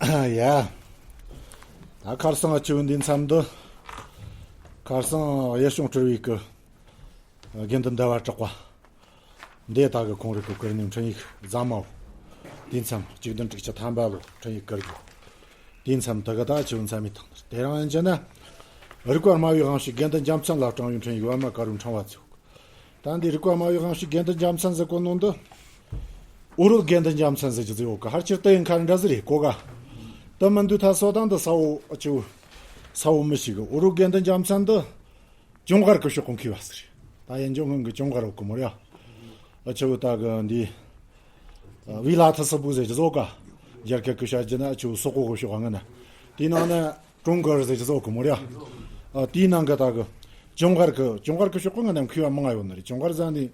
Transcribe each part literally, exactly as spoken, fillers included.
ཡ། ད་ཁར་སང་ཨ་ཆུ་འདི་མཚམས་འདི། ཁར་སང་ཡེ་ཤུང་སྤྲུལ་བའི་གི་དགེ་འདུན་ཟླ་བ་གྲགས་པ། འདི་ད་གི་ཁོང་རིག་གི་བཀུར་ནས་འཕྲིན་ཡིག་རྫ་མའོ། དེའི་མཚམས་གཅིག་བདུན་དྲུག་ཅུ་ཐམ་པ་ལོ་འཕྲིན་ཡིག་བཀུར་རྒྱུ། དེའི་མཚམས་ད་གི་ད་ཆུ་མཚམས་མི་ཐང་དེ་རང་ཡིན་གྱི་ན། རིག་པ་སྨྲ་བའི་དབང་ཕྱུག་དགེ་འདུན་རྒྱལ་མཚན་ལ་སྤྲང་བའི་འཕྲིན་ཡིག་པདྨ་དཀར་པོའི་ཕྲེང་བ་ཚུགས། ད་འདི་རིག་པ་སྨྲ་བའི་དབང་ཕྱུག་དགེ་འདུན་རྒྱལ་མཚན་ཟེར་གོ་ནོ་འདི། ཨོ་རོད་དགེ་འདུན་རྒྱལ་མཚན་ཟེར་གྱི་ཟེར་ཡོད་གི། ཧར་ཆེར་དུ་ཡིན་ཁ་འདྲ་ཟེར་རེད་གོ་ག། དུ་མི་འདུག་ཐ་སོ་དང་འདི་ས་འོ་ཨ་ཆུ། ས་འོ་མི་ཞིག་གི་ཨོ་རོད་དགེ་འདུན་རྒྱལ་མཚན་འདི། ཅུང་གར་གི་ཤོག་གོ་མཁས་པ་ཟེར། ད་ཡིན་ཅུང་སྔོན་གི་ཅུང་གར་འོག་གི་མོ་ར། ཨ་ཆུ་ད་གི་འདི། བི་ལ་ཐ་ས་བུ་ཟེར་གྱི་ཟོ་ག། རྒྱ་སྐད་གི་བཤད་ཀྱི་ན་ཨ་ཆུ་སོག་གོ་གི་ཤོག་ཨ་ང་ན། དེའི་ནང་ན། ཀྲུང་གར་ཟེར་གྱི་ཟོ་གི་མོ་ར། ཨ་དེའི་ནང་གི་ད་གི། ཅུང་གར་གི་ཅུང་གར་གི་ཤོག་གི་ང་ན་མཁས་པ་མང་ང་ཡོད་ནི་རེད། ཅུང་གར་ཟ་ནི།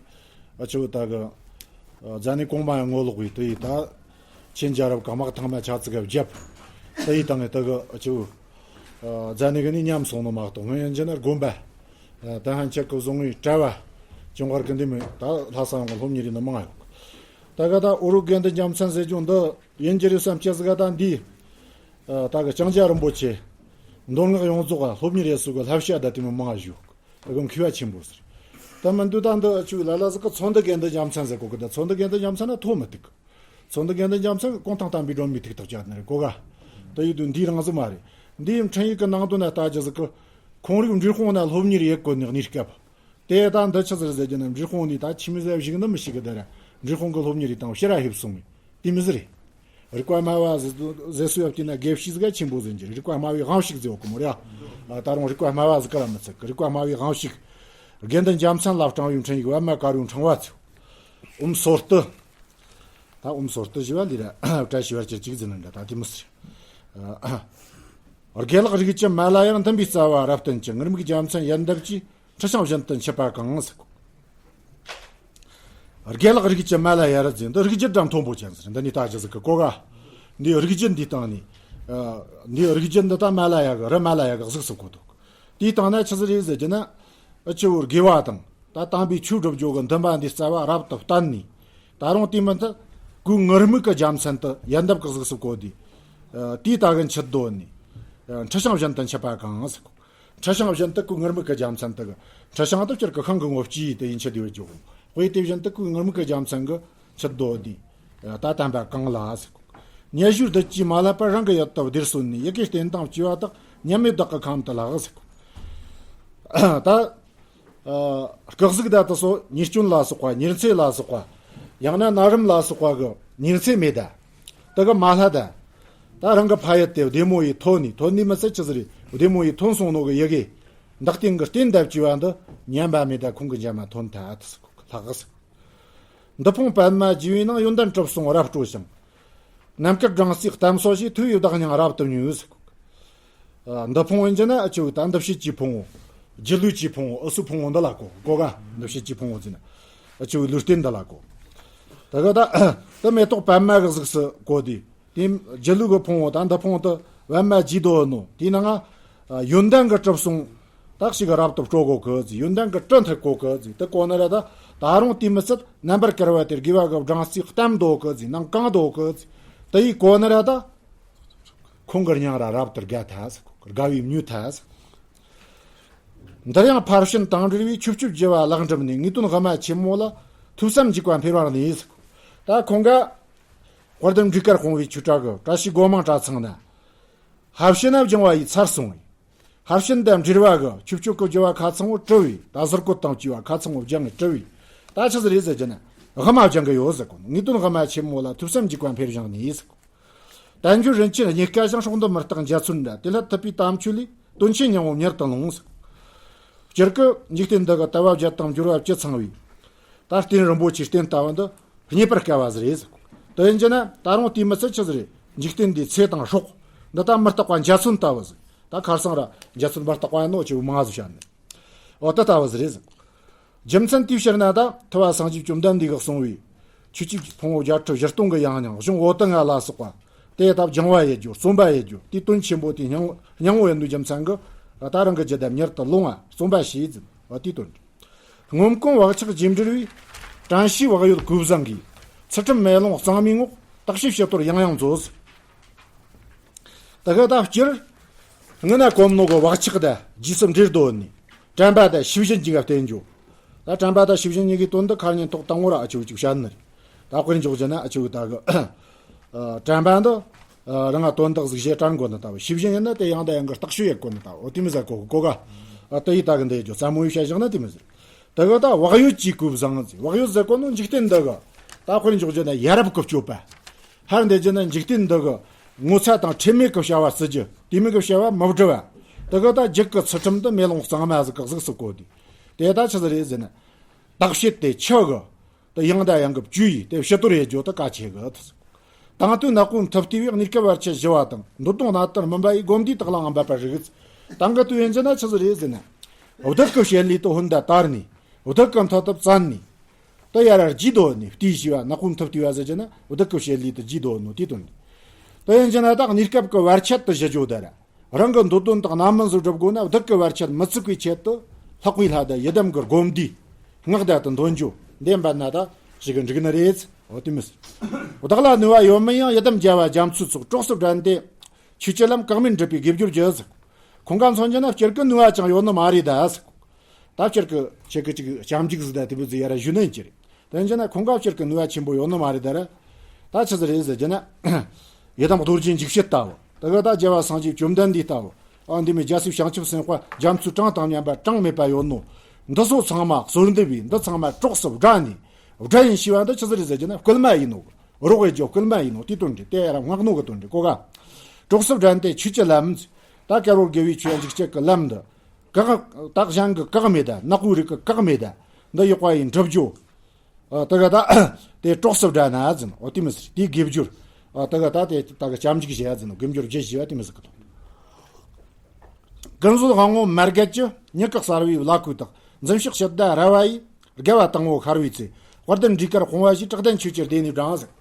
ཨ་ཆུ་ད་གི། ཨ་ཟ་ནི་གོང་མ་ཡང་ངོ་ལོག་བའི་དེ་ཡི་ད། ཆིན་རྒྱལ་རབས་གི་དམག་ཐང་མ་ཆ་ཙི་ག་བརྒྱབ། དེ་ཡི་དང་ངི་ད་གི་ཨ་ཆུ། ཨ་ཟ་ནི་གི་ནི་ཉམས་སོང་ནོ་མ་གཏོགས་སྔོན་ཡན་ཆད་ན་དགོན་པ། ཨ་ད་ཧན་ཆད་གི་བཟུང་བའི་གྲྭ་བ། ཅུང་གར་གི་འདི་མི་ད་ལྷ་ས་ཡོང་གི་སློབ་གཉེར་ཡིན་ནི་མང་ང་ཡོད། ད་ག་ད་ཨོ་རོད་དགེ་འདུན་རྒྱལ་མཚན་ཟེར་རྒྱུ་འདི། ཡིན་གྱི་རེད་བསམ་སྐྱེ་ཟིག་ད་འདི། ཨ་ད་གི་ལྕང་སྐྱ་རིན་པོ་ཆེ། མདོ་སྔགས་ཡོངས་རྫོགས་ལ་སློབ་གཉེར་ཡེ་སུ་གི་བསླབ་བྱ་ད་དེ་མི་མང་ང་ཞུ། ཨ་གི་མཁས་པ་ཆེན་པོ་ཟེར། ད་མི་འདུག་ད་འདི་ཨ་ཆུ་ལ་ལ་ཟིག་གི་ཚོན་འདི་དགེ་འདུན་རྒྱལ་མཚན་ཟེར་གོ་གི། ད་ཚོན་འདི་དགེ་འདུན་རྒྱལ་མཚན་ན་ཐོ་མི་ཐུག། ཚོན་འདི་དགེ་འདུན་རྒྱལ་མཚན་གི་གུང་ཐང་བསྟན་པའི་སྒྲོན་མེ་ཐུག་ཐག་བཅད་ནི་རེད་གོ་ག། ད་ཡིད་དུ་འདི་རང་ཟིག་མ་རེད། འདིའི་འཕྲིན་ཡིག་གི་ནང་དོན་ན་ལྟ་རྒྱུ་ཟིག་གི། ཁོང་རིགས་འབྲི་གུང་ན་སློབ་གཉེར་ཡེ་གོ་ནི་གནས་སྐབས། དེ་ད་འདི་ཆི་ཟེར་ཟེར་རྒྱུ་ན། འབྲི་གུང་ནི་ད་ཆི་མི་ཟེར་ཞིག་ནི་མི་ཞིག་གི་དེ་ར། འབྲི་གུང་གི་སློབ་གཉེར་རེ་དང་ཕྱིར་ར་ཧེབ་སོང་བས་དེ་མི་ཟེར་རེད། རིག་པ་སྨྲ་བ་ཟེར་ཟེར་སུ་ཡབ་ཀྱི་ན་དགེ་བཤེས་ཟིག་ཆེན་པོ་ཟེར་གྱི། རིག་པ་སྨྲ་བའི་དབང་ཕྱུག་ཟེར་བ་གི་མོ་ར། ད་རུང་རིག་པ་སྨྲ་བ་ཟིག་ག་ར་མི་ཚིག་གི། རིག་པ་སྨྲ་བའི་དབང་ཕྱུག་དགེ་འདུན་རྒྱལ་མཚན་ལ་སྤྲང་བའི་འཕྲིན་ཡིག་པདྨ་དཀར་པོའི་ཕྲེང་བ་ཚུགས། ཨུམ་སོར་ཏི། ད་ཨུམ་སོར་ཏི་ཞི་བ་ལི་ར་བཀྲ་ཤིས་བར་གྱུར་ཅིག་ཟེར་ནི་འདྲ་ད་དེ་མི་ཟེར། དགེ་ལེགས་རིགས་ཀྱི་མ་ལ་ཡང་འདུན་པའི་རྩ་བ་རབ་བརྟན་ཅིང་། ངུར་སྨྲིག་རྒྱལ་མཚན་ཡལ་འདབ་ཀྱིས། ཁྲི་བྱང་བཞིན་དུ་མཆེད་པ་གང་ཟེར་གོ། དགེ་ལེགས་རིགས་ཀྱི་མ་ལ་ཡ་ར་ཟེར་འདི་རིགས་རྒྱུད་འདྲ་མཐོན་པོ་ཅན་ཟེར། འདི་ནི་ལྟ་རྒྱུ་ཟིག་གི་གོ་ག། འདི་རིགས་རྒྱུད་འདི་སྟེང་ནས། ཨ་འདི་རིགས་རྒྱུད་འདི་ད་མ་ལ་ཡ་གི་རི་མ་ལ་ཡ་གི་གཟུགས་སུ་གོ་འདུག། དེའི་སྟེང་ན་ཆི་ཟིག་རེད་ཟེར་རྒྱུ་ན། ཨ་ཆུ་བོ་དགེ་བ་དང་ད་དམ་པའི་ཆོས་སྒྲུབ་རྒྱུ་གི་འདུན་པ་འདི་རྩ་བ་རབ་ཏུ་བརྟན་ནས། ད་རུང་དེ་མིན་དུ་གོས་ངུར་སྨྲིག་གི་རྒྱལ་མཚན་དུ་ཡལ་འདབ་གི་གཟུགས་སུ་གོ་དུས། ཨ་དེའི་ད་གི་མཆུ་ཏོ་ནས། ཨ་ཁྲི་བྱང་བཞིན་དུ་མཆེད་པ་གང་ཟེར་གོ། ཁྲི་བྱང་བཞིན་དུ་གོས་ངུར་སྨྲིག་གི་རྒྱལ་མཚན་དུ་གི། ཁྲི་བྱང་དུ་སྤྱིར་གི་ཤིང་གི་ངོ་བཅུ་དེ་ཡིན་ཆེད་དུ་ཡོད་ཀྱི། དཔེ་དེ་བཞིན་དུ་གོས་ངུར་སྨྲིག་གི་རྒྱལ་མཚན་གི་མཆུ་ཏོ་འདི། ད་བསྟན་པ་གང་ལ་ཟེར་གོ། ཉེ་ཞུའི་བདུད་ཀྱིས་མ་བསླད་པར། རང་གི་ཡུལ་དུ་བདེར་སོན་ནས། ཡི་གེ་རྟེན་དང་བཅས་པ་དག་ཉམས་མེད་བདག་གི་ཁམས་དུ་ལྷག་ཟེར་གོ། ད། ཨ་སྐུ་གཟུགས་ད་དེ་ཚོ་ཉེས་སྐྱོན་ལ་སོགས་པ། ཉེར་འཚེ་ལ་སོགས་པ། ཡང་ན་ན་རིམ་ལ་སོགས་པ་གི་ཉེར་འཚེ་མེད་ད། དེ་གི་མ་ལྷག་ད། ད་རང་གི་ཕ་ཡུལ་དེ་བདེ་མོ་ཡི་ཐོན་ནས། ཐོན་ནས་མི་ཚད་ཆི་ཟིག་རེད། བདེ་མོ་ཡི་ཐོན་སོང་ནོ་གི་ཡི་གེ། བདག་རྟེན་གི་རྟེན་དང་བཅས་པ་འདི་ཉམས་པ་མེད་ད། ཁོང་གི་འཇམ་མ་ཐོན་ཐལ་དེ་ཟེར་གོ། ལྷག་ཟེར། འདི་ཕུང་པདྨ་རྒྱས་པའི་ནང་། ཡོན་ཏན་གྲུབ་གསུམ་རབ་སྤྲོ་ཞིང་། ནམ་མཁའི་སྦྲང་རྩིའི་གཏམ་སོགས་ཞེས། ཐོས་པའི་བདག་སྙིང་རབ་ཏུ་མྱོས་ཟེར་གོ། ཨ་འདི་ཕུང་ཡིན་གྱི་ན་ཨ་ཆུ་ད་འདུ་བྱེད་ཀྱི་ཕུང་བོ། སྒྱིད་ལུག་གི་ཕུང་བོ། ཨུ་སུ་ཕུང་བོ་འདི་ལ་གོ་གོ་ག། འདུ་བྱེད་ཀྱི་ཕུང་བོ་ཟེར་ན། ཨ་ཆུ་ལུས་རྟེན་འདི་ལ་གོ། ད་ག་ད་ད་མེ་ཏོག་པདྨ་གི་གཟུགས་སུ་གོ་དུས། དེ་སྒྱིད་ལུག་གི་ཕུང་བོ་ད་འདི་ཕུང་དུ་པདྨ་རྒྱས་འདུག་ནོ། དེའི་ནང་ང་ཡོན་ཏན་གྱི་གྲུབ་གསུམ་དག་ཞིག་རབ་ཏུ་སྤྲོ་གོ་གི་ཟེར། ཡོན་ཏན་གྱི་གྲུ་འཐུང་གོ་གི་ཟེར། དེ་གོ་ན་ར་ད་ད་རུང་དེ་མི་ཚད་རྣམ་པར་དཀར་བ་དེ་དགེ་བ་གི་སྦྲང་རྩིས་གཏམས་འདུག་གི་ཟེར། ནང་གང་འདུག་གི་ཟེར། དེ་ཡི་གོ་ན་ར་ད་ཁོང་གི་སྙིང་ར་རབ་ཏུ་དགའ་ཐལ་ཟེར། དགའ་བས་མྱོས་ཐལ་ཟེར། འདིར་ཡང་ཕར་ཕྱིན་དང་འབྲེལ་བའི། ཆོས་སྤྱོད་བགྱི་བ་ལེགས་འགྲུབ་ནས། ངེས་དོན་དབུ་མ་ཆེན་མོ་ལ། ཐོས་བསམ་འཇུག་པ་འཕེལ་བར་ནུས་ཟེར། ད་ཁོང་ག་དཔལ་ལྡན་འབྲུག་དཀར་སྤུངས་པའི་ཆོས་གྲྭ་གི་བཀྲ་ཤིས་སྒོ་མང་གྲྭ་ཚང་ན། ཕར་ཕྱིན་ན་སྦྱང་བ་ཡི་ཚར་སོང་བས། ཕར་ཕྱིན་དང་འབྲེལ་བ་གི་ཆོས་སྤྱོད་ཀྱི་བགྱི་བ་ཁ་ཚང་བོ་གྲུབ་བས། ད་ཟུར་བཀོད་དང་བཅས་པ་ཁ་ཚང་བོ་སྦྱངས་ནས་གྲུབ་བས། ད་ཆི་ཟིག་རེད་ཟེར་རྒྱུ་ན། དབུ་མ་སྦྱང་གི་ཡོད་ཟེར་གོ། ངེས་དོན་དབུ་མ་ཆེན་མོ་ལ། ཐོས་བསམ་འཇུག་པ་འཕེལ་བྱུང་ནས་ཟེར་གོ། དལ་འབྱོར་རིན་ཆེན་རྙེད་དཀའ་ཞིང་། སྲོག་འདོད་མི་རྟག་འཇའ་ཚོན་འདྲ། དེ་སླད་ཐུབ་པའི་དམ་ཆོས་ལས། དོན་ཆེན་སྙིང་པོ་མྱུར་དུ་ལོངས་ཟེར། སྤྱིར་གི་འཇིག་རྟེན་འདི་གི་དལ་བ་བརྒྱད་དང་འབྱོར་བ་བཅུ་ཚང་བའི། ད་རྟེན་རིན་པོ་ཆེའི་རྟེན་ལྟ་བུ་འདི་རྙེད་པར་དཀའ་བ་ཟིག་རེད་ཟེར་གོ། དེ་ཡིན་གྱི་ན་ད་རུང་དེ་མི་ཚད་ཆི་ཟིག་རེད། འཇིག་རྟེན་འདིའི་ཚེ་དང་སྲོག་འདི་ད་མི་རྟག་པ་འཇའ་ཚོན་ལྟ་བུ་ཟིག། ད་ཁར་སང་ར་འཇའ་ཚོན་མི་རྟག་པ་ཡིན་ནོ་ཆེ་བོ་མང་ཟིག་བཤད་ནས། འོ་དེ་ལྟ་བུ་ཟིག་རེད་ཟེར་གོ། རྒྱུ་མཚན་དེའི་ཕྱིར་ན་ད་ཐུབ་པ་སངས་རྒྱས་བཅོམ་ལྡན་འདས་ཀྱིས་གསུངས་པའི་ཆོས་ཀྱི་ཕུང་པོ་བརྒྱད་ཁྲི་བཞི་སྟོང་གི་ཡང་སྙིང་གཞུང་འོད་དང་ལྔ་ལ་སོགས་པ་དེ་ད་སྦྱང་བ་ཡེད་རྒྱུ། རྩོམ་པ་ཡེད་རྒྱུ། དེའི་དོན་ཆེན་པོ་དེ་སྙིང་སྙིང་པོ་ཡིན་པའི་རྒྱུ་མཚན་གྱིས་ད་རང་གི་རྒྱུད་དུ་མྱུར་དུ་ལོངས་པ་རྩོམ་པ་བྱས་ཟིན་པ་དེའི་དོན། སྔོན་གོང་བག་ཆགས་རྗེས་འབྲེལ་བའི། དྲན་ཤེས་བག་ཡོད་གོས་བཟང་གིས། ཚུལ་ཁྲིམས་མེ་ལོང་གཙང་མའི་ངོགས། བརྟག་དཔྱད་ཕྱི་དོར་ཡང་ཡང་མཛོད། དེ་ག་ད་སྤྱིར་སྔོན་ན་གོམ་ནོ་གི་བག་ཆགས་དང་རྗེས་སུ་འབྲེལ་དོ་ནི། དྲན་པ་དང་ཤེས་བཞིན་གྱི་ག་བརྟེན་འཇོག་ད་དྲན་པ་དང་ཤེས་བཞིན་གཉིས་ཀྱི་དོན་དུ་ཁ་ཉིན་ཐོག་དང་པོ་ར་ཨ་ཆུ་ཅིག་བཤད་ནི་རེད། ད་དཔེར་འཇོག་བྱས་ན་ཨ་ཆུ་ད་གི་ཨ་དྲན་པ་འདི་ཨ་རང་ང་དོན་དག་གཟིགས་བྱེད་དྲན་དགོས་ནི་ལྟ་བུ། ཤེས་བཞིན་ཡིན་ན་དེ་ཡང་དང་ཡང་གི་བརྟག་དཔྱད་ཡེད་དགོས་ནི་ལྟ་བུ། དེ་མི་ཟ་གོ་གི་གོ་ག་ཨ་དེ་ཡི་ད་གི་འདི་ཡོད་རྒྱུ་རྩ་མོ་ཡི་བཤད་བཞག་ན་དེ་མི་ཟེར། དེ་གི་ད་བག་ཡོད་ཀྱི་གོས་བཟང་ཟེར། བག་ཡོད་ཟེར་གོ་ནོ་འཇིག་རྟེན་འདི་གི་ད་དཔེར་འཇོག་བྱས་ན་ཡ་རབས་ཀྱི་སྤྱོད་པ། ཧར་འདི་བྱས་ན་འཇིག་རྟེན་འདི་གི་ངོ་ཚ་དང་ཁྲེལ་མེད་ཀྱི་བྱ་བ་བརྩི་རྒྱུ། དེ་མིན་གྱི་བྱ་བ་མི་སྒྲུབ་པ། དེ་གི་ད་རྒྱུད་ཀྱི་ཚུལ་ཁྲིམས་དེ་མེ་ལོང་གཙང་མ་ཟིག་གི་གཟུགས་སུ་བཀོད་དེ། དེ་ད་ཆི་ཟིག་རེད་ཟེར་ན། བརྟག་དཔྱད་དེ་ཆུ་གི་དེ་ཡང་དང་ཡང་གི་བཅོས་ཡིས་དེ་ཕྱི་དོར་ཡེད་རྒྱུ་དེ་གལ་ཆེ་གི། དང་དུས་ནག་པོའི་མཐུ་བརྟས་པའི། གནས་སྐབས་བར་ཆད་ཞི་བ་དང་། འདོད་དོན་རྣལ་དུ་སྨིན་པ་ཡི། སྒོམ་འདིས་དག་ལའང་འབད་པར་རིགས། དང་གི་དུས་ཡིན་གྱི་ན་ཆི་ཟིག་རེད་ཟེར་ན། བདུད་ཀྱི་བྱེད་ལས་དེ་ཧོན་དང་དར་ནས། བདུད་ཀྱི་མཐུ་དེ་བཙན་ནས། དེ་ཡར་ར་རྒྱས་དོ་ནི་བརྟས་ཞི་བ། ནག་པོའི་མཐུ་བརྟས་པ་ཟེར་གྱི་ན་བདུད་ཀྱི་བྱེད་ལས་དེ་རྒྱས་དོ་ནོ་དེ་དོན་ནི། དེ་ཡིན་གྱི་ན་ད་གནས་སྐབས་ཀྱི་བར་ཆད་དེ་ཞི་རྒྱུ་དེ་ར། རང་གི་འདོད་དོན་དག་རྣམ་སྨིན་ཟིག་སྒྲུབ་དགོས་ན་བདུད་ཀྱི་བར་ཆད་མི་ཚུགས་པའི་ཆེད་དུ་ལྷག་པའི་ལྷ་དང་ཡི་དམ་གྱི་སྒོམ་འདིས་སྔགས་བཟླས་ཏེ་འདོན་རྒྱུ་འདི་འབད་ན་ད་ཞིག་གི་འགྲིག་ནི་རེད། འོ་དེ་མི་སྲིད། བདག་ལ་ནུས་པ་ཡོད་མིན་ཡང་། ཡི་དམ་རྒྱལ་བ་རྒྱ་མཚོའི་ཚོགས། གྲོགས་སུ་བགྲན་ཏེ་ཆོས་ཀྱི་ལམ། བཀག་མེད་འགྲུབ་པའི་དགེ་སྦྱོར་གྱིས། ཁོང་ག་མཚོན་གྱི་ན་སྤྱིར་གི་ནུས་པ་ཅང་ཡོད་ནི་མ་རེད་ད། ད་སྤྱིར་གི་ཁྱེད་ཀྱི་ཅིག་སྐྱབས་འཇུག་ཟིག་ད་དེ་བུ་ཟིག་ཡ་ར་ཞུ་ནི་ཡིན་གྱི་རེད། དེ་ཡིན་ན་ཁོང་ག་སྤྱིར་གི་ནུས་པ་ཆེན་པོ་ཡོད་ནི་མ་རེད་ད་ར། ད་ཆི་ཟིག་རེད་ཟེར་གྱི་ན། ཡི་དམ་རྡོ་རྗེ་འཇིགས་བྱེད་ལྟ་བུ། དེ་ག་ད་རྒྱལ་བ་སངས་རྒྱས་བཅོམ་ལྡན་འདས་ལྟ་བུ། ཨ་འདི་མོ་རྒྱལ་སྲས་བྱང་ཆུབ་སེམས་དཔའ་རྒྱ་མཚོའི་གྲངས་དང་མཉམ་པ་གྲངས་མེད་པ་ཡོད་ནོ། འདི་ཚོ་ཚང་མ་གསོལ་འདེབས་པའི་འདི་ཚང་མ་གྲོགས་སུ་བགྲན་ནས། བགྲན་ཡིན་ཞེས་པ་འདི་ཆི་ཟིག་རེད་ཟེར་གྱི་ན་སྐུལ་མ་ཡིན་ནོ། རོགས་ཡེད་རྒྱུ་སྐུལ་མ་ཡིན་ནོ་དེ་དོན་རེད། དེ་ཡ་ར་བསྔགས་ནོ་གི་དོན་རེད་གོ་ག། གྲོགས་སུ་བགྲན་ཏེ་ཆོས་ཀྱི་ལམ། ད་དཀར་པོར་དགེ་བའི་ཆོས་འཇིགས་བྱེད་ཀྱི་ལམ་འདི། བཀག་ད་གཞན་གྱི་བཀག་མེད་ད། ནག་པོའི་རིགས་ཀྱི་བཀག་མེད་ད། འདི་ཡོག་པ་ཡིན་འགྲུབ་རྒྱུ། ཨ་དེ་ག་ད་དེ་གྲོགས་སུ་བགྲན་ན་ཟིན། འོ་དེ་མི་སྲིད། དེའི་དགེ་སྦྱོར། ཨ་དེ་ག་ད་དེ་ད་གི་སྐྱབས་འཇུག་བྱེད་ཡ་ཟིན། དགེ་སྦྱོར་བརྒྱད་ཞེས་པ་དེ་མི་སྲིད་གི་དོན། ཀུན་བཟོད་དབང་པོ་མར་གད་ཀྱི། ཉི་ག་གསར་བའི་བླ་གོས་དག་འཛིན་ཕྱག་ཕྱི་བདར་ར་བ་ཡིས། དགའ་བ་དང་པོ་ཤར་བའི་ཚེ། དཔལ་ལྡན་འབྲས་དཀར་སྤུངས་པ་བཞིན། བྲག་གདན་ཆོས་ཀྱི་སྡེ་ནས་བགྲངས་ཟིན།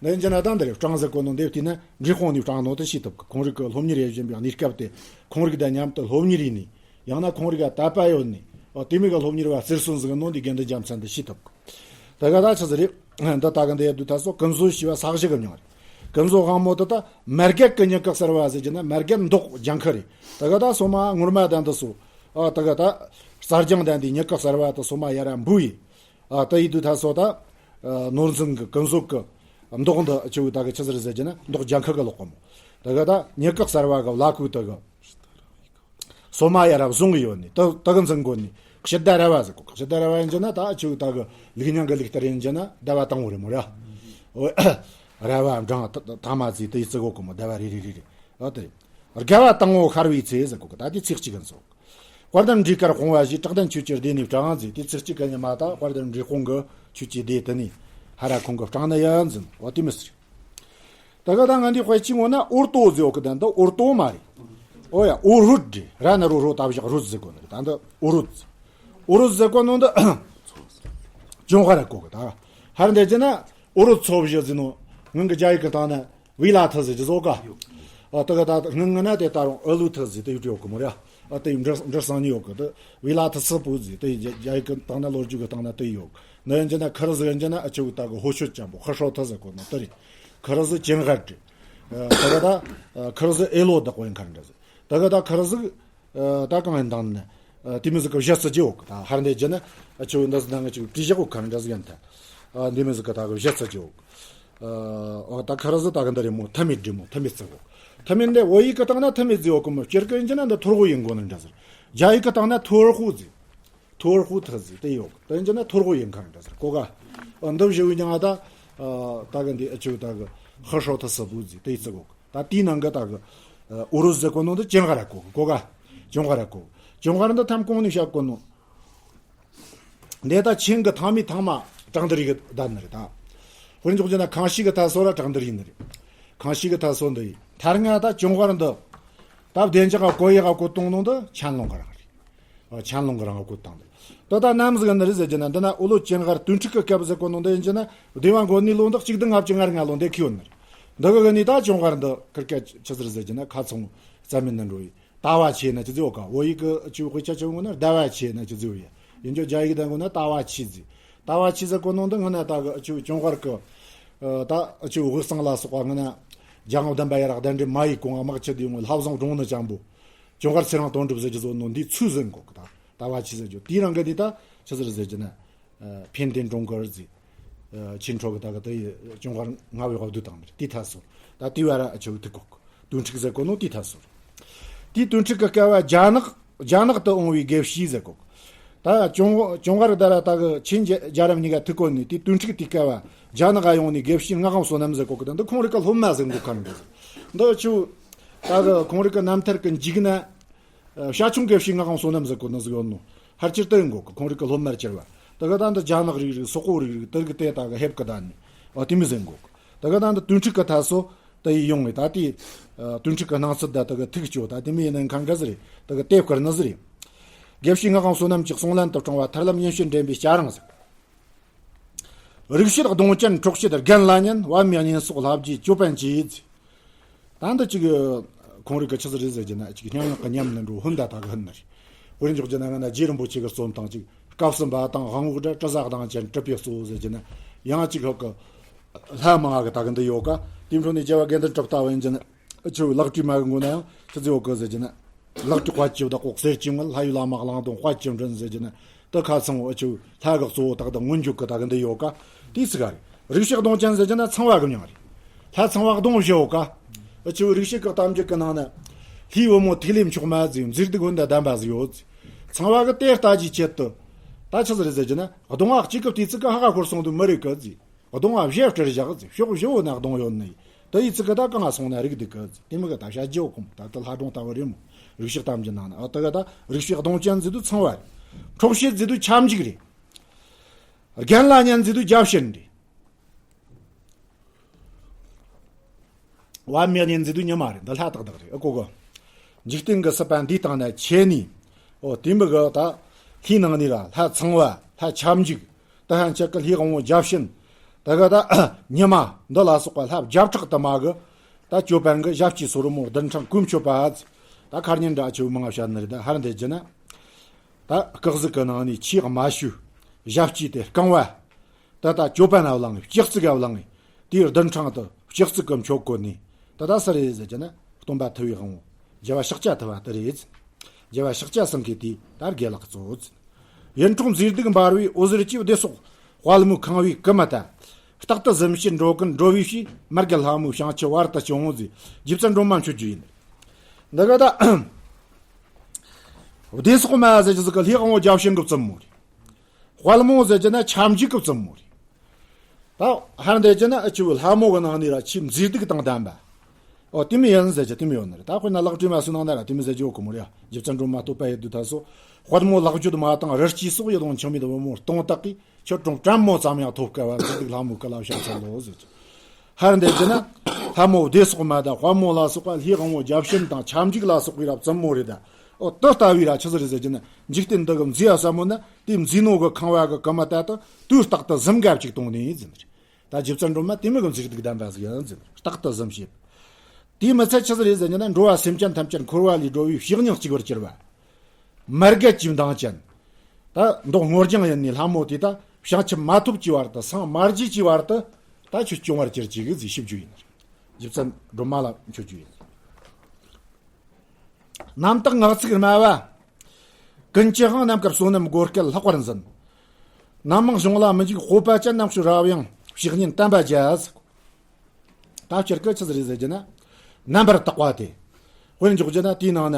འདི་ཡིན་གྱི་ན་ད་འདི་རེད། བགྲངས་ཟེར་གོ་ནོ་འདི་བལྟས་ན་འབྲས་སྤུངས་ནས་བགྲངས་ནོ་དེ་ཤེས་ཐུབ་གི། ཁོང་རིགས་ཀྱི་སློབ་གཉེར་ཡེད་བཞིན་པའི་གནས་སྐབས་དེ་ཁོང་རིགས་དང་མཉམ་དུ་སློབ་གཉེར་ཡིན་ནི། ཡང་ན་ཁོང་རིགས་ལ་དད་པ་ཡོད་ནི། ཨ་དེ་མིན་གྱི་སློབ་གཉེར་བ་རྩེར་སོན་ཟིག་ནོ་འདི་དགེ་འདུན་རྒྱལ་མཚན་འདི་ཤེས་ཐུབ་གི། དེ་ག་ད་ཆི་ཟིག་རེད། འདི་ད་གི་འདི་ཡ་དུ་ད་སོ་ཀུན་བཟོད་ཞེས་པ་ས་གཞི་གི་མྱིང་རེད། ཀུན་བཟོད་དབང་པོ་དེ་ད་མར་གད་ཀྱི་ཉི་ག་གསར་བ་ཟེར་གྱི་ན་མར་གད་མདོག་ལྗང་ཁུ་རེད། དེ་ག་ད་སོ་མ་ངོར་མ་དང་འདི་སོ། ཨ་དེ་ག་ད་རྩྭ་ལྗང་ལྡན་འདི་ཉི་ག་གསར་བ་དེ་སོ་མ་ཡ་ར་འབུ་ཡི། ཨ་དེ་ཡི་དུ་ད་སོ་ད། ཨ་ནོར་འཛིན་གྱི་ཀུན་བཟོད་ཀྱི་མདོག་འདི་ཆུ་བོའི་ད་གི་ཆི་ཟིག་རེད་ཟེར་གྱི་ན་མདོག་ལྗང་ཁུ་གི་ལོག་གི་མོ། དེ་ག་ད་ཉི་ག་གསར་བ་གི་བླ་གོས་དེ་གི། སོ་མ་ཡ་ར་བཟུང་གི་ཡོད་ནི། དེ་དེ་གི་འཛིན་གོ་ནི། ཕྱི་བདར་ར་བ་ཟེར་གོ། ཕྱི་བདར་ར་བ་ཡིན་གྱི་ན་ད་ཆུ་བོའི་ད་གི་ལུགས་རྙིང་གི་ལུགས་ལྟར་ཡིན་གྱི་ན་བཟླ་བ་དང་པོ་རེད་མོ་ར། འོ་ར་བ་འབྲང་ཐ་མ་ཟིག་དེ་ཡི་བརྩི་གོ་གི་མོ། བཟླ་བ་རེ་རེ་རེ་རེ། འོ་དེ་རེད། དགའ་བ་དང་པོ་ཤར་བའི་ཚེ་ཟེར་གོ་གི། ད་དེ་ཚེས་གཅིག་གི་འཛིན་གོ། དཔལ་ལྡན་འབྲས་དཀར་སྤུངས་པ་བཞིན། བྲག་གདན་ཆོས་ཀྱི་སྡེ་ནས་བགྲངས་ཟིན། དེ་ཚེས་གཅིག་གི་ཉི་མ་ད་དཔལ་ལྡན་འབྲས་སྤུངས་གི་ཆོས་ཀྱི་སྡེ་དེ་ནས་ཧ་ར་ཁོང་གི་བགྲངས་ནི་ཡིན་ཟིན། འོ་དེ་མི་སྲིད། ད་ག་ད་ང་འདི་དཔེ་ཅིག་ངོ་ན་འོར་ཏོ་ཟེར་གོ་གི། ད་འདི་འོར་ཏོ་མ་རེད། འོ་ཡ་འོ་རོད་རེད། ར་ན་རོ་རོ་ད་བཞག་རོད་ཟེར་གོ་ནི་རེད། ད་འདི་འོ་རོད་ཟེར། འོ་རོད་ཟེར་གོ་ནོ་འདི་ཅུང་ཧ་ར་གོ་གི། ད་ཧར་འདི་ཅི་ན་འོ་རོད་ཚོ་བཞི་ཟེར་ནོ། ང་གི་རྒྱ་ཡིག་གི་སྟེང་ན་བི་ལ་ཐི་ཟེར་གྱི་ཟོ་ག། ཨ་ད་ག་ད་ང་ང་ན་དེ་ད་རུང་ཨ་ལུ་ཐི་ཟེར་དེ་ཡོད་ཡོད་གི་མོ་ར། ཨ་དེ་འདྲ་འདྲ་སང་ཉི་ཡོད་གི། དེ་བི་ལ་ཐི་སི་པུ་ཟེར་དེ་རྒྱ་རྒྱ་ཡིག་གི་སྟེང་ན་ལོ་རྒྱུས་གི་སྟེང་ན་དེ་ཡོད། ནི་ཡིན་གྱི་ན་ཁི་རི་ཟི་ཡིན་གྱི་ན་ཨ་ཆུ་ད་གི་ཧོ་ཤོད་ཅན་པོ་ཧི་ཧྲོ་ཐི་ཟེར་གོ་ནོ་དེ་རེད། ཁི་རི་ཟི་ཅན་ཧ་ཏི། ཨ་ད་ག་ད་ཨ་ཁི་རི་ཟི་ཨེ་ལོ་ད་གོ་ཡིན་ཁ་འདྲ་ཟེར། ད་ག་ད་ཁི་རི་ཟི། ཨ་ད་གང་ཡིན་དང་ནི། ཨ་དེ་མི་ཟིག་གི་བཞི་ཚིག་ཅིག་ཡོད་གི། ད་ཧར་འདི་བརྗོད་ན་ཨ་ཆུ་འདི་ཟིག་ནང་གི་ཅིག་བྲིས་བཞག་གོ་ཁ་འདྲ་ཟིག་ཡིན་ད། ཨ་འདི་མི་ཟིག་གི་ད་གི་བཞི་ཚིག་ཅིག་ཡོད་གི། ཨ་ད་ཁི་རི་ཟི་ད་གི་འདི་རེད་མོ། ཐ་མི་འདྲི་མོ། ཐ་མི་ཚིག་གོ། ཐ་མི་འདི་བོད་ཡིག་གི་སྟེང་ན་ཐ་མི་ཟིག་ཡོད་གི་མོ། སྤྱིར་གི་ཡིན་གྱི་ན་འདི་ཐོར་གོ་ཡིན་གོ་ནི་འདྲ་ཟེར། རྒྱ་ཡིག་གི་སྟེང་ན་ཐོར་ཧུ་ཟིག་ཐོར་ཧུ་ཐི་ཟིག་དེ་ཡོད་གི། དེ་ཡིན་གྱི་ན་ཐོར་གོ་ཡིན་ཁ་འདྲ་ཟེར་གོ་ག། ཨ་འདི་བཞི་བོའི་མྱིང་ང་ད། ཨ་ད་གི་འདི་ཨ་ཆུ་ད་གི་ཧི་ཧྲོ་ཐི་སི་པུ་ཟིག་དེ་ཡི་ཚིག་གོ་གི། ད་དེའི་ནང་གི་ད་གི་ཨོ་རོད་ཟེར་གོ་ནོ་འདི་ཅུང་ཧ་ར་གོ་གོ་ག། ཅུང་ཧ་ར་གོ། ཅུང་ཧ་ར་འདི་ཐམ་གོང་ནས་བཤད་གོ་ནོ། འདི་ད་ཆིང་གི་ཐང་མའི་ཐང་མ་བྲག་འདི་རིགས་གི་བརྡ་ནི་རེད་ད། དཔེར་འཇོག་བྱས་ན་ཁང་ཤིས་གི་ཐ་སོ་ར་བྲག་འདི་རིགས་ནི་རེད། ཁང་ཤིས་གི་ཐ་སོ་འདི་ཡིན། ཐར་ང་ད་ཅུང་ཧ་ར་འདི། ད་བདེ་འཇགས་ག་གོ་ཡི་ག་གོ་གཏོང་ནོ་འདི་ཆན་ལུང་གི་རང་རེད། ཨ་ཆན་ལུང་གི་རང་ག་བཀོད་བཏང་འདུག་ད་ལྟ་ནམ་ཟིག་ནི་རེད་ཟེར་གྱི་ན། འདི་ན་ཨོ་ལོ་ཅན་ཧར་དོན་ཁྲིད་ཀྱི་སྐབས་ཟེར་གོ་ནོ་འདི་ཡིན་གྱི་ན། སྡེ་བ་མགོན་ནི་ལོ་འདི་གཅིག་བདུན་ལྔ་བཅུ་ང་ལྔ་ལོ་འདི་ཁི་ཡོད་ནི་རེད། འདི་གི་གི་ནི་ད་ཅུང་ཧར་འདི་ཁིར་ཀ་ཆི་ཟིག་ཟེར་གྱི་ན། ཁ་ཚོང་རྩ་མེད་ནི་འགྲོ་ཡི། ལྟ་བ་ཆེ་ན་ཅི་ཟེར་ག། བོད་ཡིག་གི་ཅིག་དཔེ་ཆ་ཆེ་བོ་ན་ལྟ་བ་ཆེ་ན་ཅི་ཟེར་ཡ། ཡིན་ཅོ་རྒྱ་ཡིག་དང་གོ་ན་ལྟ་བ་ཆེ་ཟེར། ལྟ་བ་ཆེ་ཟེར་གོ་ནོ་འདི་ང་ན་ད་གི་ཅུ་ཅུང་ཧར་གི། ད་ཅུ་དབུས་གཙང་ལ་སོགས་པ་ང་ན། རྒྱལ་དབང་བདུན་པ་ཡར་གདན་འདྲེན་མ་ཡི་གོང་དམག་ཆེ་དེ་ཡོང་བའི་ལྷ་བཟང་འབྲོང་ནི་ཅང་པོ། ཅུང་ཧར་ཚེ་རིང་དོན་གྲུབ་ཟེར་གྱི་བཟོ་ནོ་འདི་ཚུལ་ཟིན་གོ་གི། ད་ད་བ་ཆི་ཟེར་རྒྱུ་དེའི་རང་གི་འདི་ད་ཆི་ཟེར་ཟེར་རྒྱུ་ན། ཕན་བདེ་འབྲོང་གི་རི་ཟི། ཆིན་ཁྲོ་གི་ད་གི་ད་ཡི་ཅུང་ཧར་ང་བའི་དབབ་སྡུད་དང་མི་དེ་ཐ་སོ། ད་དེ་བ་ར་ཆེ་བོ་ཐུག་གོ། དོན་ཁྲིག་ཟེར་གོ་ནོ་དེ་ཐ་སོ། དེའི་དོན་ཁྲིག་གི་སྐལ་བ་རྒྱ་ནག་རྒྱ་ནག་ཏུ་འོང་བའི་དགེ་བཤེས་ཟེར་གོ། ད་ཅུང་ཅུང་ཧར་ད་ར་ད་གི་ཆིན་རྒྱལ་རབས་གཉིས་ཀ་ཐུག་གོ་ནི་དེའི་དོན་ཁྲིག་དེའི་སྐལ་བ་རྒྱ་ནག་ག་ཡོང་ནི་དགེ་བཤེས་ངག་དབང་བསོད་ནམས་ཟེར་གོ་གི། ད་འདི་ཁོང་རིག་གི་སློབ་མ་ཟེར་གོ་ཁ་ནི་གོ་ཟེར། འདི་ཆུ་ད་གི་ཁོང་རིག་གི་རྣམ་ཐར་གི་མཇུག་ན། བྱ་ཆུང་དགེ་བཤེས་ངག་དབང་བསོད་ནམས་ཟེར་གོ་ནི་ཟིག་ཡོད་ནོ། ཧར་ཅིར་ཏུ་ཡིན་གོ་གི། ཁོང་རིག་གི་སློབ་མར་གྱུར་བ། ད་གི་ད་འདི་རྒྱ་ནག་རིག་རིག་སོག་པོ་རིག་རིག་དེ་རིག་དེ་ད་གི་ཧེབ་གི་ད་ནི། ཨ་དེ་མི་ཟིན་གོ་གི། ད་གི་ད་འདི་དོན་ཁྲིག་གི་ཐ་སོ་ད་ཡི་ཡོང་ངེ་ད་དེ། དོན་ཁྲིག་གི་སྣང་ཚུལ་ད་ད་གི་ཐུག་ཅོ་ད་དེ་མི་ཡིན་ནི་མཁན་ག་ཟི་རེད། ད་གི་དེབ་དཀར་ནི་ཟི་རེད། དགེ་བཤེས་ངག་དབང་བསོད་ནམས་ཀྱི་གསུང་ལམ་དུ་དྲངས་པ་ཐར་ལམ་ཡིན་ཕྱིར་འདྲེན་པའི་སྐྱ་རེངས་ཟེར། རིག་བྱེད་གདོང་ཅན་འཕྲོག་བྱེད་རྒན་ལ་ཉན། བ་མེད་གཉེན་སོགས་ལྷ་བརྒྱའི་ཅོད་པན་གྱིས། ད་འདི་གཅིག་ཁོང་རིག་གི་ཆི་ཟིག་རེད་ཟེར་གྱི་ན། གཅིག་སྙན་ངག་གི་ཉམས་ནི་འགྲོ་ཧུན་ད་ད་གི་ཧུན་ནི་རེད། དཔེར་འཇོག་གྱི་ན་ང་ན་རྗེ་རིན་པོ་ཆེ་གི་རྩོམ་དང་གཅིག་སྐབས་སུ་འབའ་དང་དབང་འོག་སྒྲ་དྲི་ཟ་གདངས་ཅན་གྲུབ་པའི་གཙོ་བོ་ཟེར་གྱི་ན། ཡང་གཅིག་ཧོ་གི་ལྷ་མང་གི་ད་གི་འདི་ཡོད་ཀ། དེའི་འཕྲོ་ནས་རྒྱལ་བ་དགེ་འདུན་གྲུབ་ལྟ་བུ་ཡིན་གྱི་ན། ཨ་ཆུ་ལག་བྲིས་མ་གི་མགོ་ན་ཡང་ཆི་ཟིག་ཡོད་གི་ཟེར་གྱི་ན། ལག་གི་དཔའ་བཅུ་བདག་གོ་གསེར་གྱི་མངལ། ལྷ་ཡི་བླ་མ་གླང་གདོང་དཔའ་བཅུ་མགྲིན་ཟེར་གྱི་ན། ད་ཁ་ཚང་བོ་ཨ་ཆུ་ལྷ་གི་གཙོ་བོ་དག་དང་མངོན་འཇུག་གི་ད་གི་འདི་ཡོད་ཀ། དེའི་ཚིག་ག་རེད། རིག་བྱེད་གདོང་ཅན་ཟེར་གྱི་ན་ཚངས་པ་གི་མྱིང་རེད། ལྷ་ཚངས་པ་གདོང་བཞི་ཡོད་ཀ། ཨ་ཆུ་རིག་བྱེད་གི་གཏམ་རྒྱུད་གི་ནང་ན། ལྷའི་བུ་མོ་ཐིག་ལེ་མཆོག་མ་ཟིག་མཛེས་སྡུག་ཀུན་དང་ལྡན་པ་ཟིག་ཡོད། ཚངས་པ་གི་དེ་ལྟ་ཅིའི་ཆེད་དུ། ད་ཆི་ཟིག་རེད་ཟེར་གྱི་ན། གདོང་བ་གཅིག་གི་བལྟས་ཚིག་གི་ཧ་ག་ཁོར་སོང་དུ་མི་རིག་གི་ཟིག་གདོང་བ་བཞི་སྤྲུལ་བཞག་ཟིག་ཕྱོགས་བཞི་བོ་ན་གདོང་ཡོད་ནི། དེ་ཡི་ཚིག་གི་ད་གང་ང་སོང་ན་རིག་སྡུག་གི་ཟིག་དེ་མི་གི་ད་བྱ་རྒྱུ་བོ་ཁོང་ད་ལྟ་ལྷ་སྒྲུང་ལྟ་བུ་རེད་མོ། རིག་བྱེད་གཏམ་རྒྱུད་ནང་ན་ཨ་ད་གི་ད་རིག་བྱེད་གདོང་ཅན་ཟེར་དུས་ཚངས་པ་རེད། འཕྲོག་བྱེད་ཟེར་དུས་ཁྱབ་འཇུག་རེད། རྒན་ལ་ཉན་ཟེར་དུས་བརྒྱ་བྱིན་རེད། བ་མེད་གཉེན་ཟེར་དུས་ཉི་མ་རེད། འདི་ལྷ་དག་དག་རེད། ཨ་ཀོ་གོ། འཇིག་རྟེན་གི་སྲིད་པ་འདིའི་སྟེང་ན་ཆེ་ནི། ཨོ་དེ་མི་གི་ད། ལྷའི་ནང་ནས་ར་ལྷ་ཚངས་པ་ལྷ་ཁྱབ་འཇུག་ད་ཧན་ཆད་ཀི་ལྷའི་དབང་བོ་བརྒྱ་བྱིན། ད་ག་ད་ཉི་མ་འདི་ལ་སོགས་པ་ལྷ་བརྒྱ་ཕྲག་དུ་མ་གི། ད་ཅོད་པན་གི་ཞབས་ཀྱི་སོར་མོ་རྡུལ་ཕྲན་གོས་མཆོད་པ། ད་ཁར་ཉིན་འདྲ་ཆེ་བོ་མང་ང་བཤད་ནི་རེད། ད་ཧར་འདི་རྒྱུ་ན། ད་སྐག་ཟིག་གི་ནང་ནས་ཆེས་དམའ་ཤོས། ཞབས་ཀྱི་དེ་རྐང་བ། ད་ལྟ་ཅོད་པན་ན་བླངས་ནས་ལྕགས་རྩི་ག་བླངས་ནས་དེའི་རྡུལ་ཕྲན་དུ་ལྕགས་རྩི་གི་མཆོད་བཀོད་ནས་ད་ལྟ་སུ་རེད་ཟེར་གྱི་ན་སྟོན་པ་ཐུབ་པའི་དབང་བོ་རྒྱལ་བ་ཤཱཀྱ་ཐུབ་པ་དེ་རེད། རྒྱལ་བ་ཤཱཀྱ་སེང་གེ་དེ་ད་དགེ་ལགས་གཙོ་བོ། ཡིད་འཕྲོག་མཛེས་སྡུག་འབར་བའི་འོད་ཟེར་གྱིས་བདེ་སོགས་དཔལ་མོ་ཁང་བའི་སྐུ་མ་ད། རྟག་ཏུ་གཟིམ་ཕྱིར་འགྲོ་ཀུན་འགྲོ་བའི་ཕྱིར་མར་གྱི་ལྷ་མོའི་བྱང་ཆུབ་བར་དུ་སྐྱོང་ངོ་ཟེར་རྗེ་བཙུན་སྒྲོལ་མ་མཆོད་རྒྱུ་ཡིན། འདི་ག་ད་བདེ་སོགས་མ་ཟེར་གྱི་ཟིག་གི་ལྷའི་དབང་བོ་བརྒྱ་བྱིན་གྱི་བཙུན་མོ་རེད། དཔལ་མོ་ཟེར་གྱི་ན་ཁྱབ་འཇུག་གི་བཙུན་མོ་རེད། ད་ཧར་འདི་གྱི་ན་ཨ་ཆུ་ལྷ་མོ་གི་ནང་ནས་ར་ཆེས་མཛེས་སྡུག་དང་ལྡན་པ། ཨོ་དེ་མི་ཡིན་ཟེར་གྱི་དེ་མི་ཡོད་ནི་རེད། ད་དཔེར་ན་ལག་བྲིས་མ་སུ་ནང་ན་ར་དེ་མི་ཟེར་གྱི་ཡོད་གི་མོ་རེད། རྗེ་བཙུན་སྒྲོལ་མ་བསྟོད་པ་ཡི་དུས་ད་སོ། དཔལ་མོ་ལག་བརྗོད་མ་དང་རི་སྐྱེས་སོགས། ཡིད་འོང་འཆི་མེད་བུ་མོ་སྟོང་དག་གིས། ཁྱོད་དྲུང་དྲན་མོ་ཙམ་ཡང་ཐོབ་དཀའ་བ། མཛེས་སྡུག་ལྷ་མོའི་སྐུ་ལ་ཕྱག་འཚལ་ལོ་ཟེར་གྱི། ཧར་འདི་གྱི་ན། ལྷ་མོ་བདེ་སོགས་མ་དང་དཔལ་མོ་ལ་སོགས་པ་ལྷའི་དབང་བོ་བརྒྱ་བྱིན་དང་ཁྱབ་འཇུག་ལ་སོགས་པའི་རབ་བཙུན་མོ་རེད་ད། ཨོ་དེ་ལྟ་བུའི་ར་ཆི་ཟིག་རེད་ཟེར་གྱི་ན་འཇིག་རྟེན་འདི་གི་མཛེས་ཡ་ཟབ་མོ་ན་དེ་མཛེས་ནོ་གི་ཁང་བ་གི་ཀུ་མ་ད་དུ་དུས་རྟག་ཏུ་གཟིམ་ག་ཅིག་གཏོང་ནི་ཡིན་ཟེར། ད་རྗེ་བཙུན་སྒྲོལ་མ་དེ་མི་གི་མཛེས་སྡུག་ལྡན་པ་ཟིག་ཡིན་ཟེར་རྟག་ཏུ་གཟིམ་བྱེད། དེའི་མི་ཚད་ཆི་ཟིག་རེད་ཟེར་གྱི་ན་འགྲོ་བ་སེམས་ཅན་ཐམས་ཅད་འཁོར་བ་ལས་སྒྲོལ་བའི་བཤེས་གཉེན་གཅིག་པར་གྱུར་པ། མར་གད་ཀྱི་མདངས་ཅན། ད་མདོག་སྔོ་ལྗང་ཡིན་ནི་ལྷ་མོ་དེ་ད་བྱང་ཆུབ་མ་ཐོབ་ཀྱི་བར་དུ་སངས་མ་རྒྱས་ཀྱི་བར་དུ་ད་ཁྱོད་སྐྱོང་བར་གྱུར་ཅིག་གི་ཟིག་ཞིབ་རྒྱུ་ཡིན། རྗེ་བཙུན་སྒྲོལ་མ་ལ་མཆོད་རྒྱུ་ཡིན། རྣམ་དག་ངག་ཚིག་སྨྲ་བ། ཀུན་གྱི་དབང་རྣམ་དཀར་བསོད་ནམས་སྒོ་སྐལ་ལྷག་པར་འཛིན། ནམ་མང་གཞུང་ལ་མི་འཇིགས་སྤོབས་པ་ཅན། ནམ་ཞིག་རབ་ཡངས་བཤེས་གཉེན་དམ་པ་རྒྱལ། ད་སྤྱིར་གི་ཆི་ཟིག་རེད་ཟེར་གྱི་ན། རྣམ་པར་དག་པ་སྟེ། དཔེར་འཇོག་རྒྱུ་ན་དེའི་ནང་ན།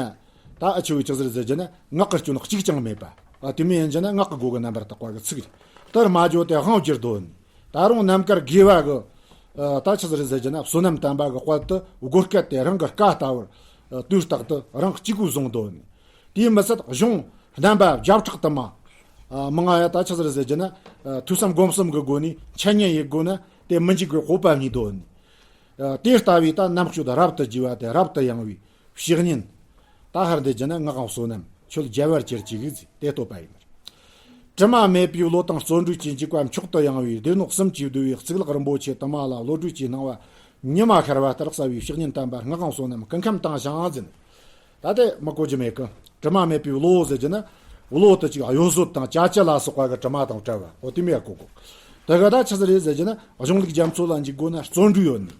ད་ཨ་ཆུ་བོའི་ཆི་ཟིག་རེད་ཟེར་གྱི་ན་ངག་གི་སྐྱོན་གཅིག་ཀྱང་མེད་པ། ཨ་དེ་མིན་ཡིན་གྱི་ན་ངག་གི་སྒོ་གི་རྣམ་པར་དག་པ་གི་ཚིག་རེད། དེར་མ་འཇོག་སྟེ་དབང་བསྒྱུར་དོ། ད་རུང་རྣམ་དཀར་དགེ་བ་གི། ཨ་ད་ཆི་ཟིག་རེད་ཟེར་གྱི་ན་བསོད་ནམས་དམ་པ་གི་དཔལ་དུ་སྒོ་སྐལ་དེ་རང་གི་བཀའ་ལྟ་བུར། ཨ་དུས་རྟག་ཏུ་རང་གཅིག་པུ་བཟུང་དོ། དེའི་མི་ཚད་གཞུང་རྣམ་པ་བརྒྱ་ཕྲག་དུ་མ། ཨ་མང་ང་ཡ་ད་ཆི་ཟིག་རེད་ཟེར་གྱི་ན། ཨ་ཐོས་བསམ་སྒོམ་གསུམ་གི་སྒོ་ནས་འཆད་ཉན་ཡེད་དགོས་ན་དེ་མི་འཇིགས་པའི་སྤོབས་པ་རྙེད་དོ། ཨ་དེ་ལྟ་བུའི་ད་རྣམ་དཔྱོད་རབ་ཏུ་རྒྱས་པ་དེ་རབ་ཏུ་ཡངས་པའི་བཤེས་གཉེན། ད་ཧར་འདི་གྱི་ན་ངག་དབང་བསོད་ནམས་ཁྱོད་རྒྱལ་བར་གྱུར་ཅིག་གི་ཟིག་དེ་བསྟོད་པ་ཡིན། དྲི་མ་མེད་པའི་བློ་དང་བརྩོན་འགྲུས་ཀྱི་འཇུག་པ་མཆོག་ཏུ་ཡངས་པའི་སྡེ་སྣོད་གསུམ་གྱིས་བསྡུས་པའི་གཙུག་ལག་རིན་པོ་ཆེ་དུ་མ་ལ་བློ་གྲོས་ཀྱི་སྣང་བ་ཉི་མ་ཤར་བ་ལྟར་གསལ་བའི་བཤེས་གཉེན་དམ་པ་ངག་དབང་བསོད་ནམས་སྐུ་ཁམས་དྭངས་ཤིང་ཟིན། ད་དེ་མི་གོ་རྒྱུ་མེད་གི། དྲི་མ་མེད་པའི་བློ་ཟེར་གྱི་ན། བློ་དེ་ཅིག་གཡོ་ཟོལ་དང་ཅ་ཅ་ལ་སོགས་པ་གི་དྲི་མ་དང་བྲལ་བ། འོ་དེ་མེད་གོ་གོ། དེ་ག་ད་ཆི་ཟིག་རེད་ཟེར་གྱི་ན་གཞུང་ལུགས་རྒྱ་མཚོ་ལ་འཇུག་དགོས་ན་བརྩོན་འགྲུས་ཡོད་ནི།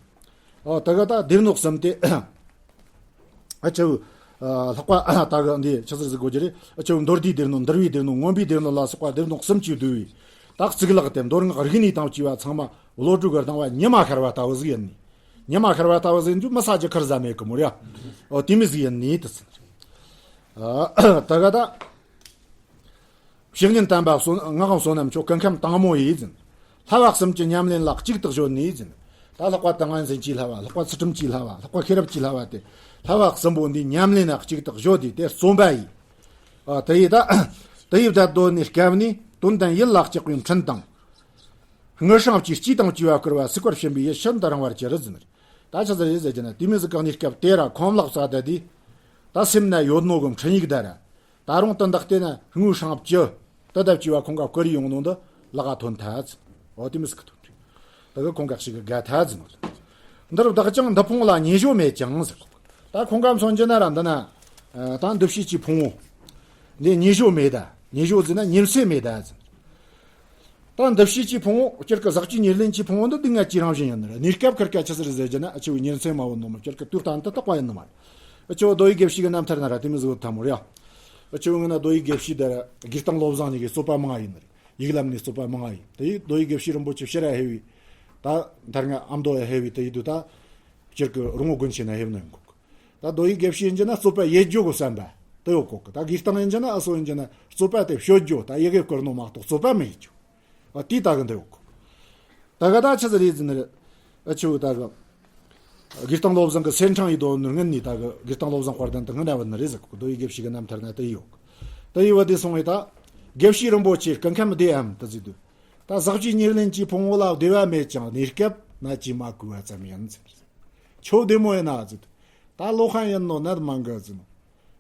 ཨོ་ད་ག་ད་སྡེ་སྣོད་གསུམ་སྟེ། ཨ་ཆུ། ལྷག་པ་ད་གི་འདི་ཆུ་ཟུར་ཟིག་གོ་རྒྱུ་རེད། ཨ་ཆུ་མདོར་བསྡུས་སྡེ་སྣོད། འདུལ་བའི་སྡེ་སྣོད། མངོན་པའི་སྡེ་སྣོད་ལ་སོགས་པ་སྡེ་སྣོད་གསུམ་གྱིས་བསྡུས་པའི་ད་གཙུག་ལག་སྟེ། མདོ་སྔགས་རིག་གནས་དང་བཅས་པ་ཚང་མ་བློ་གྲོས་ཀྱི་སྣང་བ་ཉི་མ་ཤར་བ་ལྟ་བུ་ཟིག་ཡིན་ནི། ཉི་མ་ཤར་བ་ལྟ་བུ་ཟིག་ཡིན་རྒྱུ་མི་ས་ཀྱི་ཁར་ཟ་མེད་གི་མོ་ར། ཨོ་དེ་མི་ཟིག་ཡིན་ནི་དུ་ཟིན། ད་ག་ད། བཤེས་གཉེན་དམ་པ་བསོད། སྔགས་བསོད་ནམས་མཆོག་སྐུ་ཁམས་དྭངས་མོ་ཡིས་ཟིན། བསླབ་པ་གསུམ་གྱི་ཉམས་ལེན་ལ་གཅིག་ཏུ་གཞོལ་ནས་ཟིན། ད་ལྷག་པ་ཏིང་ངེ་འཛིན་གྱི་བསླབ་པ། ལྷག་པ་ཚུལ་ཁྲིམས་ཀྱི་བསླབ་པ། ལྷག་པ་ཤེས་རབ་ཀྱི་བསླབ་པ་སྟེ། བསླབ་པ་གསུམ་པོ་འདི་ཉམས་ལེན་ལ་གཅིག་ཏུ་གཞོལ་ཏེ་དེ་བརྩོན་པ་ཡིས། ཨ་དེ་ཡིས་ད། དེ་ཡིས་བསྡད་དོ་ནས་སྐབས་ནས་དོན་དམ་ཡིད་ལ་གཅིག་པའི་འཕྲིན་དང་། དངུལ་སྲང་བཅས་སྤྱི་དང་བཅས་པ་བསྐུར་བ་སྲིད་པར་ཕྱིན་པའི་ཡུལ་ཤིན་ཏུ་རིང་བར་གྱུར་ཟིན། ད་ཆི་ཟིག་རེད་ཟེར་གྱི་ན་དེ་མི་ཟིག་གང་ནས་སྐབས་དེ་ར་ཁོམ་ལག་ས་ད་དེ། ད་སེམས་ན་ཡོད་ནོ་གི་འཕྲིན་ཡིག་ད་ར། ད་རུང་དོན་དག་དེ་ན་དངུལ་སྲང་བཅུ་དེ་ལྟ་བཅས་པ་ཁོང་ག་བསྐུར་ཡོང་ནོ་འདི་ལག་ག་ཐོན་ཐལ་ཟིན། འོ་དེ་མི་ཟིག་གི་ཐོན་ཐལ། ད་གི་ཁོང་ག་ཞིག་གི་དགའ་ཐལ་ཟིན། འདིར་བདག་ཀྱང་འདི་ཕུང་ལ་ཉེས་སྦྱོར་མེད་ཅིང་ཟེར། ད་ཁོང་ག་མཚོན་གྱི་ན་ར་འདི་ན། ད་འདུ་བྱེད་ཀྱི་ཕུང་པོ། འདི་ཉེས་སྦྱོར་མེད་ད། ཉེས་སྦྱོར་ཟེར་ན་ཉེས་ཚད་མེད་ད་ཟེར། ད་འདུ་བྱེད་ཀྱི་ཕུང་པོ་སྤྱིར་གི་ཟག་བཅས་ཉེར་ལེན་གྱི་ཕུང་པོ་འདི་སྡུག་བསྔལ་གྱི་རང་བཞིན་ཡིན་ནི་རེད། གནས་སྐབས་ཁར་སྐད་ཆ་ཟེར་ཟེར་གྱི་ན་ཨ་ཆེ་བོ་ཉེར་འཚེ་མ་བོ་ནོ་མ་སྤྱིར་གི་དུས་གཏན་དུ་དག་པ་ཡིན་ནི་མ་རེད། ཨ་ཆེ་བོ་མདོ་ཡི་དགེ་བཤེས་ཀྱི་རྣམ་ཐར་ན་ར་དེ་མི་བཟོ་ཐ་མོ་རེད། ཨ་ཆེ་བོ་ངི་ན་མདོ་ཡི་དགེ་བཤེས་དེ་ར་དགེ་སྟོན་བློ་བཟང་གཉིས་ཀྱི་རྩོད་པ་མང་ཡིན་ནི་རེད། ཡིག་ལམ་ནས་རྩོད་པ་མང་ཡིན། དེ་ཡིས་མདོ་ཡི་དགེ་བཤེས་རིན་པོ་ཆེ་ཕྱིར་ར་ཧེ་བི། ད་མཐར་ང་ཨ་མདོ་ཡ་ཧེ་བི་དེ་ཡིས་དུ་ད་སྤྱིར་གི་རོང་བོ་དགོན་ཆེན་ན་ཧེ་བི་ན་ཡོང་གོ། ད་མདོ་ཡི་དགེ་བཤེས་ཡིན་གྱི་ན་རྩོད་པ་ཡེད་རྒྱུ་གི་བསམ་པ་དེ་ཡོད་གོ་གི། ད་དགེ་སྟོན་ཡིན་གྱི་ན་ཨ་སོ་ཡིན་གྱི་ན་རྩོད་པ་དེ་བཤོད་རྒྱུ་ད་ཡི་གེ་བསྐུར་ནོ་མ་གཏོགས་རྩོད་པ་མི་ཡེད་རྒྱུ། ཨ་དེ་ད་གི་འདི་ཡོད་གོ། ད་ག་ད་ཆི་ཟིག་རེད་ཟེར་ནི་རེད། ཨ་ཆེ་བོ་ད་གི་དགེ་སྟོན་བློ་བཟང་གི་སེར་ཕྲེང་ཡི་དོ་ནི་སྔོན་ནས་ད་གི་དགེ་སྟོན་བློ་བཟང་དཔལ་ལྡན་དུ་སྔོན་ན་བུད་ནི་རེད་ཟེར་གོ། མདོ་ཡི་དགེ་བཤེས་ཀྱི་རྣམ་ཐར་ན་དེ་ཡོད་གོ། དེ་ཡི་བ་དེ་སོང་བས་ད་དགེ་བཤེས་རིན་པོ་ཆེ་སྐུ་ཁམས་བདེའམ་དུ་ཟེར་དུས། ད་ཟག་བཅས་ཉེར་ལེན་གྱི་ཕུང་པོ་ལ་བདེ་བ་མེད་ཀྱང་གནས་སྐབས་ནད་ཀྱིས་མ་གོས་པ་ཙམ་ཡིན་ཟེར། ཁྱོད་བདེ་མོ་ཡིན་ན་ཟེར། ད་བློ་ཧན་ཡིན་ནོ་ནད་མང་གི་ཟེར་ནོ།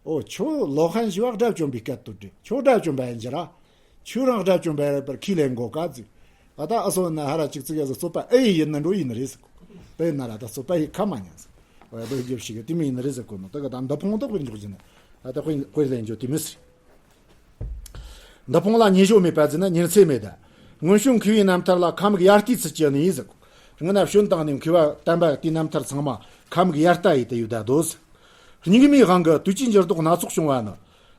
ཨོ་ཁྱོད་བློ་ཧན་ཞི་བ་དགྲ་བཅོམ་པའི་སྐད་དུ་འདྲི། ཁྱོད་དགྲ་བཅོམ་པ་ཡིན་གྱི་ར། ཁྱོད་རང་དགྲ་བཅོམ་པ་ཡིན་པར་ཁས་ལེན་དགོས་ག་ཟེར། ཨ་ད་ཨ་སོ་ན་ཧ་ར་ཅིག་ཙིག་ཡ་ཟེར་རྩོད་པ་ཨེ་ཡིན་ན་འགྲོ་ཡིན་ནི་རེད་ཟེར་གོ། དེ་ཡིན་ན་ར་ད་རྩོད་པ་ཡི་ཁ་མ་ཉན་ཟེར། ཨོ་ཡ་དོ་རྒྱབ་ཞིག་གི་དེ་མི་ཡིན་ནི་རེད་ཟེར་གོ་ནོ། ད་ག་ད་འདི་ཕུང་དག་པའི་འཇོག་རྒྱུ་ནི། ཨ་ད་དཔེ་དཔེ་ལེན་རྒྱུ་དེ་མི་སྲིད། འདི་ཕུང་ལ་ཉེས་སྦྱོར་མེད་པ་ཟེར་ན་ཉེར་འཚེ་མེད་ད། སྔོན་བྱོན་མཁས་པའི་རྣམ་ཐར་ལ་ཁམས་དབྱར་ལྟས་ཚུལ་གྱི་གནས་ཟེར། སྔོན་ན་བྱོན་བཏང་ནས་མཁས་པ་དམ་པ་དེའི་རྣམ་ཐར་ཚང་མ་ཁམས་དབྱར་ལྟ་ཡིས་དུ་ཡོད་ད་དོ་ཟེར། སྙིགས་མའི་དབང་གིས་དུས་ཀྱི་འགྱུར་ལྡོག་སྣ་ཚོགས་བྱུང་བ་ནི།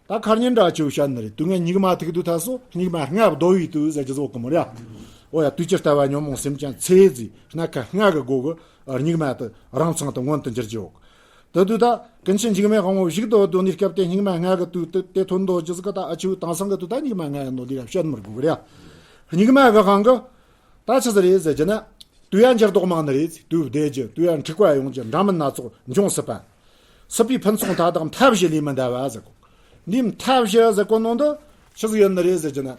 ད་ཁར་ཉིན་འདྲ་ཆེ་བོ་བཤད་ནི་རེད། དུས་ངན་སྙིགས་མ་ཐུག་དུས་ཐ་སོ་སྙིགས་མ་ལྔ་བདོ་བའི་དུས་ཟེར་གྱི་བཟོ་གི་མོ་རེད། ཨོ་ཡ་དུས་ཀྱི་ལྟ་བ་ཉོན་མོངས་སེམས་ཅན་ཚེ་ཟེར་སྣ་ཁ་ལྔ་གི་སྒོ་གི་སྙིགས་མ་དུ་རང་མཚང་དུ་མངོན་དུ་འགྱུར་གྱི་ཡོད། དེ་དུས་ད་ཀུན་མཁྱེན་འཇིགས་མེད་དབང་པོ་བཞུགས་དུ་བསྡོད་ནས་སྐབས་དེ་སྙིགས་མ་ལྔ་གི་དུས་དེ་དེ་ཐོན་དོ་རྒྱུ་ཟིག་གི་ད་ཨ་ཆུ་དེང་སང་གི་དུས་ད་སྙིགས་མ་ལྔ་ཡིན་ནོ་འདི་ལ་བཤད་མི་དགོས་གི་རེད། སྙིགས་མ་གི་དབང་གི་ད་ཆི་ཟིག་རེད་ཟེར་གྱི་ན། དུས་ཡང་འགྱུར་ལྡོག་མང་ནི་རེད། དུས་བདེ་རྒྱུ་དུས་ཡང་འཁྲུག་པ་ཡོང་རྒྱུ་འདྲ་མིན་སྣ་ཚོགས་འབྱུང་སྲིད་པ། སྲིད་པའི་ཕུན་ཚོགས་མཐའ་དག་མཐའ་བཞི་ལས་མི་འདའ་བ་ཟེར་གོ། འདི་མཐའ་བཞི་ཟེར་གོ་ནོ་འདི་ཆི་ཟིག་ཡིན་ནི་རེད་ཟེར་གྱི་ན།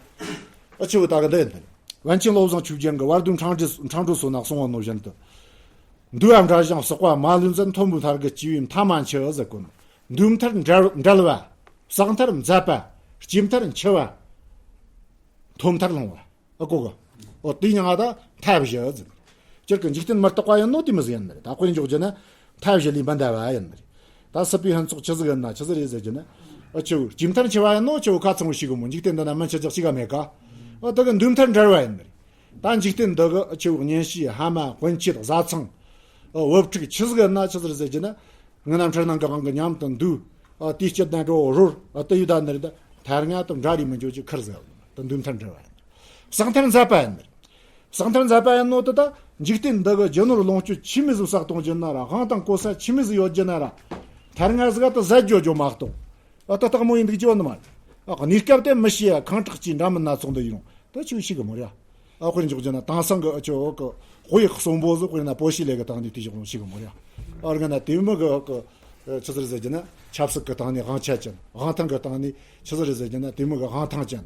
ཨ་ཆུ་ད་གི་འདི་ཡིན་ནི་རེད། པཎ་ཆེན་བློ་བཟང་ཆོས་རྒྱན་གྱི་བར་དོའི་འཕྲང་སྒྲོལ་འཕྲང་སྒྲོལ་སོ་ན་གསུངས་པ་ནོ་བཞིན་དུ། འདུལ་བ་འདྲ་ཞིང་བསགས་པ་མ་ལུས་མཛད། མཐོན་པོའི་མཐར་གྱིས་སྐྱེས་པའི་མཐའ་མ་འཆི་ཟེར་གོ་ནོ། འདུལ་མཐར་འབྲེལ་འབྲེལ་བ། བསགས་མཐར་མཛད་པ། སྐྱེས་མཐར་འཆི་བ། མཐོ་མཐར་ལྷུང་བ། ཨ་གོ་གི། ཨོ་དེ་ཉང་ང་ད་མཐའ་བཞི་ཟེར། སྤྱིར་གི་འཇིག་རྟེན་མི་རྟག་པ་ཡིན་ནོ་དེ་མི་ཟིག་ཡིན་ནི་རེད། ད་དཔེར་འཇོག་རྒྱུ་ན་མཐའ་བཞི་ལས་མི་འདའ་བ་ཡིན་ནི་རེད། ད་སྲིད་པའི་ཕུན་ཚོགས་ཆི་ཟིག་ཡིན་ན་ཆི་ཟིག་རེད་ཟེར་རྒྱུ་ན། ཨ་ཆུ་སྐྱེས་མཐར་འཆི་བ་ཡིན་ནོ་ཆུ་ཁ་ཚང་བོ་ཞིག་གི་མོ། འཇིག་རྟེན་འདི་ན་མི་འཆི་རྒྱུ་ཞིག་ག་མེད་ཀ། ཨོ་ད་གི་འདུལ་མཐར་འབྲེལ་བ་ཡིན་ནི་རེད། ད་འཇིག་རྟེན་འདི་གི་ཨ་ཆུ་གཉེན་བཤེས་ཕ་མ་སྤུན་མཆེད་བཟའ་ཚང་། ཨོ་བུ་ཕྲུག་ཆི་ཟིག་ཡིན་ན་ཆི་ཟིག་རེད་ཟེར་རྒྱུ་ན། ངི་ན་འཕྲུལ་སྣང་གི་དབང་གིས་མཉམ་དུ་འདུས། ཨ་དེའི་སྐྱིད་ལྡན་འགྲོ་རོལ། ཨ་དེ་ཡི་ད་ནི་རེད་ད། མཐའ་ལྔ་དང་འབྲལ་རེས་མི་འཇོག་ཅིག་ཁུར་ཟེར་བ། ད་འདུལ་མཐར་འབྲེལ་བ་ཡིན། བསགས་མཐར་མཛད་པ་ཡིན་ནི། བསགས་མཐར་མཛད་པ་ཡིན་ནོ་དེ་ད་འཇིག་རྟེན་འདི་གི་རྒྱུ་ནོར་ལོངས་སྤྱོད་ཆི་མོ་ཟིག་བསགས་གཏོང་རྒྱུ་ན་ར། དབང་དང་གོ་ས་ཆི་མོ་ཟིག་ཡོད་རྒྱུ་ན་ར། མཐའ་ལྔ་ཟིག་ག་དེ་ཟད་འགྲོ་རྒྱུ་མ་གཏོགས། ཨ་ད་སྟག་མོ་ཡིན་འདུག་ཅི་བ་ནི་མ་རེད། ཨ་གནས་སྐབས་དེ་མི་ཤེས་ཡ། ཁེངས་དྲེགས་ཀྱི་འདྲ་མིན་སྣ་ཚོགས་འདི་ཡིན་རུང་ད་ཆི་ཞིག་གི་མོ་རེད། ཨ་དཔེར་འཇོག་རྒྱུ་ན་དེང་སང་གི་ཨ་ཆོ་གི་དཔེ་གསོན་པོ་ཟིག་དཔེར་ན་པོ་ཤི་ལེ་གི་སྟེང་ནས་དེ་ཞིག་ཞིག་གི་མོ་རེད། ཨ་རྒན་ན་དེ་མི་གི་གི་ཆི་ཟེར་ཟེར་རྒྱུ་ན་ཆབ་སྲིད་གི་སྟེང་ནས་དབང་ཆ་ཅན། དབང་ཐང་གི་སྟེང་ནས་ཆི་ཟེར་ཟེར་རྒྱུ་ན་དེ་མི་གི་དབང་ཐང་ཅན།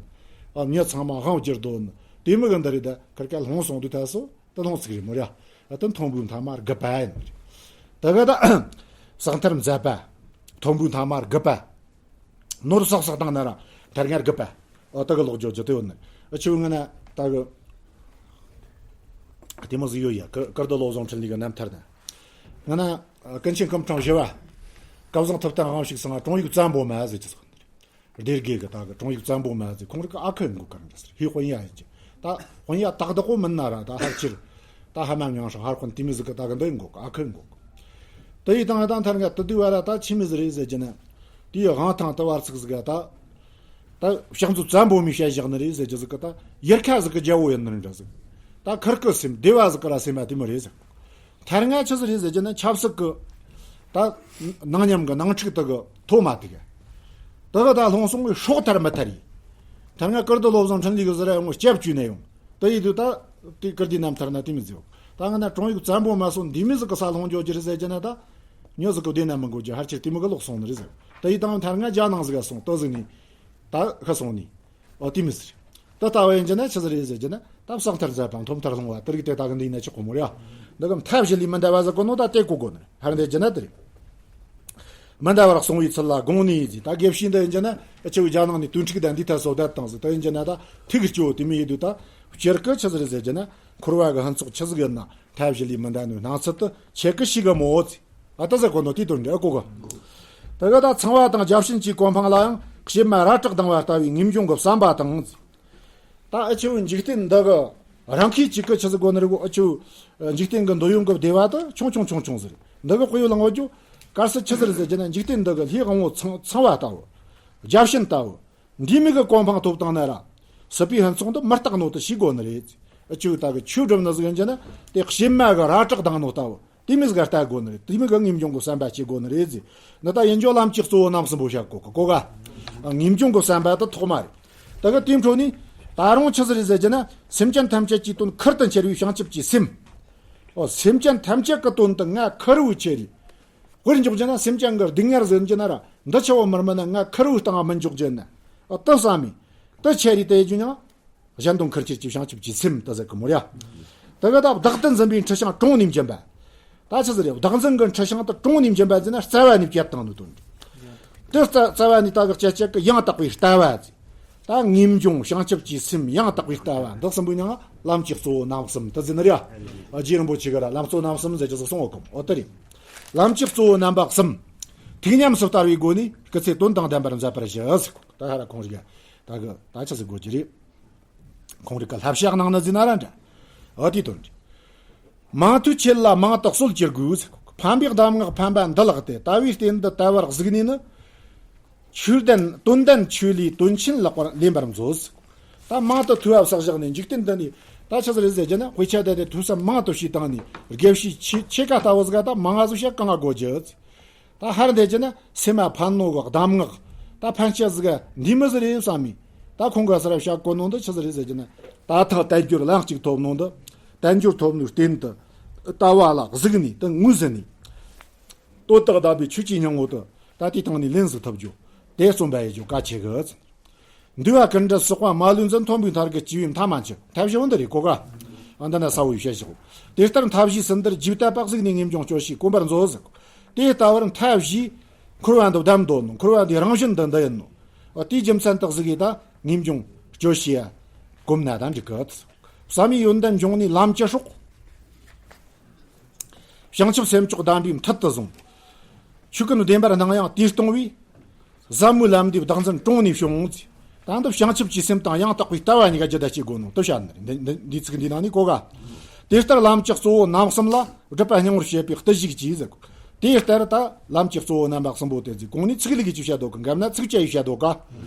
ཨ་མྱི་ཚང་མ་དབང་བསྒྱུར་དོ་ནི་དེ་མི་གི་འདི་རེད། ད་ཁར་ཀ་ལྷུང་སོང་དུས་ད་སོ་ད་ལྷུང་ཚིག་རེད་མོ་རེད། ཨ་ད་མཐོན་པོའི་མཐའ་མ་རྒུད་པ་ཡིན་ནི་རེད། ད་ག་ད་བསགས་མཐར་མཛད་པ། མཐོན་པོའི་མཐའ་མ་རྒུད་པ། ནོར་བསགས་བསགས་བཏང་ན་ར་མཐའ་ལྔ་རྒུད་པ། ཨོ་ད་གི་ལོག་འཇོག་རྒྱུ་དེ་ཡོད་ནི། ཨ་ཆུ་ང་ན་ད་གི་དེ་མོ་ཟིག་ཡོད་ཡ། ཀར་ཀར་རྡོ་བློ་བཟང་འཕྲིན་ལས་གི་རྣམ་ཐར་ན། ང་ན་ཀུན་མཁྱེན་སྐུ་ཕྲེང་བཞི་པ། སྐལ་བཟང་ཐུབ་བསྟན་དབང་ཕྱུག་ཚང་ང་དྲུང་ཡིག་བཙན་པོ་མ་ཟེར་གྱི་ཟིག་ནི། སྡེ་དགེ་གི་ད་གི་དྲུང་ཡིག་བཙན་པོ་མ་ཟེར། ཁོང་རིག་གི་ཨ་ཁུ་ཡིན་གོ་ག་རང་གི་ཟེར། ཧི་དཔོན་ཡ་ཡིན་གྱི། ད་དཔོན་ཡ་ཏག་ཏག་པོ་མིན་ན་ར་ད་ཧར་ཆེར། ད་ ད་ཧ་མ་མྱང་ཧྲང་ཧར་ཁོན་དེ་མི་ཟིག་གི་ད་གི་འདི་ཡིན་གོ་གི། ཨ་ཁུ་ཡིན་གོ་གི། དེ་ཡི་དང་ད་མཐར་ང་དེ་དུས་བ་ར་ད་ཆི་མི་ཟིག་རེད་ཟེར་གྱི་ན། དེའི་དབང་ཐང་དུ་བར་ཚིག་ཟིག་ག་ད། ད་ཕྱག་མཛོད་བཙན་པོ་མིས་བཤད་བཞག་ནི་རེད་ཟེར་གྱི་ཟིག་གི་ད། ཡུལ་ཁ་ཟིག་གི་རྒྱལ་པོ་ཡིན་ནི་འདྲ་ཟིག་ད་ཁུར་གི་སེམས་སྡེ་བ་ཟིག་གི་ར་སེམས་མ་དེ་མི་རེད་ཟེར། མཐར་ང་ཆི་ཟིག་རེད་ཟེར་གྱི་ན་ཆབ་སྲིད་གི། ད། ནང་མཉམ་གི་ནང་འཁྲུག་དུ་གི་ཐོ་མ་དེ་གི། དེ་གི་ད་ལྷུང་སོང་གི་སྲོག་ཐར་མི་ཐར་ཡིན། མཐར་ང་ཀིརྟི་བློ་བཟང་འཕྲིན་ལས་གི་ཟིག་ར་ཡོང་སྐྱབས་བཅོལ་ནས་ཡོང་། དེ་ཡི་དུས་ད། དེ་ཀིརྟི་རྣམ་ཐར་ན་དེ་མི་ཟིག་ད་ང་ན་གྲོང་ཡུག་བཙན་པོ་མ་སོང་འདི་མི་ཟིག་གི་ས་ལྷུང་འགྱོ་རྒྱུ་རེད་ཟེར་གྱི་ན་ད། ཉོ་ཟིག་གི་བདེ་ན་མི་འགོ་རྒྱུ་ཧར་ཆེར་དེ་མི་གི་ལོག་སོང་ནི་རེད་ཟེར། དེ་ཡི་དང་མཐར་ང་རྒྱ་ནང་ཟིག་ག་སོང་དེ་ཟིག་ནི། ད་ཁ་སོང་ནི། ཨོ་དེ་མི་ཟིག་ད་ལྟ་བ་ཡིན་གྱི་ན་ཆི་ཟིག་རེད་ཟེར་གྱི་ན་ད་བསང་མཐར་མཛད་པ་མཐོ་མཐར་ལྷུང་བ་དེ་རིགས་དེ་ད་གི་འདི་ཡིན་ན་ཆོག་གོ་མོ་རེད་ཨ། འདི་གི་མཐའ་བཞི་ལས་མི་འདའ་བ་ཟེར་གོ་ནོ་ད་དེ་གོ་གོ་ནི་རེད། ཧར་འདི་གྱི་ན་དེ་རེད། མི་འདའ་བར་གསུང་བའི་ཚུལ་ལ་དགོངས་ནས་ཡིན་ཟིག་ད་དགེ་བཤེས་འདི་ཡིན་གྱི་ན་ཨ་ཆེ་བའི་རྒྱ་ནང་ནས་དོན་ཁྲིགས་དང་འདི་ཐད་སོ་བསྡད་བཏང་ཟིག་ད་ཡིན་གྱི་ན་ད་ཐུགས་སྐྱོ་དེ་མི་ཡིན་དུས་ད་སྤྱིར་གི་ཆི་ཟིག་རེད་ཟེར་གྱི་ན་འཁོར་བ་གི་ཕུན་ཚོགས་ཆི་ཟིག་ཡིན་ན་མཐའ་བཞི་ལས་མི་འདའ་ནོའི་སྣང་ཚུལ་དུ་ཁྱེད་ཀྱི་ཤེས་གི་མོ་ཟིག་ཨ་ད་ཟེར་གོ་ནོ་དེ་དོན་འདྲ་ཨ་གོ་གི། དེ་གི་ད་ཚངས་པ་དང་བརྒྱ་བྱིན་གྱི་གོ་འཕང་ལ་ཡང་གཤེད་མ་རལ་གྲི་ལྡང་བ་ལྟ་བུའི་ངེས་འབྱུང་གི་བསམ་པ་དང་། ད་ཨ་ཆེ་བོའི་འཇིག་རྟེན་འདི་གི་རང་ཁའི་གཅིག་གི་ཆི་ཟིག་གོ་ནི་རེད་གོ་ཨ་ཆེ་བོ། འཇིག་རྟེན་གི་འདོད་ཡོན་གི་བདེ་བ་དུ་ཆུང་ཆུང་ཆུང་ཆུང་ཟིག་རེད། འདི་གི་དཔེ་ཡོད་ལ་ངོ་རྒྱུ། གལ་སྲིད་ཆི་ཟིག་རེད་ཟེར་གྱི་ན་འཇིག་རྟེན་འདི་གི་ལྷའི་དབང་བོ་ཚངས་ཚངས་པ་ལྟ་བུ། བརྒྱ་བྱིན་ལྟ་བུ། འདི་མི་གི་གོ་འཕང་ཐོབ་བཏང་ན་ར། སྲིད་པའི་ཕུན་ཚོགས་འདི་མི་རྟག་ནོ་དུ་ཤེས་དགོ་ནི་རེད། ཨ་ཆེ་བོ་ད་གི་ཆོས་སྒྲུབ་ནི་ཟིག་ཡིན་གྱི་ན་དེ་གཤེད་མ་གི་རལ་གྲི་ལྡང་ནོ་ལྟ་བུ། དེ་མི་ཟིག་ལྟ་དགོ་ནི་རེད། དེ་མི་གི་ངེས་འབྱུང་གི་བསམ་པ་སྐྱེ་དགོ་ནི་རེད་ཟེར། འདི་ལྟ་ཡིན་རྒྱུ་ལམ་གྱི་གཙོ་བོ་རྣམ་གསུམ་པོ་བཤད་གོ་གི་གོ་ག་ངེས་འབྱུང་གི་བསམ་པ་དེ་ཐོག་མ་རེད། ད་གི་དེའི་འཕྲོ་ནས་ད་རུང་ཆི་ཟིག་རེད་ཟེར་གྱི་ན་སེམས་ཅན་ཐམས་ཅད་ཀྱི་དོན་ཁུར་དུ་འཁྱེར་བའི་བྱང་ཆུབ་ཀྱི་སེམས། ཨོ་སེམས་ཅན་ཐམས་ཅད་ཀྱི་དོན་དུ་ང་ཁུར་བོ་ཁྱེར་རེད། དཔེར་འཇོག་རྒྱུ་ན་སེམས་ཅན་གྱི་སྡུག་བསྔལ་ཟེར་རྒྱུ་ན་ར་འདི་ཆེ་བོ་མི་སྨིན་ན་ང་ཁུར་བོའི་སྟེང་མི་འཇོག་རྒྱུ་ན། ཨོ་དེ་བསམ་མི། དེ་ཁྱེར་རེད་དེ་རྒྱུ་ན། གཞན་དོན་ཁུར་ཁྱེར་གྱི་བྱང་ཆུབ་ཀྱི་སེམས་དེ་ཟེར་གི་མོ་ར། དེ་གི་ད་བདག་ཏུ་འཛིན་པའི་འཁྲི་ཤིང་གྲོང་ནས་འབྱིན་པ། ད་ཆི་ཟིག་རེད། བདག་འཛིན་གྱི་འཁྲི་ཤིང་དེ་གྲོང་ནས་འབྱིན་པ་ཟེར་ན་རྩ་བ་ནས་བཅད་བཏང་ནི་དོན་རེད། དེ་རྩ་རྩ་བ་ནས་ད་གི་བཅད་བཅད་གི་ཡང་དག་པའི་ལྟ་བ་ཟེར། ད་ངེས་འབྱུང་བྱང་ཆུབ་ཀྱི་སེམས་ཡང་དག་པའི་ལྟ་བ་འདི་གསུམ་པོའི་མིང་ལ་ལམ་གྱི་གཙོ་བོ་རྣམ་གསུམ་དེ་ཟེར་ནི་རེད། རྗེ་རིན་པོ་ཆེ་གི་ར་ལམ་གཙོ་རྣམ་གསུམ་ཟེར་གྱི་ཟིག་གསུང་བ་གོམ་ཨོ་དེ་རེད། ལམ་གྱི་གཙོ་བོ་རྣམ་པ་གསུམ། ཐུགས་ཉམས་སུ་བསྟར་བའི་སྒོ་ནས་སྐུ་ཚེ་དོན་དང་ལྡན་པར་མཛད་པར་ཞུ་ཟེར་གོ་ད་ཧ་ར་ཁོང་རིག་ད་གི་ད་ཆི་ཟིག་དགོས་ཀྱི་རེད། ཁོང་རིག་གི་བསླབ་བྱ་གནང་ནི་ཟིན་ན་ར་འདྲ། ཨ་དེའི་དོན་རེད། མང་ཐོས་ཆེད་ལ་མང་དུ་གསོལ་གྱི་དགོས། ཕན་པའི་གདམས་ངག་ཕན་པ་འདི་ལགས་ཏེ། ལྟ་བའི་རྟེན་འདི་ལྟ་བར་གཟིགས་ནས་ནི། ཆོས་ལྡན་དོན་ལྡན་ཆོས་ལས་དོན་ཆེན་ལེགས་པར་ལེན་པར་མཛོད། ད་མང་དུ་ཐོས་པ་བསགས་བཞག་ནས་འཇིག་རྟེན་འདི་ནས་ད་ཆི་ཟིག་རེད་ཟེར་རྒྱུ་ན་དཔེ་ཆ་དེ་དེ་ཐོས་བསམ་མང་དུ་བྱས་བཏང་ནས་དགེ་བཤེས་ཆེ་ཆེ་ཀ་ལྟ་བུ་ཟིག་ད་མང་ང་ཟིག་བཤད་གང་ང་དགོས་རྒྱུ། ད་ཧར་འདེད་ཀྱི་ན་སེམས་མ་ཕན་ནོ་གི་གདམས་ངག་ད་ཕན་ཆད་ཟིག་འདི་མི་ཟིག་རེད་བསམ་མི། ད་ཁོང་ག་སར་བཤད་གོ་ནོ་འདི་ཆི་ཟིག་རེད་ཟེར་གྱི་ན། ད་ཐག་དལ་འབྱོར་ལམ་གཅིག་ཐོབ་ནོ་འདི། དལ་འབྱོར་ཐོབ་ནོའི་རྟེན་དུ། ལྟ་བ་ལ་གཟིགས་ནས་དེ་ངོས་ཟིན་ནས། དོན་དག་གདམས་པའི་ཆོས་ཀྱི་སྙིང་པོ་དེ། ད་དེའི་སྟེང་ནས་ལེན་ཟིག་ཐུབ་རྒྱུ། དེ་རྩོམ་པ་ཡི་རྒྱུ་གལ་ཆེ་གི། འདུལ་བ་ཀུན་འདྲེན་སོགས་པ་མ་ལུས་འཛིན། མཐོན་པོའི་མཐར་གྱིས་སྐྱེ་བའི་མཐའ་མ་མཆིས། མཐའ་བཞི་བོ་འདི་རེད་གོ་ག་ཨ་འདི་ན་ས་བོ་ཡི་བཤད་བཞག་དེ་ལྟར་མཐའ་བཞིའི་ཟིན་བྲིས་རྒྱས་བཏབ་པ་གཟིགས་ནས་ངེས་འབྱུང་སྐྱོ་ཤས་གོམས་པར་མཛོད་ཟེར། དེ་ལྟ་བུར་མཐའ་བཞིའི་འཁོར་བ་འདི་བསྡམ་འདོད་ནོ། འཁོར་བ་འདིའི་རང་བཞིན་འདི་འདི་ཡིན་ནོ། ཨ་དེའི་རྒྱུ་མཚན་དག་གཟིགས་ཡིས་ད་ངེས་འབྱུང་སྐྱོ་ཤས་ཡ་གོམས་ན་ད་འགྲིག་གི། བསམ་ཡས་ཡོན་ཏན་འབྱུང་གནས་ལམ་གྱི་སྲོག་བྱང་ཆུབ་སེམས་མཆོག་གདམས་པའི་མཐིལ་དུ་བཟུང་། ཆོས་ཀུན་བདེན་པར་སྣང་ཡང་དེས་སྟོང་བའི། ཟབ་མོའི་ལམ་འདིའི་བདག་འཛིན་གྲོང་ནས་བྱུང་། ད་འདི་བྱང་ཆུབ་ཀྱི་སེམས་དང་ཡང་དག་པའི་ལྟ་བ་གཉིས་ཀ་ཇི་ལྟར་སྐྱེ་དགོས་ནོ་དེ་བཤད་ནི་རེད། འདི་འདི་འདི་ཚིག་འདིའི་ནང་ནས་གོ་ག་དེ་ལྟར་ལམ་གྱི་གཙོ་བོ་རྣམ་གསུམ་ལ་སྒྲུབ་པ་སྙིང་པོར་བྱེད་པའི་བརྟུལ་ཞུགས་ཀྱིས་ཟེར། དེ་ལྟར་ད་ལམ་གྱི་གཙོ་བོ་རྣམ་པ་གསུམ་པོ་དེ་ཚོའི་གོང་ནས་ཚིག་ལུགས་ཀྱིས་བཤད་དོ་གི། འགབ་ན་ཚིགས་བཅད་ཡིས་བཤད་དོ་ག་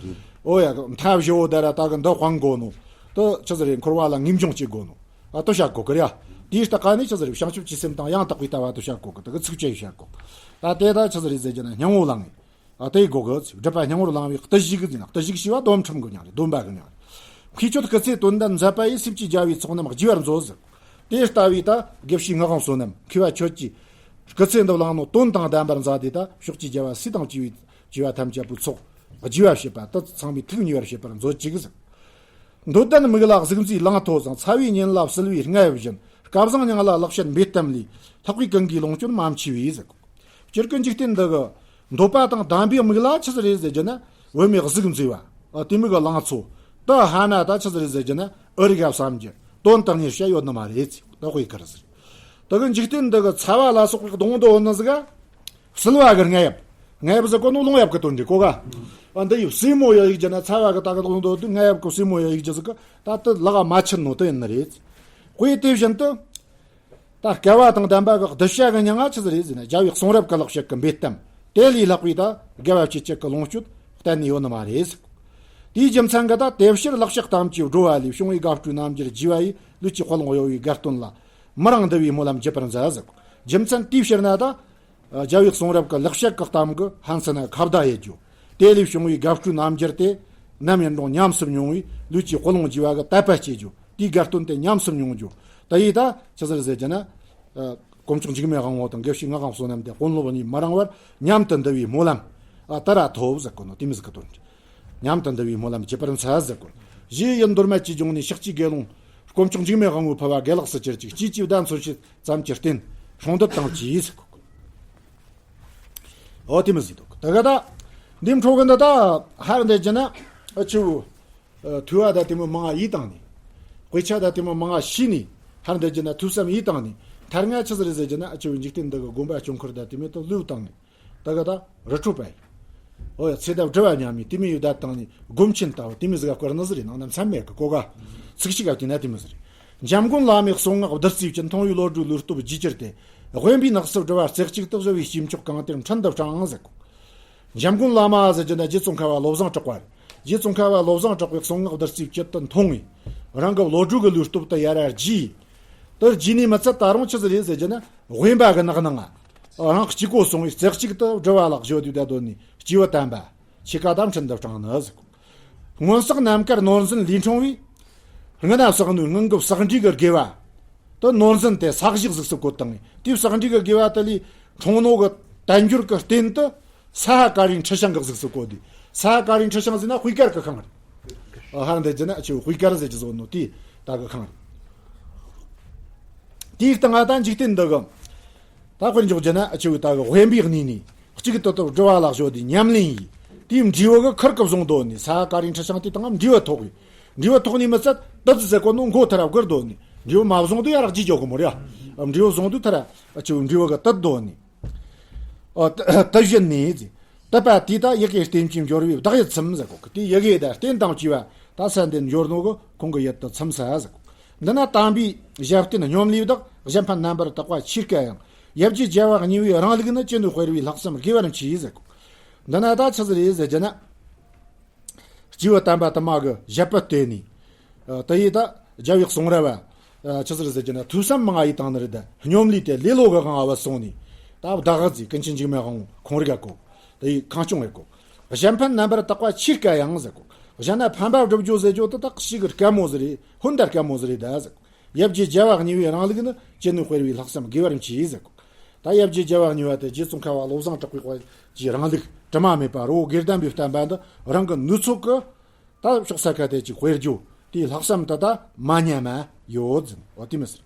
ཨོ་ཡ། མཐའ་བཞི་བོ་དེ་ར་ད་གི་འདི་སྤང་དགོས་ནོ། དེ་ཆི་ཟིག་རེད། འཁོར་བ་ལ་ངེས་འབྱུང་སྐྱེ་དགོས་ནོ། ཨ་དེ་བཤད་གོ་གི་རེད་ཡ། དེའི་ལྟ་ག་ནས་ཆི་ཟིག་རེད། བྱང་ཆུབ་ཀྱི་སེམས་དང་ཡང་དག་པའི་ལྟ་བ་དེ་བཤད་གོ་གི། དེ་གི་ཚིགས་བཅད་ཡིས་བཤད་གོ་གི། ད་དེ་ད་ཆི་ཟིག་རེད་ཟེར་རྒྱུ་ན་སྙིང་པོ་ལ་ངེས། ཨ་དེ་གོ་གི། སྒྲུབ་པ་སྙིང་པོར་བླང་བའི་བརྟུལ་ཞུགས་ཀྱི་ཟེར་ན། བརྟུལ་ཞུགས་ཞེས་པ་སྡོམ་ཁྲིམས་ཀྱི་མྱིང་རེད། སྡོམ་པ་གི་མྱིང་རེད། མཁས་མཆོག་སྐུ་ཚེ་དོན་ལྡན་མཛད་པ་ཡིས། སྲིད་ཀྱི་རྒྱལ་བའི་ཚོགས་རྣམས་བརྗེ་བར་མཛོད་ཟེར། དེ་ལྟ་བུའི་ད་དགེ་བཤེས་ངག་དབང་བསོད་ནམས་མཁས་པ་ཁྱོད་ཀྱིས་སྐུ་ཚེ་འདི་བླངས་ནོ་དོན་དང་ལྡན་པར་མཛད་དེ། ད་ཕྱོགས་ཀྱི་རྒྱལ་བ་སྲས་དང་བཅས་པའི་བཅས་པ་ཐམས་ཅད་པོའི་ཚོགས་བརྗེ་བར་བྱེད་པ་དེ་ཚང་མས་ཐུགས་མཉེས་པར་བྱེད་པར་མཛོད་ཅིག་ཟེར། འདོད་ལྡན་མིག་ལ་གཟུགས་མཛེས་ལང་ཐོ་བཟང་། ཚ་བའི་ཉིན་ལ་བསིལ་བའི་རྔ་ཡབ་བཞིན། སྐལ་བཟང་མྱང་ལ་ལེགས་བཤད་འབེལ་གཏམ་ལས། ལྷག་པའི་ཀུན་གྱིས་ལོངས་སྤྱོད་མ་མཆིས་པའི་ཟེར། སྤྱིར་གི་འཇིག་རྟེན་འདི་གི་འདོད་པ་དང་ལྡན་པའི་མིག་ལ་ཆི་ཟིག་རེད་ཟེར་རྒྱུ་ན། བུད་མེད་གཟུགས་མཛེས་པ། ཨ་དེ་མིག་གི་ལང་ཚོ། དེ་ཧ་ན་ད་ཆི་ཟིག་རེད་ཟེར་རྒྱུ་ན་ཨུ་རིག་ག་བསམ་རྒྱུ་དོན་དང་ཉེར་བཤད་ཡོད་ནི་མ་རེད་ཟེར། ད་དཔེ་ཁར་ཟེར། དེ་གི་འཇིག་རྟེན་འདི་གི་ཚ་བ་ལ་སོགས་པའི་གདོང་འདོད་ནི་ཟིག་ག་བསིལ་བ་གི་རྔ་ཡབ། རྔ་ཡབ་ཟེར་གོ་ནོ་རླུང་ཡབ་གི་དོན་རེད་གོ་ག་ཨ་འདི་ཡི་བསེ་མོ་ཡ་ཡིག་རྒྱུ་ན་ཚ་བ་གི་ད་གི་རླུང་འདོད་དུས་རྔ་ཡབ་གི་བསེ་མོ་ཡ་ཡིག་རྒྱུ་ཟིག་གི་ད་དེ་ལག་མ་ཆུད་ནོ་དེ་ཡིན་ནི་རེད། དཔེ་དེ་བཞིན་དུ། ད་སྐལ་བ་དང་ལྡན་པ་གི་གདུལ་བྱ་གི་མྱིང་ང་ཆི་ཟིག་རེད་ཟེར་ན། རྒྱལ་བའི་གསུང་རབ་ཀྱི་ལེགས་བཤད་ཀྱི་འབེལ་གཏམ་དེ་ལས་ལྷག་པའི་ད་དགེ་བ་བྱེད་ཅེས་ཀྱི་ལོངས་སྤྱོད་གཏན་ནས་ཡོད་ནི་མ་རེད་ཟེར། དེའི་རྒྱུ་མཚན་གྱིས་ད་དེ་ཕྱིར་ལེགས་བཤད་གཏམ་གྱི་བྲོ་བ་ལས། བྱུང་བའི་དགའ་སྤྲོའི་རྣམ་འགྱུར་རྒྱས་པ་ཡིས། ལུས་ཀྱི་དཔལ་ལོངས་གཡོ་བའི་དགའ་སྟོན་ལ། མི་རང་འདུལ་བའི་སྨོན་ལམ་བགྱིད་པར་མཛད་ཟེར། རྒྱུ་མཚན་དེའི་ཕྱིར་ན་ད་རྒྱལ་བའི་གསུང་རབ་ཀྱི་ལེགས་བཤད་ཀྱི་གཏམ་གྱིས་ཕན་ཚུན་ཁ་བརྡ་ཡེད་རྒྱུ། དེ་ལས་བྱུང་བའི་དགའ་སྤྲོའི་རྣམ་འགྱུར་དེ་ནམ་ཡིན་རུང་ཉམས་སུ་མྱོང་བའི་ལུས་ཀྱི་དཔལ་ལོངས་རྒྱས་པ་གི་དད་པ་སྐྱེ་རྒྱུ། དེའི་དགའ་སྟོན་དེ་ཉམས་སུ་མྱོང་རྒྱུ། ད་ཡིས་ད་ཆི་ཟིག་རེད་ཟེར་རྒྱུ་ན། ཨ། དཀོན་མཆོག་འཇིགས་མེད་དབང་པོ་དང་དགེ་བཤེས་ངག་དབང་བསོད་ནམས་དེ་དཔོན་སློབ་གཉིས་མི་རིང་བར་མཉམ་དུ་འདུ་བའི་སྨོན་ལམ། ཨ། དེ་ར་ཐོབ་ཟེར་གོ་ནོ་དེ་མོ་ཟིག་གི་དོན། ཉམས་དུ་འདུ་བའི་སྨོན་ལམ་བགྱིད་པར་མཛད་ཟེར་གོ། གཞི་ཡི་མདོ་སྨད་ཀྱི་ལྗོངས་ནས་ཤཱཀྱའི་དགེ་སློང་དཀོན་མཆོག་འཇིགས་མེད་དབང་པོའི་ཕུལ་བ་དགེ་ལེགས་སུ་གྱུར་ཅིག། སྐྱེས་ཀྱི་བརྡ་མཚོན་བྱེད་ཙམ་གྱི་རྟེན་སྲུང་འདོད་དང་བཅས་ཟེར་གོ། འོ་དེ་མོ་ཟིག་འདུག། ད་ག་ད་འདི་འཕྲོ་གི་འདི་ད་ཧར་འདི་རྒྱུ་ན་ཨ་ཆུ། ཨ། ཐུ་བ་ད་དེ་མོ་མང་ང་ཡིས་བཏང་ནས། དཔེ་ཆ་ད་དེ་མོ་མང་ང་ཤེས་ནས། ཧར་འདི་རྒྱུ་ན་ཐུགས་བསམ་ཡིས་བཏང་ནས། མཐར་ང་ཆི་ཟིག་རེད་ཟེར་རྒྱུ་ན། ཨ་ཆུ་བའི་འཇིག་རྟེན་འདི་གི་དགོན་པ་སྐྱོང་ཁུར་ད་དེ་མོ་ད་ལུས་བཏང་ནས། ད་ག་ད་རི་ཁྲོད་པ་ཡིས། འོ་ཡ། ཚེ་ད་སྒྲུབ་པ་མཉམ་མེད་དེ་མོ་ཡོད་ད་བཏང་ནས། སྒོམ་ཆེན་ལྟ་བུ་དེ་མོ་ཟིག་ག་བསྐོར་ནི་ཟིག་རེད། ནང་ན་མཚམས་མེད་གི་གོ་ག། ཚིག་གཅིག་ག་བལྟས་ན་དེ་མོ་ཟིག་རེད། འཇམ་མགོན་བླ་མའི་གསུང་ངག་བདུད་རྩིའི་བཅུད། མཐོང་བའི་བློ་གྲོས་ལུས་སྟོབས་རྒྱས་གྱུར་ཏེ། དབེན་པའི་ནགས་སུ་སྒྲུབ་པ་རྩེ་གཅིག་ཏུ། གཞོལ་བའི་སྐྱེས་མཆོག་གང་དེར་འཕྲིན་དུ་དྲངས་ཟེར་གོ། འཇམ་མགོན་བླ་མ་ཟེར་རྒྱུ་ན་རྗེ་ཙོང་ཁ་པ་བློ་བཟང་གྲགས་པ་རེད། རྗེ་ཙོང་ཁ་པ་བློ་བཟང་གྲགས་པའི་གསུང་ངག་བདུད་རྩིའི་བཅུད་དུ་འཐུང་བས། རང་གི་བློ་གྲོས་ཀྱི་ལུས་སྟོབས་དེ་ཡར་རྒྱས། དེ་རྒྱས་ནས་མི་ཚད་ད་རུང་ཆི་ཟིག་རེད་ཟེར་རྒྱུ་ན། དབེན་པ་གི་ནགས་ནང་ང་རང་གཅིག་པོ་སོང་བས། རྩེ་གཅིག་ཏུ་སྒྲུབ་པ་ལ་གཞོལ་དུས་ད་གདོད་ནས་སྐྱེས་བུ་དམ་པ་ཆེ་ཀ་དམ་འཕྲིན་དུ་དྲངས་ནི་ཟེར་གོ། སྔོན་བསགས་རྣམ་དཀར་ནོར་འཛིན་ལས་འཁྲུངས་པའི། སྔོན་ན་བསགས་ནོའི་སྔོན་གྱི་བསགས་འབྲས་ཀྱི་དགེ་བ་དེ་ནོར་འཛིན་དེ་ས་གཞི་གཟུགས་སུ་བཀོད་བཏང་ངས། དེའི་བསགས་འབྲས་ཀྱི་དགེ་བ་དེ་ལས་འཁྲུངས་ནོ་གི་དལ་འབྱོར་གྱི་རྟེན་དེ་ས་ཧ་ཀ་རའི་འཁྲི་ཤིང་གི་གཟུགས་སུ་བཀོད་དེ། ས་ཧ་ཀ་རའི་འཁྲི་ཤིང་ཟེར་ན་དཔེ་དཀར་གྱི་ཤིང་རེད། ཨ། ཧར་འདི་རྒྱུ་ན་ཨ་ཆུ་དཔེ་དཀར་ཟེར་གྱི་བཟོ་ནོ་དེ་ད་གི་ཤིང་རེད། དེའི་སྟེང་ང་ད་འཇིག་རྟེན་འདི་གི་ད་དཔེར་འཇོག་རྒྱུ་ན། ཨ་ཆུ་ད་གི་དབེན་པའི་གནས་ནས་གཅིག་ཏུ་ཏུ་སྒྲུབ་པ་ལ་གཞོལ་ཏེ་ཉམས་ལེན་ཡིས། དེའི་འབྲས་བུ་གི་ཁུར་གི་བཟུང་དོ་ནས། ས་ཧ་ཀ་རའི་འཁྲི་ཤིང་དེ་དང་འབྲས་བུ་ཐོགས་པས། འབྲས་བུ་ཐོགས་ནས་མི་ཚད་དུད་ཟེར་གོ་ནོ་མགོ་ཐུར་ར་བསྒུར་དོ་ནས། འབྲས་བུ་མ་བཟུང་དུས་ཡར་རྒྱས་འཇོག་གི་མོ་རེད། ཨ། འབྲས་བུ་བཟུང་དུས་ཐུར་ར་ཨ་ཆུ་འབྲས་བུ་གི་དུད་དོ་ནས། ཨ། དུ་བཞིན་ནས་ཟེར། དུད་པ་དེ་ད་ཡི་གེ་རྟེན་ཅིང་འབྱོར་བའི་བདག་ཡིད་ཚིམ་ཟེར་གོ་གི། དེ་ཡི་གེ་དང་རྟེན་དང་བཅས་པ་ད་ས་འདི་འབྱོར་ནོ་གི་ཁོང་གི་ཡིད་དུ་ཚིམ་ས་ཟེར་གོ། འདི་ན་དམ་པའི་ཞབས་བརྟན་སྙོམས་ལས་བདག། གཞན་ཕན་རྣམ་པར་དག་པ་ཆེས་དཀའ་ཡང་། ཡབ་རྗེ་རྒྱལ་བ་གཉིས་པའི་རིང་ལུགས་ནི། ཅི་ནུས་དཔེར་བའི་ལྷག་བསམ་དགེ་བར་མཆིས་ཟེར་གོ། འདི་ན་ད་ཆི་ཟིག་རེད་ཟེར་རྒྱུ་ན། སྐྱེས་བུ་དམ་པ་དུ་མ་གི་ཞབས་པད་བསྟེན་ནས། ཨ། དེ་ཡིས་ད་རྒྱལ་བའི་གསུང་རབ་བ། ཨ། ཆི་ཟིག་རེད་ཟེར་རྒྱུ་ན། ཐོས་བསམ་མང་ང་ཡིས་བཏང་ནི་རེད། ད་སྙོམས་ལས་དེ་ལེ་ལོ་གི་དབང་བ་སོང་ནས། ད་བདག་ཟེར་ཀུན་མཁྱེན་འཇིགས་མེད་དབང་པོ་ཁོང་རིག་ག་གོ། དེ་ཡིས་གང་སྐྱོང་བས་གོ། གཞན་ཕན་རྣམ་པར་དག་པ་ཆེས་དཀའ་ཡང་ཟེར་གོ། གཞན་ན་ཕན་པ་བསྒྲུབ་རྒྱུ་ཟེར་རྒྱུ་དེ་ད་ཞེ་གི་དཀའ་མོ་ཟིག་རེད། ཧོན་ད་དཀའ་མོ་ཟིག་རེད་ད་ཟེར་གོ། ཡབ་རྗེ་རྒྱལ་བ་གཉིས་པའི་རིང་ལུགས་ནི། ཅི་ནུས་དཔེར་བའི་ལྷག་བསམ་དགེ་བར་མཆིས་ཟེར་གོ། ད་ཡབ་རྗེ་རྒྱལ་བ་གཉིས་པ་དེ་རྗེ་ཙོང་ཁ་པ་བློ་བཟང་གྲགས་པའི་དཔལ་གྱི་རིང་ལུགས་དྲི་མ་མེད་པ་རི་བོ་དགེ་ལྡན་པའི་བསྟན་པ་འདི་རང་གི་ནུས་ཚོད་ཀྱིས་ད་ཕྱོགས་ས་ཁ་དེ་ཅིག་དཔེར་རྒྱུ་དེའི་ལྷག་བསམ་དེ་ད་མ་ཉམས་མ་ཡོད་ཟེར། འོ་དེ་མོ་ཟེར།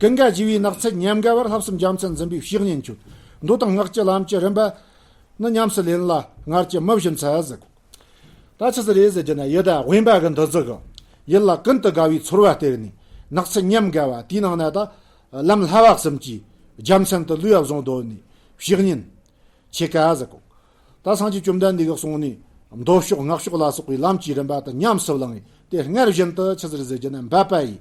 ཀུན་དགའ་བཞི་པའི་ནགས་ཚལ་ཉམས་དགའ་བར། ལྷག་བསམ་རྒྱལ་མཚན་འཛིན་པའི་བཤེས་གཉེན་ཁྱོད། མདོ་དང་སྔགས་ཀྱི་ལམ་གྱི་རིམ་པ་ནི། ཉམས་སུ་ལེན་ལ་སྔར་གྱི་མི་བཞིན་འཚལ་ཟེར་གོ། ད་ཆི་ཟིག་རེད་ཟེར་རྒྱུ་ན། ཡུལ་ད་དབེན་པ་གི་འདུ་འཛི་གི་ཡུལ་ལ་ཀུན་ཏུ་དགའ་བའི་ཚོར་བ་སྟེར་ནས། ནགས་ཚལ་ཉམས་དགའ་བ་དེའི་ནང་ན་ད་ལམ་བསླབ་པ་གསུམ་གྱི་རྒྱལ་མཚན་དུ་ལུས་པ་བཟུང་དོ་ནས། བཤེས་གཉེན་ཆེ་ཀ་ཟེར་གོ། ད་སངས་རྒྱས་བཅོམ་ལྡན་འདས་ཀྱིས་གསུངས་ནས། མདོ་ཕྱོགས་སྔགས་ཕྱོགས་ལ་སོགས་པའི་ལམ་གྱི་རིམ་པ་དེ་ཉམས་སུ་བླངས་ཏེ། སྔར་བཞིན་དུ་ཆི་ཟིག་རེད་ཟེར་རྒྱུ་ན། འབད་པ་ཡིས།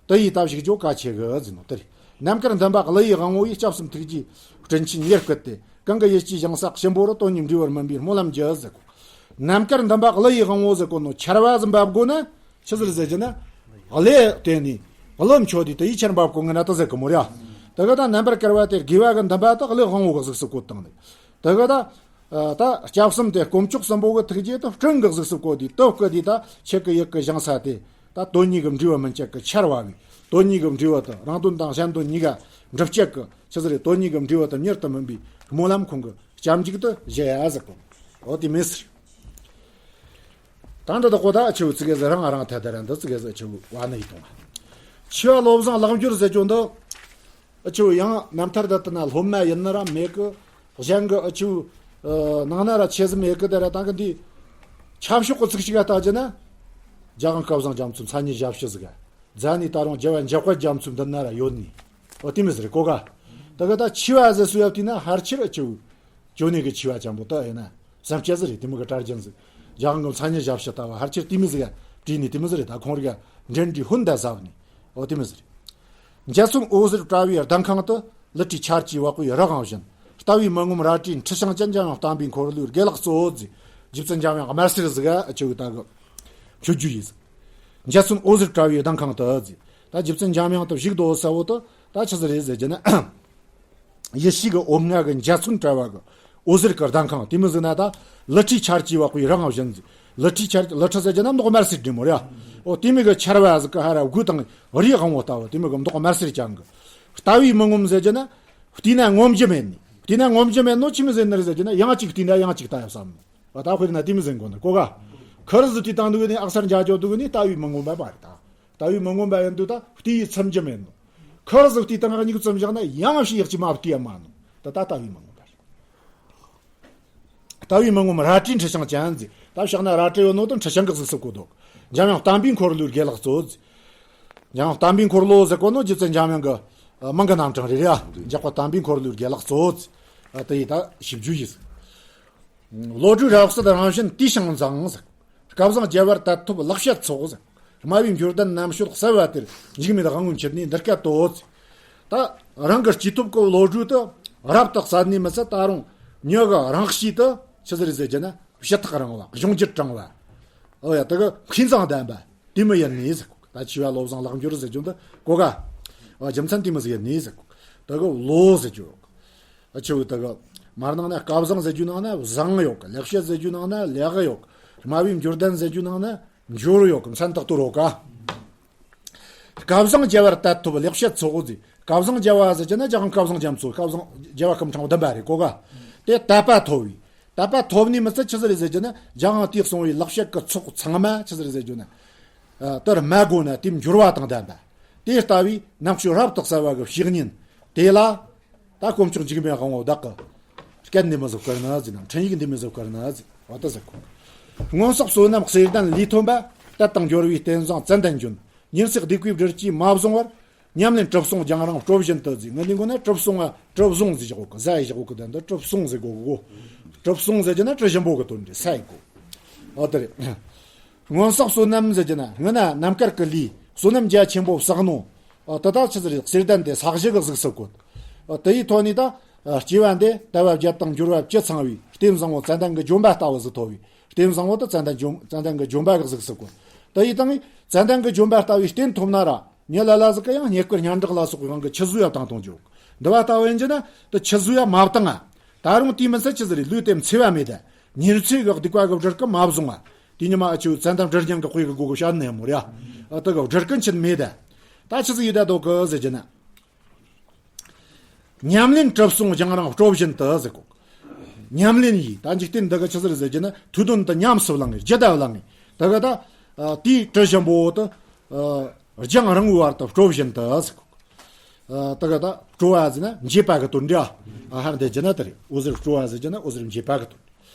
དེ་ཡི་ལྟ་བཞག་རྒྱུ་གལ་ཆེ་གི་ཟེར་ནོ་དེ་རེད། ནམ་མཁར་འདུན་པ་ཀླུ་ཡི་དབང་པོ་ཡིས། སྐྱབས་སུ་ཐུགས་རྗེའི་སྤྲིན་ཆེན་ཡར་བསྐུལ་ཏེ། གང་གི་ཡིད་ཀྱི་ཞིང་ས་གཤིན་པོ་རུ། དོན་གཉིས་འབྲས་བུར་སྨིན་པའི་སྨོན་ལམ་རྒྱུ་ཟེར་གོ། ནམ་མཁར་འདུན་པ་ཀླུ་ཡི་དབང་པོ་ཟེར་གོ་ནོ། ཆར་བ་ཟིག་འབབ་དགོས་ན་ཆི་ཟིག་རེད་ཟེར་རྒྱུ་ན། ཀླུ་དེ་ནི་ཀླུ་མཆོག་དེ་དེ་ཡི་ཆར་འབབ་དགོས་ངེས་ན་དེ་ཟེར་གི་མོ་རེད། དེ་གི་ད་རྣམ་པར་དཀར་བ་དེ་དགེ་བ་གི་འདུན་པ་དེ་ཀླུ་དབང་པོ་གི་གཟུགས་སུ་བཀོད་བཏང་ནས། དེ་གི་ད། ད་སྐྱབས་གསུམ་དེ་དཀོན་མཆོག་གསུམ་པོ་གི་ཐུགས་རྗེ་དེ་སྤྲིན་གི་གཟུགས་སུ་བཀོད་དེ། དེ་བཀུག་དེ་ད་ཁྱེད་ཀྱི་ཡིད་ཀྱི་ཞིང་ས་དེ་ད་དོན་གཉིས་ཀྱི་འབྲས་བུ་སྨིན་བྱེད་ཀྱི་ཆར་བབས་པས། དོན་གཉིས་ཀྱི་འབྲས་བུ་དེ་རང་དོན་དང་གཞན་དོན་གཉིས་ཀ་འགྲུབ་བྱེད་ཀྱི་ཆི་ཟིག་རེད། དོན་གཉིས་ཀྱི་འབྲས་བུ་དེ་མྱུར་དུ་སྨིན་པའི་སྨོན་ལམ་ཁོང་གི་སྐྱབས་འཇུག་ཏུ་བཞེས་ཡ་ཟེར་གོ། འོ་དེ་མོ་ཟེར། ད་འདི་དག་གོ་ད་ཨ་ཆུ་ཙི་གེ་ཟིག་རང་རང་ཐད་དེ་ར་འདི་ཙི་གེ་ཟིག་ཨ་ཆུ་བ་ནི་ཡི་དང་། ཆེ་བ་བློ་བཟང་ལེགས་འབྱོར་ཟེར་རྒྱུ་འདི། ཨ་ཆུ་ཡང་རྣམ་ཐར་དེ་ལྟ་ན་སློབ་མ་ཡིན་ནི་ར་མེད་གི། གཞན་གི་ཨ་ཆུ་ནང་ན་ར་ཆེ་ཟིག་མེད་གི། དེ་ར་ད་གི་འདི་ཆབ་ཤོག་གི་ཚིག་ཞིག་ག་བལྟ་རྒྱུ་ན། རྒྱལ་དབང་སྐལ་བཟང་རྒྱ་མཚོའི་མཚན་ཉིད་ཞབས་ཕྱི་ཟིག་ག། རྫ་ནས་ད་རུང་རྒྱལ་བ་འཇམ་དཔལ་རྒྱ་མཚོའི་མདུན་ན་ར་ཡོད་ནི། འོ་དེ་མོ་ཟིག་རེད་གོ་ག། ད་གི་ད་ཆེ་བ་ཟེར་སུ་ཡབ་དེ་ན་ཕལ་ཆེར་ཨ་ཆུ་ཅོ་ནེ་གི་ཆེ་བ་ཅན་པོ་ད་ཡིན་ན་བསམ་སྐྱ་ཟིག་རེད། དེ་མོ་གི་གྲྭ་རྒྱུན་ཟིག། རྒྱལ་དབང་གི་མཚན་ཉིད་ཞབས་ཕྱི་ལྟ་བུ་ཕལ་ཆེར་དེ་མོ་ཟིག་ག་བྲིས་ནི་དེ་མོ་ཟིག་རེད། ད་ཁོང་རིག་ག་འདྲེན་འདྲི་ཧོན་ད་ཟབ་ནི། འོ་དེ་མོ་ཟིག་རེད། འཇའ་ཚོན་འོད་ཟེར་བཀྲ་བའི་ལྡིང་ཁང་དུ། ལི་ཁྲིའི་ཆར་གྱིས་བབས་པའི་རི་གང་བཞིན། ལྟ་བའི་མི་ངོམས་རལ་གྲིའི་འཁྲི་ཤིང་ཅན། འཇམ་དབྱངས་བསྟན་པའི་འཁོར་ལོའི་དགེ་ལེགས་སྩོལ་ཟེར། རྗེ་བཙུན་འཇམ་དབྱངས་དམར་སེར་ཟིག་ག་ཨ་ཆོས་ད་གི་མཆོད་རྒྱུ་ཡིན་ཟིག་འཇའ་ཚོན་འོད་ཟེར་བཀྲ་བའི་ལྡིང་ཁང་དུ་ཟེར། ད་རྗེ་བཙུན་འཇམ་དབྱངས་དུ་བཞུགས་དོ་ཟེར་བོ་དུ་ད་ཆི་ཟིག་རེད་ཟེར་གྱི་ན། ཡེ་ཤེས་ཀྱི་འོད་ལྔ་གི་འཇའ་ཚོན་བཀྲ་བ་གི་འོད་ཟེར་གྱི་ལྡིང་ཁང་དེ་མོ་ཟིག་ན་ད། ལི་ཁྲིའི་ཆར་གྱིས་བབས་པའི་རི་གང་བཞིན་ཟེར། ལི་ཁྲིའི་ཆར། ལི་ཁྲི་ཟེར་གྱི་ན་མདོག་དམར་སེར་འདྲ་མོ་རེད། འོ་དེ་མོ་གི་ཆར་བ་ཟིག་གི་ཧ་ར་དགུ་དང་རིའི་དབང་བོ་ལྟ་བུ་དེ་མོ་གི་མདོག་དམར་སེར་ཅན་གི། ལྟ་བའི་མི་ངོམས་ཟེར་གྱི་ན། བལྟས་ན་ངོམས་རྒྱུ་མེད་ནི། བལྟས་ན་ངོམས་རྒྱུ་མེད་ནོ་ཆི་མོ་ཟིག་ནི་རེད་ཟེར་གྱི་ན། ཡང་གཅིག་བལྟས་ན་ཡང་གཅིག་ལྟ་ཡ་བསམ་ནོ། འོ་ད་དཔེར་ན་དེ་མོ་ཟིག་གོ་ནི་གོ་ག་ཁུ་རུ་ཟིག་བལྟས་བཏང་འདུག་ནི། ཨག་སར་འཇའ་འཇོག་འདུག་ནི། ལྟ་བའི་མི་ངོམས་པ་རེད་ད། ལྟ་བའི་མི་ངོམས་པ་ཡིན་དུས་ད་བལྟས་ཡི་ཚིམ་རྒྱུ་མེད་ནོ། ཁུ་རུ་ཟིག་བལྟས་བཏང་ང་གཉིད་ཙམ་བཞག་ན་ཡང་ཕྱིས་ཡག་ཅིག་མ་བལྟས་ཡ་མ་ནོ། ད་ད་ལྟ་བའི་མི་ངོམས་པ་རེད། ལྟ་བའི་མི་ངོམས་རལ་གྲིའི་འཁྲི་ཤིང་ཅན་ཟེར། ད་བཞག་ན་རལ་གྲི་ཡོད་ནོ་དང་འཁྲི་ཤིང་གི་གཟུགས་སུ་བཀོད་དོ། འཇམ་དབྱངས་བསྟན་པའི་འཁོར་ལོའི་དགེ་ལེགས་སྩོལ་ཟེར། འཇམ་དབྱངས་བསྟན་པའི་འཁོར་ལོ་ཟེར་གོ་ནོ་རྗེ་བཙུན་འཇམ་དབྱངས་ཀྱི་མིང་གི་རྣམ་གྲངས་རེད་ར། འཇམ་དབྱངས་བསྟན་པའི་འཁོར་ལོའི་དགེ་ལེགས་སྩོལ་ཟེར། དེ་ཡི་ད་ཞིབ་རྒྱུ་ཡིན། བློ་གྲོས་རབ་གསལ་རང་བཞིན་དུས་ཤིང་འཛིན་ཟེར། སྐལ་བཟང་རྒྱལ་བར་དད་ཐོབ་ལེགས་བཤད་ཚོགས་ཟེར། སྨྲ་བའི་འབྱོར་ལྡན་རྣམ་དཔྱོད་གསལ་བ་དེར། འཇིགས་མེད་དབང་པོའི་འཁྱུད་ནས་འདི་སྐད་དོ་ཟེར། ད་རང་གི་སྐྱེས་ཐོབ་ཀྱི་བློ་གྲོས་དེ་རབ་ཏུ་གསལ་ནས་མི་ཚད་ད་རུང་མྱི་གི་རང་གཤིས་དེ་ཆི་ཟིག་རེད་ཟེར་གྱི་ན་ཞི་ཐག་རིང་བ། གཞུང་འགྱུར་དྲང་བ། ཨོ་ཡ། དེ་གི་མཁས་མཛངས་ལྡན་པ་དེ་མོ་ཡིན་ནི་ཟེར། ད་ཆེ་བ་བློ་བཟང་ལེགས་འབྱོར་ཟེར་རྒྱུ་འདི་གོ་ག་ཨ་རྒྱུ་མཚན་དེ་མོ་ཟིག་ཡིན་ནི་ཟེར། དེ་གི་བློ་ཟེར་རྒྱུ། ཨ་ཆེ་བོ་དེ་གི་མར་ནང་ན་སྐལ་བཟང་ཟེར་རྒྱུ་ནང་ན་བཟང་ཡོད་གི། ལེགས་བཤད་ཟེར་རྒྱུ་ནང་ན་ལེགས་ཡོད་གི། སྨྲ་བའི་འབྱོར་ལྡན་ཟེར་རྒྱུ་ནང་ན་འབྱོར་ཡོད་གི། མཚན་རྟགས་དོར་རོ་ག་སྐལ་བཟང་རྒྱལ་བར་དད་ཐོབ་ལེགས་བཤད་ཚོགས་ཟེར། སྐལ་བཟང་རྒྱལ་བ་ཟེར་གྱི་ན་རྒྱལ་དབང་སྐལ་བཟང་རྒྱ་མཚོ། སྐལ་བཟང་རྒྱལ་བ་སྐུ་ཕྲེང་བདུན་པ་རེད་གོ་ག་དེ་དད་པ་ཐོབ་བས། དད་པ་ཐོབ་ནས་མི་ཚད་ཆི་ཟིག་རེད་ཟེར་གྱི་ན་རྒྱལ་དབང་དེས་གསུངས་པའི་ལེགས་བཤད་ཀྱི་ཚོགས་ཚང་མ་ཆི་ཟིག་རེད་ཟེར་གྱི་ན། ཨ་དེར་མ་གོ་ན་དེའི་འབྱོར་བ་དང་ལྡན་པ། དེ་ལྟ་བུའི་རྣམ་དཔྱོད་རབ་ཏུ་གསལ་བ་གི་བཤེས་གཉེན་དེ་ལ། ད་དཀོན་མཆོག་འཇིགས་མེད་དབང་པོ་བདག་གི་སྐད་འདི་མོ་ཟིག་བཀར་ན་ཟེར་ན། འཕྲིན་ཡིག་འདི་མོ་ཟིག་བཀར་ན་ཟེར་བ་ད་ཟེར་གོ། སྔོན་བསགས་བསོད་ནམས་བསེར་ལྡན་ལས་ཐོན་པ། དད་དང་འབྱོར་བའི་རྟེན་བཟང་ཙན་དན་ལྗོན། ཉེར་སྲིད་སྡིག་པའི་སྦྲུལ་གྱིས་མ་བཟུང་བར། ཉམས་ལེན་གྲུབ་སོང་རྒྱང་རིང་སྤྲོ་བཞིན་དུ་ཟེར། ངས་འདི་མགོ་ན་གྲུབ་སོང་ང་གྲུབ་སོང་ཟེར་བཞག་གོ་གི། ཟ་ཡི་བཞག་གོ་གི། དོན་དུ་གྲུབ་སོང་ཟེར་གོ་གི་གོ། གྲུབ་སོང་ཟེར་གྱི་ན་གྲུ་ཞིམ་པོ་གི་དོན་རེད། ས་ཡི་གོ། ཨོ་དེ་རེད། སྔོན་བསགས་བསོད་ནམས་ཟེར་གྱི་ན་སྔོན་ན་རྣམ་དཀར་གི་ལས་བསོད་ནམས་རྒྱ་ཆེན་པོ་བསགས་ནོ། ཨོ་དེ་དག་ཆི་ཟིག་རེད། བསེར་ལྡན་དེ་ས་གཞི་གི་གཟུགས་སུ་བཀོད། ཨོ་དེ་ཡི་ཐོག་ནས་ད་སྐྱེ་བ་འདི་དལ་བ་བརྒྱད་དང་འབྱོར་བ་བཅུ་ཚང་བའི་རྟེན་བཟང་པོ་ཙན་དན་གྱི་ལྗོན་པ་ལྟ་བུ་ཟིག་ཐོབ་བས། རྟེན་བཟང་པོ་དེ་ཙན་དན་ལྗོན་ཙན་དན་གྱི་ལྗོན་པ་གི་གཟུགས་སུ་བཀོད། དེ་ཡི་སྟེང་ནས་ཙན་དན་གྱི་ལྗོན་པ་ལྟ་བུའི་རྟེན་ཐོབ་ན་ར། མྱི་ལ་ལ་ཟིག་གི་ཡང་རྙེད་བཀུར་སྙན་གྲགས་ལ་སོགས་པའི་དབང་གིས་ཆུད་ཟོས་ཡ་བཏང་གཏོང་རྒྱུ། འདི་བ་ལྟ་བུ་ཡིན་གྱི་ན་དེ་ཆུད་ཟོས་ཡ་མ་བཏང་ང་། ད་རུང་དེའི་མི་ཚད་ཆི་ཟིག་རེད། ལུས་དེ་འཚེ་བ་མེད་ད། ཉེར་འཚེ་གི་སྡིག་པ་གི་སྦྲུལ་གིས་མ་བཟུང་ང་། དེ་ཉི་མ་ཨ་ཆུ་ཙན་དན་སྦྲུལ་སྙིང་གི་དཔེ་གི་སྒོ་གི་བཤད་ནི་མོ་རེད་ཨ། དེ་གི་སྦྲུལ་གིས་ཆུད་མེད་ད། ད་ཆི་ཟིག་ཡིན་ད་དོ་གི་ཟེར་གྱི་ན། ཉམས་ལེན་གྲུབ་སོང་རྒྱང་རིང་སྤྲོ་བཞིན་དུ་ཟེར་གོ། ཉམས་ལེན་ཡིས་ད་འཇིག་རྟེན་འདི་གི་ཆི་ཟིག་རེད་ཟེར་གྱི་ན་ཐོས་དོན་དུ་ཉམས་སུ་བླངས་ངེ་ཇི་ལྟ་བུ་བླངས་ངེ་དེ་གི་ད། ཨ་དེའི་གྲུ་ཞིམ་པོ་དེ། ཨ་རྒྱང་རིང་བོའི་བར་དུ་སྤྲོ་བཞིན་དུ་ཟེར་གོ། ཨ་དེ་གི་ད་སྤྲོ་བ་ཟེར་ན་འགྱེད་པ་གི་དོན་འདྲ། ཨ་ཧར་འདི་གྱི་ན་དེ་རེད། འོད་ཟེར་སྤྲོ་བ་ཟེར་གྱི་ན་འོད་ཟེར་འགྱེད་པ་གི་དོན།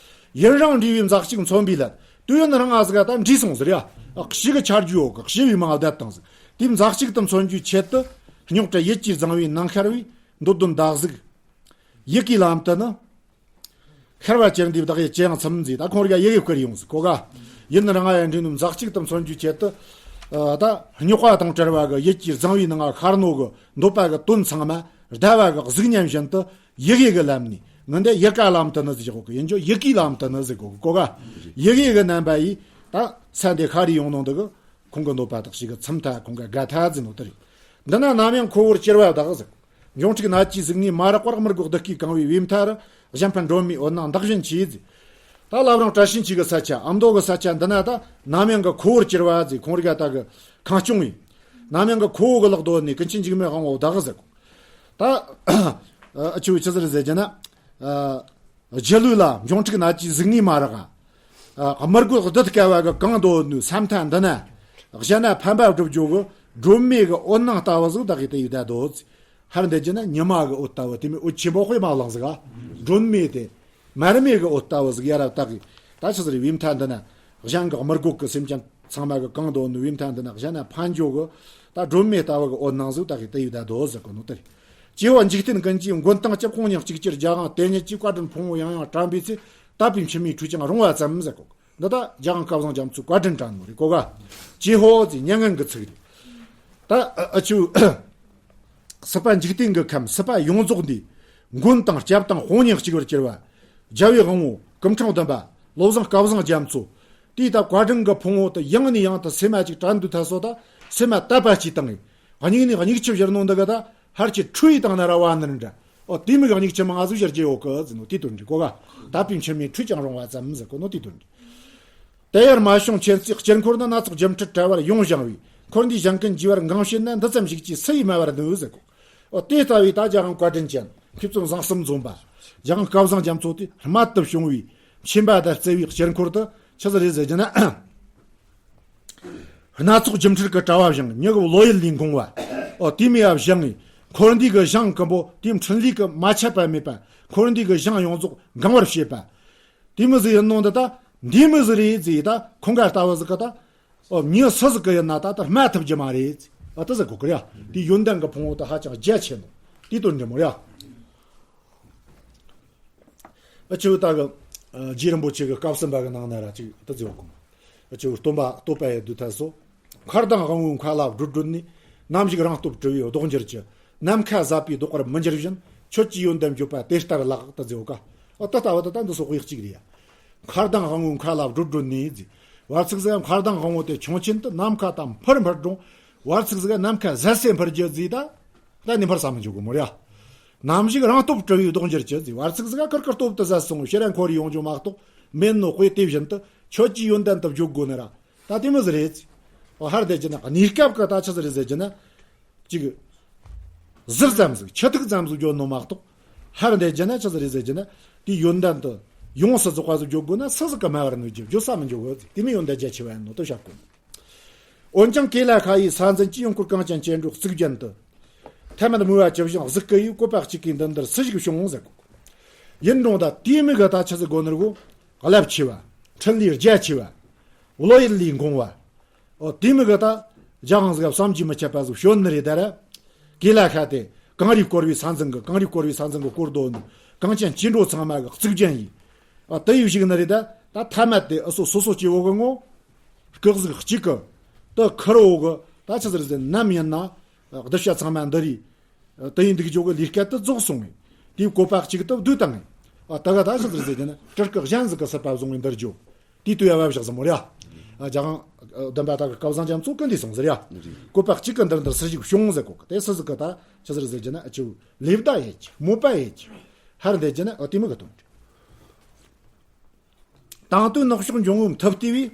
ཡུན་རིང་འདྲིས་པའི་མཛའ་གཅིག་མཚོན་པའི་ལན། དུས་ཡུན་རིང་ང་ཟིག་ད་འདྲིས་སོང་ཟེར་ཡ། ཨ་གཤིས་ཀྱི་ཆ་རྒྱུས་ཡོད་གི། གཤིས་པའི་མིང་བསྡད་བཏང་ཟིག་དེའི་མཛའ་གཅིག་དེ་མཚོན་རྒྱུའི་ཆེད་དུ། རྙོག་དྲ་ཡིད་ཀྱིས་བཟང་བའི་ནང་ཤར་བའི། འདོད་དོན་འདག་ཟིག་ཡི་གེའི་ལམ་དུ་ནི། ཤར་བ་ཅིར་འདིའི་བདག་ཡིད་ཅི་ཡང་ཚིམ་མཛད། ད་ཁོང་རིག་ཡི་གེ་བསྐུར་ཡོང་ཟིག་གོ་ག་ཡུན་རིང་ང་ཡང་འདྲིས་ནི་མཛའ་གཅིག་དེ་མཚོན་རྒྱུའི་ཆེད་དུ། ཨ་ད་རྙོག་པ་དང་བྲལ་བ་གི་ཡིད་ཀྱིས་བཟང་བའི་ནང་ང་ཤར་ནོ་གི་འདོད་པ་གི་དོན་ཚང་མ་ཟླ་བ་གི་གཟུགས་བརྙན་བཞིན་དུ། ཡི་གེ་གི་ལམ་ནས་ངི་འདི་ཡི་གེའི་ལམ་དུ་ནི་ཟེར་གོ་གི། ཡིན་རྒྱུ་ཡི་གེའི་ལམ་དུ་ནི་ཟེར་གོ་གི་གོ་ག་ཡི་གེ་གི་རྣམ་པ་ཡིས་ད་ས་འདི་ཤར་རེ་ཡོང་ནོ་འདི་གི་ཁོང་གི་འདོད་པ་དག་ཞིག་གི་ཚིམ་ཐ་ཁོང་གི་དགའ་ཐ་ཟེར་ནོ་དེ་རེད། འདི་ན་ནམ་ཡང་ཁོ་བོར་གྱུར་པ་བདག་ཟེར། འབྱུང་འཁྲུགས་ནད་ཀྱི་ཟུག་རྔུས་མ་རག་པར། དམུ་རྒོད་བདུད་ཀྱིས་གང་བའི་བས་མཐའ་རུ། གཞན་ཕན་སྒྲོན་མེའི་འོད་སྣང་འདག་བཞིན་མཆིས་ཟེར། ད་བླ་བྲང་བཀྲ་ཤིས་འཁྱིལ་གི་ས་ཆ་ཨ་མདོ་གི་ས་ཆ་འདི་ན་ད་ནམ་ཡང་གི་ཁོ་བོར་གྱུར་པ་ཟེར། ཁོང་རིག་ད་གི་ཁང་སྐྱོང་ཡིན། ནམ་ཡང་གི་ཁོ་བོ་གི་ལག་རྡོ་ནས་ཀུན་མཁྱེན་འཇིགས་མེད་དབང་པོ་བདག་ཟེར་གོ། ད་ཨ་ཆུ་ཆི་ཟེར་ཟེར་གྱི་ན། ཨ་སྒྱིད་ལུག་ལ་འབྱུང་འཁྲུགས་ནད་ཀྱི་ཟུག་རྔུས་མ་རག་ཨ་དམུ་རྒོད་བདུད་བསྐལ་བ་གི་གང་འདོད་ནུས་ས་མཐའ་འདི་ན། གཞན་ན་ཕན་པ་བསྒྲུབ་རྒྱུ་གི་སྒྲོན་མེ་གི་འོད་སྣང་ལྟ་བུ་ཟིག་བདག་གིས་དེ་ཡི་བདག་འདོད། ཧར་འདི་གྱི་ན་ཉི་མ་གི་འོད་ལྟ་བུ་དེ་མོ་འོད་ཆེན་པོ་དཔེ་མ་བླངས་ཟིག་ཨ། སྒྲོན་མེ་དེ། མར་མེ་གི་འོད་ལྟ་བུ་ཟིག་ཡ་རབས་བདག་གིས་ད་ཆི་ཟེར་བས་མཐའ་འདི་ན། གཞན་གི་དམུ་རྒོད་གི་སེམས་ཅན་ཚང་མ་གི་གང་འདོད་ནུས་བས་མཐའ་འདི་ན་གཞན་ན་ཕན་འགྱོ་གི། ད་སྒྲོན་མེ་ལྟ་བུ་གི་འོད་སྣང་ཟིག་བདག་གིས་དེ་ཡི་བདག་འདོད་ཟེར་གོ་ནོ་དེ་རེད། སྐྱེ་བོ་འཇིག་རྟེན་ཀུན་གྱི་མགོན་དང་སྐྱབས། དཔུང་གཉེན་གཅིག་གྱུར་རྒྱལ་དབང་དེ་ཉིད་ཀྱི། བཀའ་དྲིན་ཕུང་པོ་ཡང་ཡང་དྲན་པའི་ཚེ། དད་པའི་མཆི་མས་ཁྲོས་ཀྱང་རུང་བ་ཙམ་ཟེར་གོ། འདི་ད་རྒྱལ་དབང་སྐལ་བཟང་རྒྱ་མཚོའི་བཀའ་དྲིན་དྲན་ནོ་རེད་གོ་ག་ཀྱེ་ཧོ་ཟེར་མྱ་ངན་གི་ཚིག་རེད། ད་ཨ་ཨ་ཆུ། སྲིད་པ་འཇིག་རྟེན་གྱི་ཁམས། སྲིད་པ་ཡོངས་རྫོགས་འདིའི། མགོན་དང་སྐྱབས་དང་དཔུང་གཉེན་གཅིག་པར་གྱུར་པ། རྒྱལ་བའི་དབང་པོ་སྐུ་ཕྲེང་བདུན་པ། བློ་བཟང་སྐལ་བཟང་རྒྱ་མཚོ། དེའི་ད་བཀའ་དྲིན་གྱི་ཕུང་པོ་དེ་ཡང་ནས་ཡང་དུ་སེམས་མ་ཅིག་དྲན་དུས་ཐ་སོ་ད། སེམས་མ་དད་པ་སྐྱེས་བཏང་ངས། སྙིང་ནས་སྙིང་རྗེ་བཞེས་ནོ་འདི་ག་ད། ཧར་གྱི་ཁྲུས་ཡི་བཏང་ན་ར་བ་ནར་འདྲ། ཨོ་དེ་མིག་སྙིང་རྗེ་མ་ང་ཟིག་བཞེས་རྒྱུ་ཡོད་གི་ཟེར་ནོ་དེ་དོན་འདྲི་གོ་ག་དད་པའི་མཆི་མས་ཁྲུས་ཀྱང་རུང་བ་ཙམ་ཟེར་གོ་ནོ་དེ་དོན་འདྲི། དེ་ཡར་མ་བྱུང་མཁྱེན་བརྩེའི་དཀྱིལ་འཁོར་ན། སྣ་ཚོགས་སྒྱུ་འཕྲུལ་དྲ་བར་ཡོངས་བཞེངས་པའི། འཁོར་འདས་གཞན་ཀུན་འཇུག་པར་འགངས་བྱེད་ན། འདི་ཙམ་ཞིག་ཅིས་སུ་ཡིས་སྨྲ་བར་ནུས་ཟེར་གོ། ཨོ་དེ་ལྟ་བུའི་ད་རྒྱལ་དབང་བཀའ་དྲིན་ཅན་མཁས་བཙུན་བཟང་གསུམ་འཛོམས་པ། རྒྱལ་དབང་སྐལ་བཟང་རྒྱ་མཚོ་དེ་རྨད་དུ་བྱུང་བའི་མཁྱེན་པ་དང་བརྩེ་བའི་དཀྱིལ་འཁོར་དུ་ཆི་ཟིག་རེད་ཟེར་རྒྱུ་ན། སྣ་ཚོགས་སྒྱུ་འཕྲུལ་གྱི་དྲ་བ་བཞེངས། མྱུ་གུ་བློ་ཡུལ་ལས་འཁོར་བ། ཨོ་དེ་མོ་ཡ་བཞེངས་ནས། འཁོར་འདས་ཀྱི་ཞིང་ཀུན་པོ་དེའི་འཕྲིན་ལས་ཀྱིས་མ་ཆད་པ་མེད་པ། འཁོར་འདས་ཀྱི་ཞིང་ཡོངས་རྫོགས་གང་བར་བྱེད་པ། དེ་མོ་ཟིག་ཡིན་ནོ་འདི་ད། འདི་མོ་ཟིག་རེད་ཟེར་ད་ཁོང་ག་ལྟ་བུ་ཟིག་གི་ད། ཨོ་མྱི་སུ་ཟིག་གི་ཡིན་ན་ད་ད་སྨྲ་ཐུབ་རྒྱུ་མ་རེད་ཟེར། ཨ་ད་ཟེར་གོ་གི་རེད་ཡ། དེའི་ཡོན་ཏན་གྱི་ཕུང་པོ་ད་ཧ་ཅང་རྒྱ་ཆེ་ནོ། དེའི་དོན་འདྲི་མོ་རེད་ཡ། ཨ་ཆུ་ད་གི། ཨ་རྗེ་རིན་པོ་ཆེ་གི་སྐབས་གསུམ་པ་གི་ནང་ན་ར་ཅིག་ད་ཟེར་གོ། ཨ་ཆུ་སྟོན་པ་སྟོན་པ་ཡི་དུས་ཐ་སོ། མཁའ་ལྡིང་དབང་པོའི་མཁའ་ལ་བགྲོད་བགྲོད་ནས། ནམ་ཞིག་རང་སྟོབས་གྲུབ་པས་ལྡོག་འགྱུར་གྱི། ནམ་མཁའ་ཟད་པས་ལྡོག་པར་མི་འགྱུར་བཞིན། ཁྱོད་ཀྱི་ཡོན་ཏན་བརྗོད་པ་དེ་ལྟར་ལགས། ད་ཟེར་གོ་ག་ཨ་ད་ལྟ་བ་ད་ད་འདི་སོ་དཔེ་གཅིག་རེད་ཡ། མཁའ་ལྡིང་དབང་པོའི་མཁའ་ལ་བགྲོད་བགྲོད་ནས་ཟེར། བར་ཚིགས་ཟིག་མཁའ་ལྡིང་དབང་པོ་དེ་ཁྱུང་ཆེན་དུ་ནམ་མཁའ་དང་འཕུར་འཕུར་འགྲོ། བར་ཚིགས་ཟིག་ནམ་མཁའ་ཟད་སའི་འཕུར་རྒྱུ་ཟེར་ད། ད་ནི་འཕུར་ས་མི་འཇུག་གི་མོ་རེད་ཡ། ནམ་ཞིག་རང་སྟོབས་གྲུབ་པས་ལྡོག་འགྱུར་གྱི་ཟེར། བར་ཚིགས་ཟིག་ཁུར་ཁུར་སྟོབས་དེ་ཟད་སོང་ཕྱིར་ར་འཁོར་ཡོང་རྒྱུ་མ་གཏོགས་མེད་ནོ། དཔེ་དེ་བཞིན་དུ་ཁྱོད་ཀྱི་ཡོན་ཏན་དེ་བརྗོད་དགོས་ན་ར། ད་དེ་མོ་ཟིག་རེད་ཟེར། ཨོ་ཧར་དེ་བྱས་ན་གནས་སྐབས་ཀྱི་ད་ཆི་ཟིག་རེད་ཟེར་རྒྱུ་ན། ཅིག་ཟུར་ཙམ་ཟིག་ཆུ་ཐིགས་ཙམ་ཟིག་བརྗོད་ནོ་མ་གཏོགས། ཧར་དེ་བྱས་ན་ཆི་ཟིག་རེད་ཟེར་རྒྱུ་ན། དེའི་ཡོན་ཏན་དེ་ཡོངས་སུ་རྫོགས་པ་ཟིག་བརྗོད་དགོས་ན་སུ་ཟིག་གིས་སྨྲ་བར་ནུས་ཀྱི། བརྗོད་ས་མི་འཇུག་གི་ཟེར། དེ་མོ་ཡོན་ཏན་རྒྱ་ཆེ་བ་ཡིན་ནོ་དེ་བཤད་དགོས། འོན་ཀྱང་ཀེ་ལ་ཤ་ཡི་ས་འཛིན་གྱིས། ཡང་བསྐུལ་གངས་ཅན་སྐྱེ་འགྲོ་གཙུག་རྒྱན་དུ། ཐ་མལ་མོས་པ་ཇི་བཞིན་གཟུགས་སྐུ་ཡིས། བཀོད་པ་གཅིག་གིས་འདི་འདིར་སུ་ཞིག་བྱུང་ཟེར་གོ། ཡིན་རུང་ད་དེ་མོ་གི་ད་ཆི་ཟིག་དགོས་ནི་རེད་གོ། རླབས་ཆེ་བ། འཕྲིན་ལས་རྒྱ་ཆེ་བ། བློ་ཡུལ་ལས་འཁོར་བ། ཨོ་དེ་མོ་གི་ད་རྒྱལ་དབང་ཟིག་བསམ་གྱིས་མི་ཁྱབ་པ་ཟིག་བྱོན་ནི་རེད་ད་ར། ཀེ་ལ་ཤ་དེ་གངས་རིས་བསྐོར་བའི་ས་འཛིན་གི། གངས་རིས་བསྐོར་བའི་ས་འཛིན་གི་བསྐོར་དོ་ནི། གངས་ཅན་སྐྱེ་འགྲོ་ཚང་མ་གི་གཙུག་རྒྱན་ཡིན། ཨ་དེ་ཡི་བཞུགས་ནི་རེད་ད། ད་ཐ་མལ་དེ་ཨ་སོ་སོ་སོ་སྐྱེ་བོ་གི་ངོ་། སྐུ་གཟུགས་གཅིག་གི། དེ་ཁུར་བོ་གི་ད་ཆི་ཟིག་རེད་ཟེར་ནམ་ཡིན་ན། གདུལ་བྱ་ཚང་མ་འདི་རེད། དེ་ཡིན་འདུག་ཇོ་གི་ལས་སྐལ་དུ་རྫོགས་སོང་ངས། དེའི་བཀོད་པ་གཅིག་ཏུ་བསྡུས་བཏང་ངས། ཨ་ད་ག་ད་ཆི་ཟིག་ཟེར་གྱི་ན་སྤྲུལ་སྐུ་གཞན་ཟིག་གི་སྲིད་པ་བཟུང་བའི་འདིར་འཇོ། དེའི་དུས་ཡ་བབ་བཞག་ཟིན་མོ་རེད། ཨ་རྒྱལ་དབང་བདུན་པ་དག་གི་སྐལ་བཟང་རྒྱ་མཚོ་ཀུན་འདིས་གསུངས་ཟེར་ཡ། བཀོད་པ་གཅིག་གི་འདིར་འདིར་སུ་ཞིག་བྱུང་ཟེར་གོ་གི། དེ་སུ་ཟིག་གི་ད་ཆི་ཟིག་ཟེར་གྱི་ན་ཨ་ཆུ་ལེ་བདའ་ཡེད་ཀྱི་མོ་པ་ཡེད་ཀྱི། ཧར་འདེད་ཀྱི་ན་ཨ་དེ་མོ་གི་དོན་དུ། དང་དོན་ནག་ཕྱོགས་འབྱུང་བོའི་མཐུ་བརྟས་པས།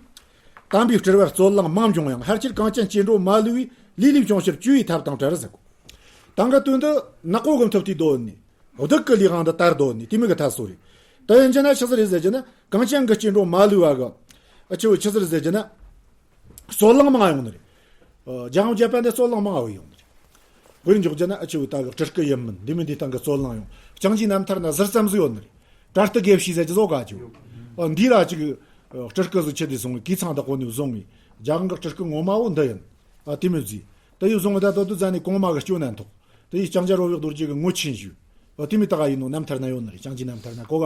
དམ་པའི་སྤྲུལ་པར་རྩོད་གླེང་མང་འབྱུང་ཡང་། ཕལ་ཆེར་གངས་ཅན་སྐྱེ་འགྲོ་མ་ལུས་པའི། ལས་ལས་བྱུང་ཕྱིར་བཅོས་པའི་ཐབས་དང་བྲལ་ཟེར་གོ། དང་གི་དོན་དུ་ནག་པོ་གི་མཐུ་བརྟས་དོན་ནི། གདུག་གི་ལས་དབང་དུ་དར་དོན་ནི་དེ་མོ་གི་ཐབས་སོ་རེད། དེ་ཡིན་གྱི་ན་ཆི་ཟིག་རེད་ཟེར་གྱི་ན་གངས་ཅན་གྱི་སྐྱེ་འགྲོ་མ་ལུས་པ་གི། ཨ་ཆི་བོ་ཆི་ཟིག་རེད་ཟེར་གྱི་ན། རྩོད་གླེང་མང་ཡོང་ནི་རེད། རྒྱལ་དབང་བརྒྱད་པ་འདི་རྩོད་གླེང་མང་བ་ཡོང་ནི་རེད། དཔེར་འཇོག་རྒྱུ་ན་ཨ་ཆི་བོ་ད་གི་སྤྲུལ་སྐུ་ཡིན་མིན་འདི་མིན་འདི་སྟེང་གི་རྩོད་གླེང་ཡོང་། ལྕང་སྐྱའི་རྣམ་ཐར་ན་ཟུར་ཙམ་ཟིག་ཡོད་ནི་རེད། གྲལ་སྟུག་དགེ་བཤེས་ཟེར་གྱི་བཟོ་ག་ཅིག་ཡོད། ཨ་འདི་ར་ཅིག་སྤྲུལ་སྐུ་ཟིག་ཆེད་དུ་བཟུང་བའི་གུས་ཚང་བདག་པོ་ནས་བཟུང་བའི་རྒྱལ་དབང་གི་སྤྲུལ་སྐུ་ངོ་མ་བོ་འདི་ཡིན། ཨ་དེ་མོ་ཟིག་ད་ཡོད་བཟུང་བའི་ད་དོ་དུ་ཟ་ནས་གོང་མ་གི་སྐྱོན་ན་ཐོག་དེ་ཡིས་ལྕང་སྐྱ་རོལ་བའི་རྡོ་རྗེ་གི་ངོ་ཆེན་ཞུ། ཨོ་དེ་མོ་ད་ག་ཡིན་ནོ། རྣམ་ཐར་ན་ཡོད་ནི་རེད། ལྕང་སྐྱའི་རྣམ་ཐར་ན་གོ་ག་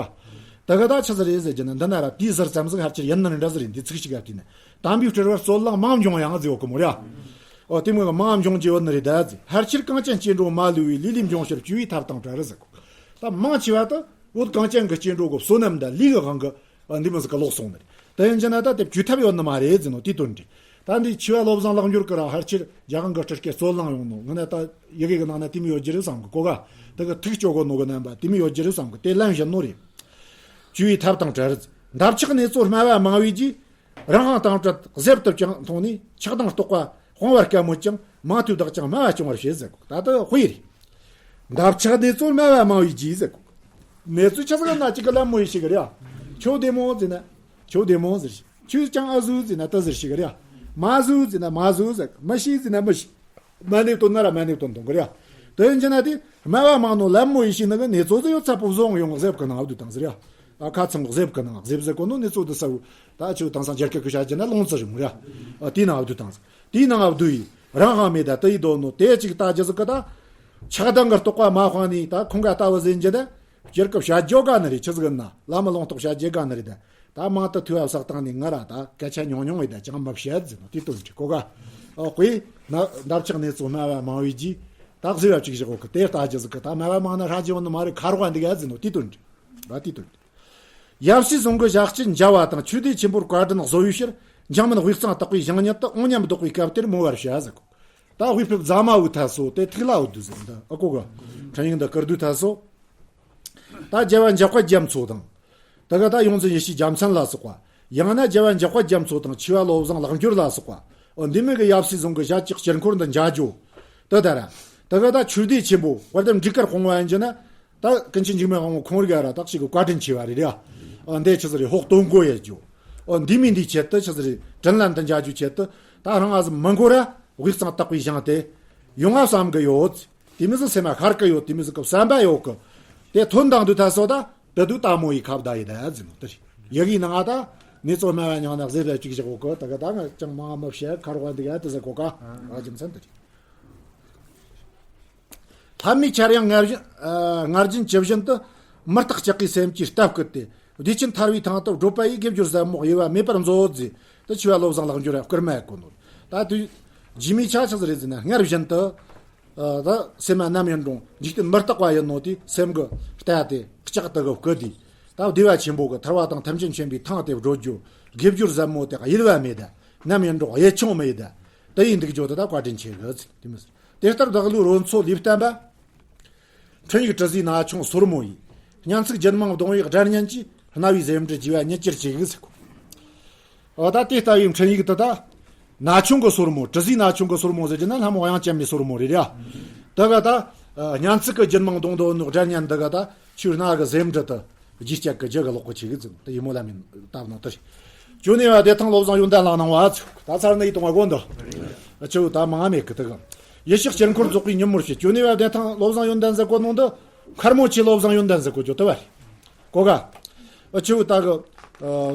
ད་ག་ད་ཆི་ཟིག་རེད་ཟེར་གྱི་ན་འདི་ན་ར་དེའི་ཟུར་ཙམ་ཟིག་ཕལ་ཆེར་ཡིན་ནི་རེད་འདྲ་ཟིག་རེད། འདི་ཚིག་ཞིག་ག་བལྟས་ན། དམ་པའི་སྤྲུལ་པར་རྩོད་གླེང་མང་འབྱུང་ཡང་ཟེར་ཡོད་གི་མོ་ར། ཨོ་དེ་མོ་གི་མང་འབྱུང་གྱི་ཡོད་ནི་རེད་ད་ཟེར། ཕལ་ཆེར་གངས་ཅན་སྐྱེ་འགྲོ་མ་ལུས་པའི། ལས་ལས་བྱུང་ཕྱིར་བཅོས་པའི་ཐབས་དང་བྲལ་ཟེར་གོ། ད་མང་ཆེ་བ་དུ་བོད་གངས་ཅན་གྱི་སྐྱེ་འགྲོ་གི་བསོད་ནམས་དང་ལས་ཀྱི་དབང་གིས། ཨ་འདི་མོ་ཟིག་ག་ལོག་སོང་ནི་རེད། དེ་ཡིན་གྱི་ན་ད་དེ་བཅོས་ཐབས་ཡོད་ནི་མ་རེད་ཟེར་ནོ་དེའི་དོན་རེད། ད་འདི་ཆེ་བ་བློ་བཟང་ལེགས་མགྱོགས་ཀྱི་ར་ཕལ་ཆེར་རྒྱལ་དབང་གི་སྤྲུལ་སྐུ་རྩོད་གླེང་ཡོང་ནོ་ངི་ན་ད་ཡི་གེ་གི་ནང་ན་དེ་མོ་ཡོད་རྒྱུ་རེད་བསམ་གི་གོ་ག་ད་གི་ཐུགས་སྐྱོ་གོ་ནོ་གི་རྣམ་པ་དེ་མོ་ཡོད་རྒྱུ་རེད་བསམ་གི། དེ་ལན་བཞིན་ནོ་རེད། བཅོས་པའི་ཐབས་དང་བྲལ། འདབ་ཆགས་ནེ་ཙོ་སྨྲ་བ་མང་བས་རྒྱས། རང་དབང་དྭངས་བཀྲ་གཟེབ་ཏུ་ཀྱང་མཐོང་ནས། ཆགས་སྡང་རྟོག་པ་སྤོང་བར་དཀའ་མོད་ཀྱང་། མང་ཐོས་བདག་ཀྱང་སྨྲ་བ་སྐྱོང་བར་བྱེད་ཟེར་གོ། ད་ལྟ་དཔེ་རེད། འདབ་ཆགས་ནེ་ཙོ་སྨྲ་བ་མང་བས་རྒྱས་ཟེར་གོ། ནེ་ཙོ་ཆ་ཟིག་ན་ཅིག་གི་ལད་མོ་ཡེ་ཤེས་གི་རེད། ཁྱོད་བདེ་མོ་ཟེར་ན་ཁྱོད་བདེ་མོ་ཟེར། ཁྱོད་ཅང་ཨ་ཟུག་ཟེར་ན་ད་ཟེར་ཤེས་གི་རེད། མ་ཟུག་ཟེར་ན་མ་ཟུག་ཟེར། མི་ཤེས་ཟེར་ན་མི་ཤེས། མ་ནེ་བཏོན་ན་ར་མ་ནེ་བཏོན་གཏོང་གི་རེད། དེ་ཡིན་གྱི་ན་དེ་སྨྲ་བ་མང་ནོ་ལད་མོ་ཡེ་ཤེས་ནི་གི་ནེ་ཙོ་ཟིག་ཡོད་ཚ་པོ་བཟོ་ཡོང་གཟེབ་གི་ནང་བསྡུས་བཏང་ཟེར་རེད། ཨ་ཁ་ཚང་གཟེབ་གི་ནང་གཟེབ་ཟེར་གོ་ནོ་ནེ་ཙོ་དེ་ས་བོ་ད་ཁྱོད་དེང་སང་རྒྱ་སྐད་གི་བྱ་རྒྱུ་ན་ལོང་ཙི་རེད་མོ་རེད། ཨ་དེའི་ནང་བསྡུས་བཏང་ཟིག། དེའི་ནང་བསྡུས་ཡིན། རང་དབང་མེད་ད་དེ་ཡི་དོན་ནོ་དེ་གཅིག་ལྟ་རྒྱུ་ཟིག་གི་ད། ཆགས་སྡང་གི་རྟོག་པ་མ་སྤངས་ནས་ད་ཁོང་ག་ལྟ་བུ་ཟིན་རྒྱུ་ད། སྤྱིར་སྐབས་བྱ་རྒྱུ་ག་ནི་རེད། ཆི་ཟིག་ན་ལ་མི་ལོང་རྟོགས་བྱ་རྒྱུ་ག་ནི་རེད་ད། ད་མང་དུ་ཐོས་པ་བསགས་བཏང་ནས་ང་ར་ད་སྐད་ཆ་ཉུང་ཉུང་བས་ད་ཅང་མི་བཤད་ཟེར་ནོ་དེ་དོན་གྱི་གོ་ག་ཨོ་ཁོས་ན་འདབ་ཆགས་ནེ་ཙོ་སྨྲ་བ་མང་བས་རྒྱས། ད་གཟིགས་པ་གཅིག་བཞག་གོ་གི་དེ་ལྟ་རྒྱུ་ཟིག་གི་ད་སྨྲ་བ་མང་ན་ཧྲ་རྒྱུ་བོ་ནི་མ་རེད། ཁ་རོག་པ་འདི་ག་ཟིན་ནོ་དེ་དོན་རེད། ར་དེ་དོན་རེད། ཡབ་སྲས་ཟུང་གི་ཞབས་ཕྱི་མཇལ་བ་དང་ཆོས་སྡེ་ཆེན་པོར་བཀའ་དྲིན་གཟོ་བའི་ཕྱིར། འཇང་མིན་དབུས་གཙང་དག་པའི་ཞིང་ཉིད་དུ་དབང་མཉམ་འདོགས་པའི་སྐབས་དེར་མོ་བར་བྱ་ཟེར་གོ། ད་དབུས་ཕེབས་རྫ་མ་བོའི་ཐད་སོ་དེ་ཐིག་ལ་འུ་དུ་ཟེར་འདི་ཨ་ཀོ་ག་འཕྲིན་ཡིག་འདི་བསྐུར་དུས་ཐད་སོ། ད་རྒྱལ་བ་འཇམ་དཔལ་རྒྱ་མཚོ་དང་། དེ་ག་ད་ཡོངས་འཛིན་ཡེ་ཤེས་རྒྱལ་མཚན་ལ་སོགས་པ། ཡང་ན་རྒྱལ་བ་འཇམ་དཔལ་རྒྱ་མཚོ་དང་ཆོས་པ་བློ་བཟང་ལེགས་འབྱོར་ལ་སོགས་པ། འོ་འདི་མོ་གི་ཡབ་སྲས་ཟུང་གི་ཞལ་གཅིག་དཀྱིལ་འཁོར་འདི་མཇལ་རྒྱུ། དེ་ལྟར། དེ་ག་ད་ཆོས་སྡེ་ཆེན་པོ་དཔལ་ལྡན་འབྲུག་དཀར་སྤུངས་པ་ཡིན་རྒྱུ་ན། ད་ཀུན་མཁྱེན་འཇིགས་མེད་དབང་པོ་ཁོང་རིགས་ཨ་ར་དག་ཞིག་གི་བཀའ་དྲིན་ཆེ་བ་རེད་ར། འོ་འདི་ཆི་ཟིག་རེད་ཧོག་སྟོན་གོ་ཡ་རྒྱུ། འོ་འདི་མིན་འདི་ཆེད་དུ་ཆི་ཟིག་རེད་དྲིན་ལན་འདི་འཇལ་རྒྱུ་ཆེད་དུ་ད་རང་ཨ་ཟི་མི་མགོ་ར་དབུས་གཙང་དག་པའི་ཞིང་དེ་ཡོང་ང་བསམ་གི་ཡོད། དེ་མི་ཟིག་སེམས་མ་ཤར་གི་ཡོད། དེ་མི་ཟིག་གི་བསམ་པ་ཡོད་གི། དེ་ཐོན་དང་དུ་ཐ་སོ་ད་དེ་དུ་ལྟ་མོ་ཡི་ཁབ་ད་ཡི་ད་ཟིན་ནོ་དེ་རེད། ཡ་གི་ནང་ང་ད་ནི་ཚོ་སྨྲ་བ་མྱང་ན་གཟེབ་ལ་གཅིག་བཞག་གོ་གི་ད་ག་ད་ང་ཅང་མང་མི་བཤད་ཁར་བ་འདི་ག་དེ་ཟེར་གོ་ག་ཨ་རྒྱུ་མཚན་དེ་རེད། ལྷ་མིའི་ཆར་ཡང་ངར་བཞིན་ཨ་ངར་བཞིན་ཇི་བཞིན་དུ། མི་རྟག་ལྕགས་ཀྱི་སེམས་ཀྱིས་སྟབས་བསྐུལ་ཏེ། བདེ་ཆེན་ཐར་བའི་ཐང་དུ་བགྲོད་པ་ཡི། དགེ་སྦྱོར་ཟབ་མོ་དབྱེ་བ་མེད་པར་མཛོད་ཅེས། དེ་ཆོས་པ་བློ་བཟང་ལེགས་འབྱོར་ཡང་བསྐུལ་མ་གོ་ནོ། ད་དུས་རྗེ་མིའི་ཆ་ཆགས་རེད་ཟེར་ན་སྔར་བཞིན་དུ། ཨ་ད་སེམས་མ་ནམ་ཡིན་རུང་འཇིག་རྟེན་མི་རྟག་པ་ཡིན་ནོ་དེ་སེམས་ཀྱི་རྟ་དེ་ལྕགས་དེ་གི་བསྐུལ་ཏེ། ད་བདེ་བ་ཆེན་པོ་གི་ཐར་བ་དང་ཐམས་ཅད་མཁྱེན་པའི་ཐང་དེ་བགྲོད་རྒྱུ། དགེ་སྦྱོར་ཟབ་མོ་དེ་གཡེལ་བ་མེད་ད། ནམ་ཡིན་རུང་གཡེལ་ཆུང་མེད་ད། དེ་ཡིན་འདུག་རྒྱུ་དེ་ད་བཀའ་དྲིན་ཆེ་གི་ཟེར་དེ་མི་ཟེར། དེ་ལྟར་བདག་བློའི་རོལ་མཚོ་ལུས་བརྟན་པ། འཕྲིན་ཡིག་དྲི་ཟའི་ན་ཆུང་སོར་མོ་ཡིས། སྙན་ཚིག་རྒྱུད་མང་གདུང་བའི་སྒྲ་སྙན་གྱིས། རྣ་བའི་ཟེའུ་འབྲུ་བརྗེ་བ་མྱུར་གྱུར་ཅིག་ཟེར་གོ། འོ་ད་དེ་ལྟ་བུའི་འཕྲིན་ཡིག་དེ་ད། ན་ཆུང་གི་སོར་མོ་དྲི་ཟའི་ན་ཆུང་གི་སོར་མོ་ཟེར་གྱི་ན་ལྷ་མོ་དབྱངས་ཅན་མའི་སོར་མོ་རེད་ཡ། དེ་ག་ད། སྙན་ཚིག་གི་རྒྱུད་མང་གདུང་དུ་ནོ་སྒྲ་སྙན་འདི་ག་ད་ཆུའི་རྣ་གི་ཟེའུ་འབྲུ་དུ། རྗེས་སྐྱེད་ཀྱི་རྒྱུ་གི་ལོག་གི་ཆེ་གི་ཙམ་དེ་ཡི་མོ་ལ་མིན་བཏབ་ནོ་དེ་རེད། ཅོ་ནེ་བ་བདེ་ཐང་བློ་བཟང་ཡོན་ཏན་ལགས་གནང་བ་ཚུགས་ད་ཚར་ནི་ཡི་དང་བ་དགོན་དུ། ཨ་ཆུ་ད་མང་མེད་གི་དུ་གང་། ཡེ་ཤེས་དཀྱིལ་འཁོར་རྫོགས་པའི་ཉིན་མོར་བྱེད། ཅོ་ནེ་བ་བདེ་ཐང་བློ་བཟང་ཡོན་ཏན་ཟེར་གོ་ནོ་འདི། མཁར་མོ་ཆེ་བློ་བཟང་ཡོན་ཏན་ཟེར་གོ་ཅོ་དུ་བ་རེད། གོ་ག་ཨ་ཆུ་ད་གི།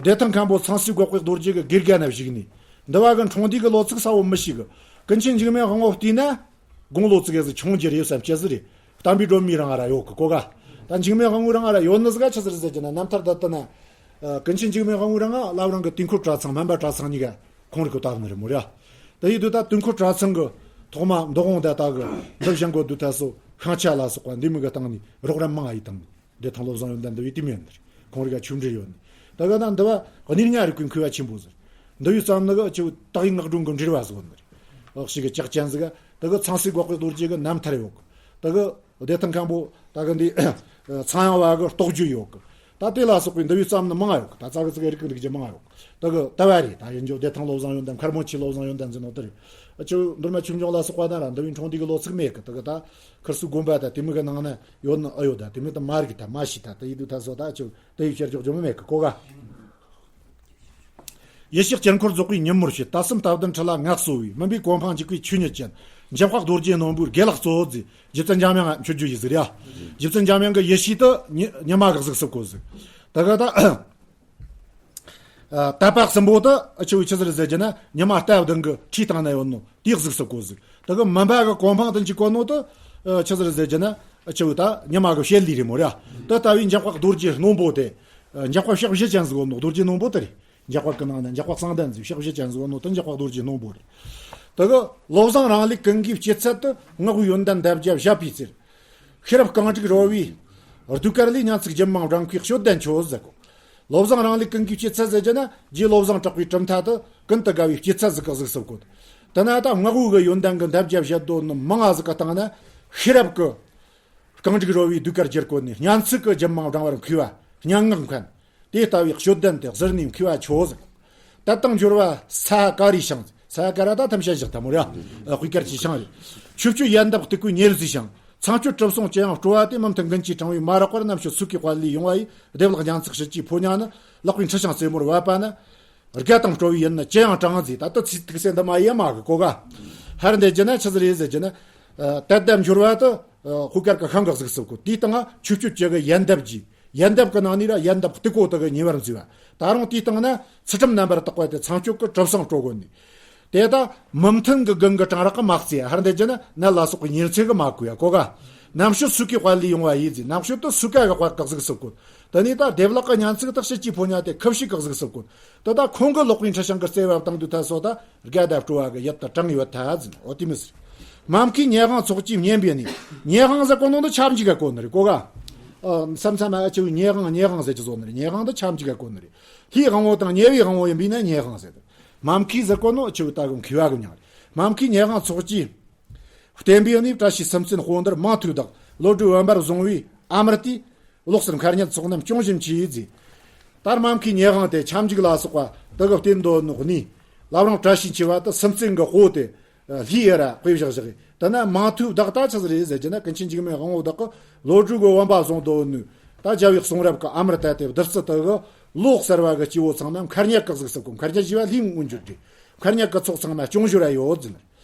བདེ་ཐང་མཁན་པོ་ཚངས་སྲས་འགོག་པའི་རྡོ་རྗེ་གི་དགེ་རྒན་ན་བཞུགས་ནས། འདི་བ་གི་འཁྲུངས་འདས་གི་ལོ་ཚིགས་ས་བོ་མི་ཤེས་གི། ཀུན་མཁྱེན་འཇིགས་མེད་དབང་པོ་བལྟས་ན། དགུང་ལོ་ཙི་གེ་ཟིག་ཆུང་རྒྱུ་རེད་བསམ་ཅི་ཟིག་རེད། བསྟན་པའི་སྒྲོན་མེའི་རིང་ང་ར་ཡོད་གི་གོ་ག་ད་འཇིགས་མེད་དབང་པོའི་རིང་ང་ར་ཡོད་ནི་ཟིག་ག་ཆི་ཟིག་རེད་ཟེར་གྱི་ན་རྣམ་ཐར་ད་ལྟ་ན། ཀུན་མཁྱེན་འཇིགས་མེད་དབང་པོའི་རིང་ང་བླ་བྲང་གི་དུས་འཁོར་གྲྭ་ཚང་སྨན་པ་གྲྭ་ཚང་གཉིས་ཀ་ཁོང་རིག་གི་བཏབ་ནི་རེད་མོ་ར། དེ་ཡིན་དུས་ད་དུས་འཁོར་གྲྭ་ཚང་གི་ཐོག་མ་འདུ་ཁང་དེ་ད་གི་འདི་བཞེངས་གོ་དུས་ད་སོ་ཤིང་ཆ་ལ་སོགས་པ་འདི་མོ་གི་སྟེང་ནས་རོགས་རམ་མང་ང་ཡི་བཏང་ནས། བདེ་ཐང་བློ་བཟང་ཡོན་ཏན་འདི་བའི་དེ་མིན་འདིར་ཁོང་རིག་ཆུ་འབྲེལ་ཡོད་ནི། ད་ག་ན་འདི་བ་གནས་ལྔ་རིག་པའི་མཁས་པ་ཆེན་པོ་ཟེར། འདི་བའི་ཙམ་ནི་གི་ཆུ་དག་ཡིག་ངག་སྒྲོན་གི་འབྲེལ་བ་ཟེར་གོ་ནི་རེད། འོག་ཞིག་གི་ལྕགས་ཅན་ཟིག་ག་ད་གི་ཚངས་སྲས་འགོག་པའི་རྡོ་རྗེ་གི་རྣམ་ཐར་ཡོད་གི། ད་གི་བདེ་ཐང་མཁན་པོ་ད་གི་འདི་ཚངས་དབྱངས་བ་གི་རྟོགས་བརྗོད་ཡོད་གི། ད་དེ་ལ་སོགས་པའི་འདི་བའི་ཙམ་ནི་མང་ང་ཡོད་གི། ད་ཙ་གི་ཙི་གི་རིག་གི་རིག་རྒྱུ་མང་ང་ཡོད་གི། ད་གི་ད་བ་རེད། ད་ཡིན་རྒྱུ་བདེ་ཐང་བློ་བཟང་ཡོན་ཏན་མཁར་མོ་ཆེ་བློ་བཟང་ཡོན་ཏན་ཟེར་ནོ་དེ་རེད། ཨ་ཆུ་མདོ་སྨད་ཆོས་འབྱུང་ལ་སོགས་པ་ན་ར་འདི་བའི་འཁྲུངས་འདས་གི་ལོ་ཚིགས་མེད་གི། ད་གི་ད་ཁིར་སུ་དགོན་པ་ད་དེ་མོ་གི་ནང་ན་ཡོད་ནི་ཨ་ཡོད། ད་དེ་མོ་ད་མ་རིག་ད་མ་ཤི་ད་ད་ཡི་དུ་ད་སོ་ད་ཆུ་ད་ཡི་ཤར་འཇོག་རྒྱུ་མི་མེད་གི་གོ་ག་ཡེ་ཤེས་དཀྱིལ་འཁོར་རྫོགས་པའི་ཉིན་མོར་བྱེད། ད་གསུམ་སྟབས་བདུན་ཁྲི་ལ་ངལ་གསོ་བའི། མུན་པའི་གོ་འཕང་འཇིག་པའི་ཆོས་ཉིད་ཅན། འཇམ་དཔལ་རྡོ་རྗེ་རྣོན་པོའི་དགེ་ལེགས་གཙོ་བོ་མཛད། རྗེ་བཙུན་འཇམ་དབྱངས་ང་མཆོད་བརྗོད་ཡི་ཟིག་རེད། རྗེ་བཙུན་འཇམ་དབྱངས་ཀྱི་ཡེ་ཤེས་དུ་ཉི་ཉི་མ་གི་གཟུགས་སུ་བཀོད་ཟིག་ད་ག་ད། ཨ་དད་པ་གསུམ་པོ་དུ་ཨ་ཆུ་བའི་ཆི་ཟེར་ཟེར་གྱི་ན་ཉི་མ་སྟབས་བདུན་གི་ཁྲིའི་སྟེང་ན་ཡོད་ནོ་དེའི་གཟུགས་སུ་བཀོད་ཟིག་ད་གི་མུན་པ་གི་གོ་འཕང་དུ་འཇུག་གོ་ནོ་དུ་ཨ་ཆི་ཟེར་ཟེར་གྱི་ན་ཨ་ཆུ་བའི་ད་ཉི་མ་གི་ཞལ་ལུས་རེད་མོ་ར། དུ་ལྟ་བུའི་འཇམ་དཔལ་རྡོ་རྗེ་རྣོན་པོ་དེ་ཨ་འཇམ་དཔལ་ཕྱག་བཞི་ཅན་ཟིག་ཡོད་ནོ་རྡོ་རྗེ་རྣོན་པོ་དེ་རེད། འཇམ་དཔལ་གི་ནང་ན་འཇམ་དཔལ་གསང་ལྡན་ཟིག་ཕྱག་བཞི་ཅན་ཟིག་ཡོད་ནོ་དུ་འཇམ་དཔལ་རྡོ་རྗེ་རྣོན་པོ་རེད། དུ་གི་བློ་བཟང་རང་ལུས་ཀུན་དགའི་སྐྱེད་ཚལ་དུ། བསྔགས་པའི་ཡོན་ཏན་འདབ་བརྒྱ་བཞད་པའི་ཚེར། ཤེས་རབ་རྐང་དྲུག་རོལ་བའི་ཟློས་གར་ལས། སྙན་ཚིག་རྒྱུད་མང་བགྲང་མཁས་དཔྱོད་ལྡན་ཁྱོད་ཟེར་གོ། བློ་བཟང་རང་ལུས་ཀུན་དགའི་སྐྱེད་ཚལ་ཟེར་གྱི་ན་རྗེ་བློ་བཟང་གྲགས་པའི་གྲུབ་མཐའ་དུ་ཀུན་ཏུ་དགའ་བའི་སྐྱེད་ཚལ་ཟིག་གི་གཟུགས་སུ་བཀོད། དེ་ན་ད་བསྔགས་པའི་ཡོན་ཏན་གི་འདབ་བརྒྱ་བཞད་དོ་ནི་མང་ང་ཟིག་གི་སྟེང་ན་ཤེས་རབ་ཀྱི་རྐང་དྲུག་རོལ་བའི་ཟློས་གར་བསྒྱུར་བཀོད་ནས་སྙན་ཚིག་གི་རྒྱུད་མང་བགྲང་བར་མཁས་པ་སྙན་ངག་མཁན། དེ་ལྟ་བུའི་དཔྱོད་ལྡན་དེ་གཟིར་ནས་མཁས་པ་ཁྱོད་ཟིག་དད་དང་འབྱོར་བ་ས་ཀ་རའི་ཞིང་། ས་ཀ་ར་ད་ཐམས་ཅད་བཞག་ཐ་མོ་ར། དཔེ་དཀར་གྱི་ཞིང་རེད། ཆོས་སྤྱོད་ཡལ་འདབ་སྟུག་པོའི་ཉེར་བཟའི་ཞིང་། ཚངས་སྤྱོད་གྲིབ་སོང་ཅི་ཡང་སྤྲོ་བ་དེ། མུ་མཐུད་མགུལ་གྱིས་དྲངས་པའི་མ་རག་པར། ནམ་ཞོ་སོས་ཀའི་དཔལ་ལས་ཡོང་བ་ཡི། བདེ་བླག་སྙན་ཚིག་དཔྱིད་ཀྱི་ཕོ་ཉ་ནི། ལག་པའི་འཕྲུལ་ཞིང་རྩེ་མོར་བབས་པ་ན། དགའ་དང་སྤྲོ་བའི་ཡུལ་ནི་ཅི་ཡང་དྲངས་མཛད། ད་ལྟ་ཚིག་ཐིག་སེ་འདི་མ་ཡེ་མ་གི་གོ་ག་ཧར་འདེད་རྒྱུ་ན་ཆི་ཟིག་རེད་ཟེར་རྒྱུ་ན། དད་ལྡན་འབྱོར་བ་དུ་དཔེ་དཀར་གི་ཤིང་གི་གཟུགས་སུ་བཀོད། དེའི་སྟེང་ང་ཆོས་སྤྱོད་བཅུ་གི་ཡལ་འདབ་ཀྱི། ཡལ་འདབ་ཀྱི་ནང་ནས་ར་ཡལ་འདབ་སྟུག་པོ་དག་གི་ཉེ་བར་འཛུལ་བ། ད་རུང་དེའི་སྟེང་ན་ཚུལ་ཁྲིམས་རྣམ་པར་དག་པ་དེ་ཚངས་སྤྱོད་ཀྱི་གྲིབ་སང་སྤྲོ་དགོས་ནས། དེ་ད་མུ་མཐུད་ཀྱི་དགུན་གྱི་གྲང་རེག་གི་མ་བརྩི། ཧར་འདེད་རྒྱུ་ན་ནད་ལ་སོགས་པའི་ཉེར་འཚེ་གི་མ་གོས་ཡ་གོ་ག་ནམ་ཞོ་སོས་ཀའི་དཔལ་ལས་ཡོང་བ་ཡི་ཟེར། ནམ་ཞོ་དུ་སོས་ཀ་གི་དཔལ་གྱི་གཟུགས་སུ་བཀོད། དེ་ནས་ད་བདེ་བླག་གི་སྙན་ཚིག་དག་དཔྱིད་ཀྱི་ཕོ་ཉ་དེ་ཁུ་བྱུག་གི་གཟུགས་སུ་བཀོད། དེ་ད་ཁོང་གི་ལག་པའི་འཕྲུལ་ཞིང་གི་རྩེ་བ་བཏང་དུས་ཐ་སོ་ད་དགའ་དང་སྤྲོ་བ་གི་ཡུལ་དུ་དྲངས་ཡོད་ཐ་ཟེར། འོ་དེ་མི་ཟེར། མ་མཁའི་ཉེ་དབང་ཚོགས་ཀྱིས་བསྙེན་པའི་གནས། ཉེ་དབང་ཟེར་གོ་ནོ་འདི་ཆབས་འཇུག་ག་གོ་ནི་རེད་གོ་ག་ཨ། མཚམས་མཚམས་ཨ་ཆེ་བའི་ཉེ་དབང་ཉེ་དབང་ཟེར་གྱི་བཟོ་ནི་རེད། ཉེ་དབང་འདི་ཆབས་འཇུག་ག་གོ་ནི་རེད། ལྷའི་དབང་པོ་དང་ཉེ་བའི་དབང་པོ་ཡིན་པས་ན་ཉེ་དབང་ཟེར། མ་མཁའི་ཟེར་གོ་ནོ་ཆེ་བའི་ད་གི་མཁས་པ་གི་མྱིང་རེད། མ་མཁའི་ཉེ་དབང་ཚོགས་ཀྱིས་བསྟེན་པའི་གནས། བཀྲ་ཤིས་སུམ་རྩེན་དཔོན་དར་མང་ཐོས་བདག །བློ་གྲོས་བུམ་པར་བཟུང་བའི་ཨ་མར་དེ། ལོག་སར་མཁར་ཉལ་ཚོགས་རྣམས་སྐྱོང་ཞིང་མཆིས་ཟེར། ད་མ་མཁའི་ཉེ་དབང་དེ་ཆབས་འཇུག་ལ་སོགས་པ་དེ་གི་བསྟེན་འདོད་ནོ་གནས། བླ་བྲང་བཀྲ་ཤིས་འཁྱིལ་བ་དེ་སུམ་རྩེན་གི་དཔོན་དེ། ལྷའི་ཡུལ་ར་དཔེ་བཞག་བཞག་གི །དེ་ན་མང་ཐོས་བདག་ད་ཆི་ཟིག་རེད་ཟེར་གྱི་ན། ཀུན་མཁྱེན་འཇིགས་མེད་དབང་པོ་བདག་གི་བློ་གྲོས་གི་བུམ་པ་བཟུང་འདོད་ནོ། ད་རྒྱལ་བའི་གསུང་རབ་གི་ཨ་མར་དེ་དེ་བདུད་རྩི་དེ་གི་ལོག་སར་བ་གི་སྐྱེ་བོ་ཚང་མ་མཁར་ཉལ་གི་ཟིག་ཟེར་གོ། མཁར་ཉལ་ཞེས་པ་ལྷའི་མངོན་གྱུར་ཏེ། མཁར་ཉལ་གི་ཚོགས་ཚང་མ་སྐྱོང་ཞོར་ར་ཡོད་ཟེར།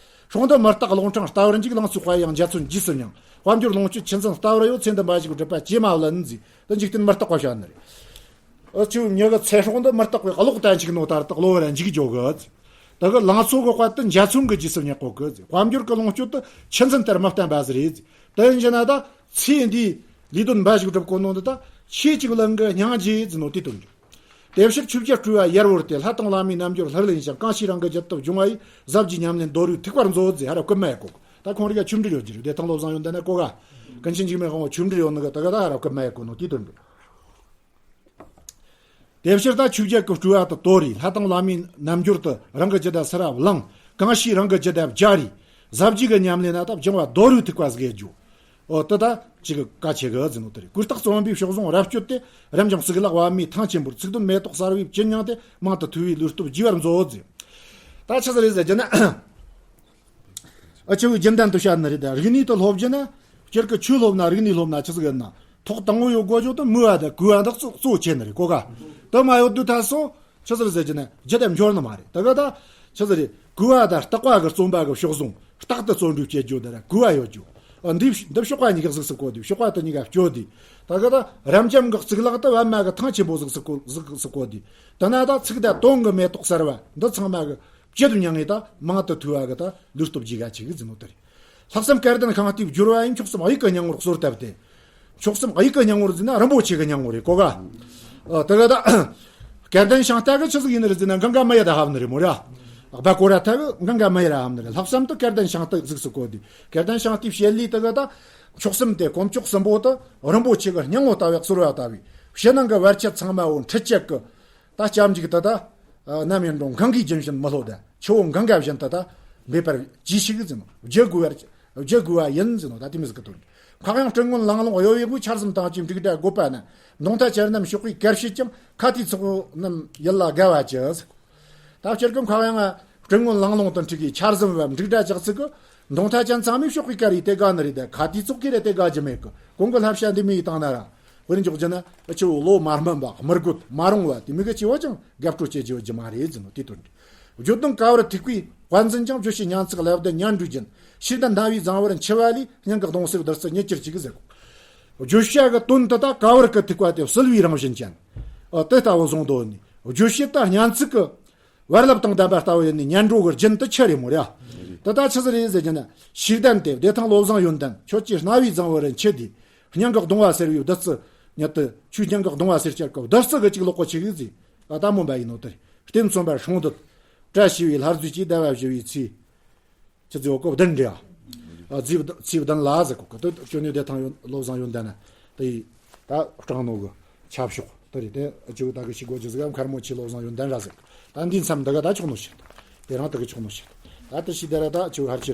སྲོང་འདབས་མི་རྟག་ཀློང་ཕྲེང་ལྟ་བར་འཇུག །ལང་ཚོའི་དཔལ་དབྱངས་འཇའ་ཚོན་རྗེས་སུ་མྱང་། དཔལ་འབྱོར་ལོངས་སྤྱོད་ཆུ་འཛིན་ལྟ་བུར་གཡོ། མཚན་ལྡན་འབའ་ཞིག་སྒྲུབ་པ་ཇེ་མང་ལ་ཟེར། དེ་འཇིག་རྟེན་མི་རྟག་པ་བཤད་ནི་རེད། ཨ་ཆུ་མྱི་གི་ཚེ་སྲོག་འདི་མི་རྟག་པའི་གློག་ལྟར་འཇིག་ནོ་ལྟར་དུ་གློ་བུར་འཇིག་འགྱོ་གི། དེ་གི་ལང་ཚོ་གི་དཔལ་དུ་འཇའ་ཚོན་གི་རྗེས་སུ་མྱང་གོ་གི། དཔལ་འབྱོར་གི་ལོངས་སྤྱོད་དུ་ཆུ་འཛིན་ལྟར་མི་བརྟན་པ་ཟིག་རེད། དེ་ཡིན་ན་ད་ཚེ་འདིའི་ལས་དོན་འབའ་ཞིག་སྒྲུབ་གོ་ནོ་འདི་ད་ཆོས་གཅིག་ལ་གི་སྙིང་རྗེ་ཟེར་ནོ་དེ་དོན་རེད། དེ་ཕྱིར་ཆོས་བརྒྱད་སྤྲོས་པ་ཡལ་བོར་ཏེ། ལྷ་དང་བླ་མའི་རྣལ་འབྱོར་ལྷུར་ལེན་ཞིང་། གང་ཞིག་རང་གི་རྒྱུད་དུ་འབྱུང་བ་ཡི། ཟབ་རྒྱས་ཉམས་ལེན་རྡོ་རུས་ཐིགས་པར་མཛོད་ཟེར། ཧ་ར་བཀོད་མ་ཡེ་གོ། ད་ཁོང་རིག་ཆོས་འབྲེལ་ཡོད་ཀྱི་རེད། བདེ་ཐང་བློ་བཟང་ཡོན་ཏན་ན་གོ་ག་ཀུན་མཁྱེན་འཇིགས་མེད་དབང་པོ་ཆོས་འབྲེལ་ཡོད་ནི་གི་ད་ག་ད་ཧ་ར་བཀོད་མ་ཡེ་གོ་ནོ་དེ་དོན་རེད། དེ་ཕྱིར་ད་ཆོས་བརྒྱད་ཀྱི་སྤྲོས་པ་དེ་དོར་རེ། ལྷ་དང་བླ་མའི་རྣལ་འབྱོར་དེ་རང་གི་རྒྱུད་དུ་ཚུར་བླངས། གང་ཞིག་རང་གི་རྒྱུད་དུ་སྦྱར་རེ། ཟབ་རྒྱས་ཀྱི་ཉམས་ལེན་ན་ད་འབྱུང་བ་རྡོ་རུས་ཐིགས་པ་ཟིག་རྒྱུ། ཨོ་དེ་ད་ཅིག་ག་ཆེ་གི་ཟེར་ནོ་དེ་རེད། གུས་རྟག་བརྩོན་པས་གཤོག་ཟུང་རབ་བསྐྱོད་དེ། རབ་འབྱམས་གཙུག་ལག་པདྨའི་ཐང་ཆེན་པོར། ཚིག་དོན་མེ་ཏོག་གསར་བའི་བཅུད་མྱངས་ཏེ། མང་དུ་ཐོས་པས་ལུས་སྟོབས་རྒྱས་པར་མཛོད་ཟེར། ད་ཆི་ཟིག་རེད་ཟེར་གྱི་ན། ཨ་ཆེ་བའི་རྒྱུན་ལྡན་དུ་བཤད་ནི་རེད་ད། རིག་གནས་དེ་སློབ་རྒྱུ་ན། སྤྱིར་གི་ཆོས་སློབ་ན་རིག་གནས་སློབ་ན་ཆི་ཟིག་ཡིན་ན། ཐོག་དང་པོ་ཡོད་དགོས་རྒྱུ་དེ་མོས་པ་དང་གུས་པ་དག་གཙོ་གཙོ་ཆེ་ནི་རེད་གོ་ག་དེ་མ་ཡོད་དུས་ད་སོ། ཆི་ཟིག་ཟེར་གྱི་ན་རྒྱུད་དེ་འབྱོར་ནི་མ་རེད། ད་ག་ད་ཆི་ཟིག་རེད། གུས་པ་དང་རྟག་པ་གི་བརྩོན་པ་གི་གཤོག་ཟུང་རྟག་ཏུ་བརྩོན་འགྲུས་བྱེད་རྒྱུ་དེ་ར་གུས་པ་ཡོད་རྒྱུ། ཨ་འདི་འདི་གཤོག་པ་གཉིས་ཀ་གཟིགས་སུ་བཀོད་དུས་གཤོག་པ་དེ་གཉིས་ཀ་བསྐྱོད་དུས། ད་ག་ད་རབ་འབྱམས་གི་གཙུག་ལག་དེ་པདྨ་གི་ཐང་ཆེན་པོ་གཟིགས་སུ་བཀོད་གཟིགས་སུ་བཀོད་དུས། དེ་ན་ད་ཚིག་དང་དོན་གི་མེ་ཏོག་གསར་བ་འདི་ཚང་མ་གི་བཅད་དུ་མྱང་ངེ་ད་མང་དུ་ཐོས་པ་གི་ད་ལུས་སྟོབས་རྒྱས་ག་ཆེ་གི་ཟེར་ནོ་དེ་རེད། ལྷག་བསམ་སྐལ་ལྡན་ཤིང་རྟའི་སྦྱོར་བ་ཡིས། མཆོག་གསུམ་དབྱིག་གི་སྙིང་པོར་གསོལ་བཏབ་སྟེ། མཆོག་གསུམ་དབྱིག་གི་སྙིང་པོར་ཟེར་ན་རིན་པོ་ཆེ་གི་སྙིང་པོ་རེད་གོ་ག་ཨ་དེ་ག་ད་སྐལ་ལྡན་ཤིང་རྟ་གི་ཆི་ཟིག་ཡིན་ནི་རེད་ཟེར་ན་གང་ག་མི་ཡ་ད་ཧབ་ནི་རེད་མོ་ར། ཨ་བ་གོ་ར་ཐ་གི་གང་ག་མི་ཡ་ར་ཧབ་ནི་རེད། ལྷག་བསམ་དུ་སྐལ་ལྡན་ཤིང་རྟ་གཟིགས་སུ་བཀོད་དེ། སྐལ་ལྡན་ཤིང་རྟའི་བྱེད་ལས་དེ་ག་ད་མཆོག་གསུམ་དེ་དཀོན་མཆོག་གསུམ་པོ་དེ་རིན་པོ་ཆེ་གི་སྙིང་པོ་ལྟ་བུའི་གསོལ་བ་ལྟ་བུའི་ཕྱི་ནང་གི་བར་ཆད་ཚང་མ་བོ་འཁྲུད་བྱེད་གི་ད་སྐྱབས་འཇུག་ཏུ་ད་ནམ་ཡིན་རུང་གང་གིས་རྒྱུན་བཞིན་མི་སློབ་ད་ཆུ་བོ་གང་ག་བཞིན་དུ་ད་འབད་པར་གྱིས་ཤིག་ཟེར་ནོ། བགྱི་དགོས་པར་བགྱི་དགོས་པ་ཡིན་ཟེར་ནོ། ད་དེ་མི་ཟིག་གི་དོན། མཁའ་དབྱིངས་སྤྲིན་སྔོན་ལང་ལོང་གཡོ་བའི་དབུས། ཆར་ཟིམ་དྭངས་ཀྱིས་འབྲུག་སྒྲ་དགོད་པ་ན། མདུང་ཐ་ཅན་རྣམས་གཤོག་པས་གར་བྱེད་ཅིང་། ཁ་ཏའི་ཚོགས་རྣམས་ཡིད་ལ་དགའ་བ་ཅི་ཟེར། ད་སྤྱིར་གི་མཁའ་དབྱིངས་སྤྲིན་སྔོན་ལང་ལོང་དུ་འཁྲིགས་ཀྱི་ཆར་ཟིམ་བབ་འབྲུག་སྒྲ་ཅག་ཚིག་གི་མདུང་ཐ་ཅན་ཚང་མས་གཤོག་པས་གར་ཡི་དེ་དགའ་ནི་རེད་ད། ཁ་ཏའི་ཚོགས་ཀྱིས་རེ་དེ་དགའ་རྒྱུ་མེད་གི། གོང་གི་བསླབ་བྱ་འདི་མི་ཡི་བཏང་ན་ར། དཔེར་འཇོག་རྒྱུ་ན་ཨ་ཆུ་བོ་ལོ་མ་སྨིན་པ་མི་རྒོད་མ་རུང་བ་དེ་མི་གི་སྐྱེ་བོ་ཅང་རྒྱབ་སྤྲོད་བྱེད་རྒྱུ་རྒྱུ་མ་རེད་ཟེར་ནོ་དེ་དོན་རེད། བརྗོད་དོན་ག་བུར་ཐིགས་པའི་དཔལ་འཛིན་ཀྱང་། བརྗོད་བྱའི་སྙན་ཚིག་ལེགས་ལྡན་སྙན་སྒྲོན་ཅན། ཕྱིར་ལྡན་སྣང་བའི་རྫིང་བུར་མཆེད་པ་ལས། སྙིང་གི་གདུང་སེལ་བདུད་རྩི་ཉིད་ཀྱིས་བྱུགས་ཟེར། བརྗོད་བྱ་གི་དོན་དེ་དག་ག་བུར་གི་ཐིགས་པ་དེ་བསིལ་བའི་རང་བཞིན་ཅན། ཨ་དེ་ལྟ་བུ་བཟུང་དོ་ནི། བརྗོད་བྱེད་དང་སྙན་ཚིག་གི་བར་ལབ་དང་ལྡན་པ་ལྟ་བུ་ཡིན་ནི་སྙན་སྒྲོན་གྱི་རྒྱུན་དུ་ཆད་རེ་མོ་ར། དེ་ལྟ་ཆི་ཟིག་རེད་ཟེར་རྒྱུ་ན་ཕྱིར་ལྡན་ཏེ་བདེ་ཐང་བློ་བཟང་ཡོན་ཏན་ཁྱོད་ཀྱི་རྣ་བའི་རྫིང་བུ་རུ་མཆེད་དེ། སྙིང་གི་གདུང་བ་སེལ་བའི་བདུད་རྩི་ཉིད་དུ་ཆུའི་སྙིང་གི་གདུང་བ་སེལ་བྱེད་ཀྱི་བདུད་རྩི་གི་ཅིག་ལོག་གོ་ཆེ་གི་ཟིག་ཨ་ད་མོན་པ་ཡིན་ནོ་དེ་རེད། རྟེན་མཚོན་པར་སྲུང་འདོད་བཀྲ་ཤིས་པའི་ལྷ་རྫས་ཀྱིས་བཟླས་པ་ཞུ་བའི་ཚེ། ཆི་ཟིག་ཡོད་གོ་བདུན་འདྲ། ཨ་ཚེ་བདུན་ལ་ཟེར་གོ་གི་དེ་ཅོ་ནེ་བདེ་ཐང་ཡོན་བློ་བཟང་ཡོན་ཏན་ན་དེ་ཡི་ད་སྤྲང་ནོ་གི་ཆབ་ཤོག་དེ་རེད། དེ་ཅོ་ད་གི་ཤི་གོ་ཅི་ཟིག་མཁར་མོ་ཆེ་བློ་བཟང་ཡོན་ཏན་ར་ཟེར། ད་འདི་མཚམས་འདི་ག་ད་ཆོག་ནོ་ཤི། དེ་རང་དེ་གི་ཆོག་ནོ་ཤི། ད་དེ་ཤི་དེ་ར་ད་ཅོ་ཧར་ཆེ།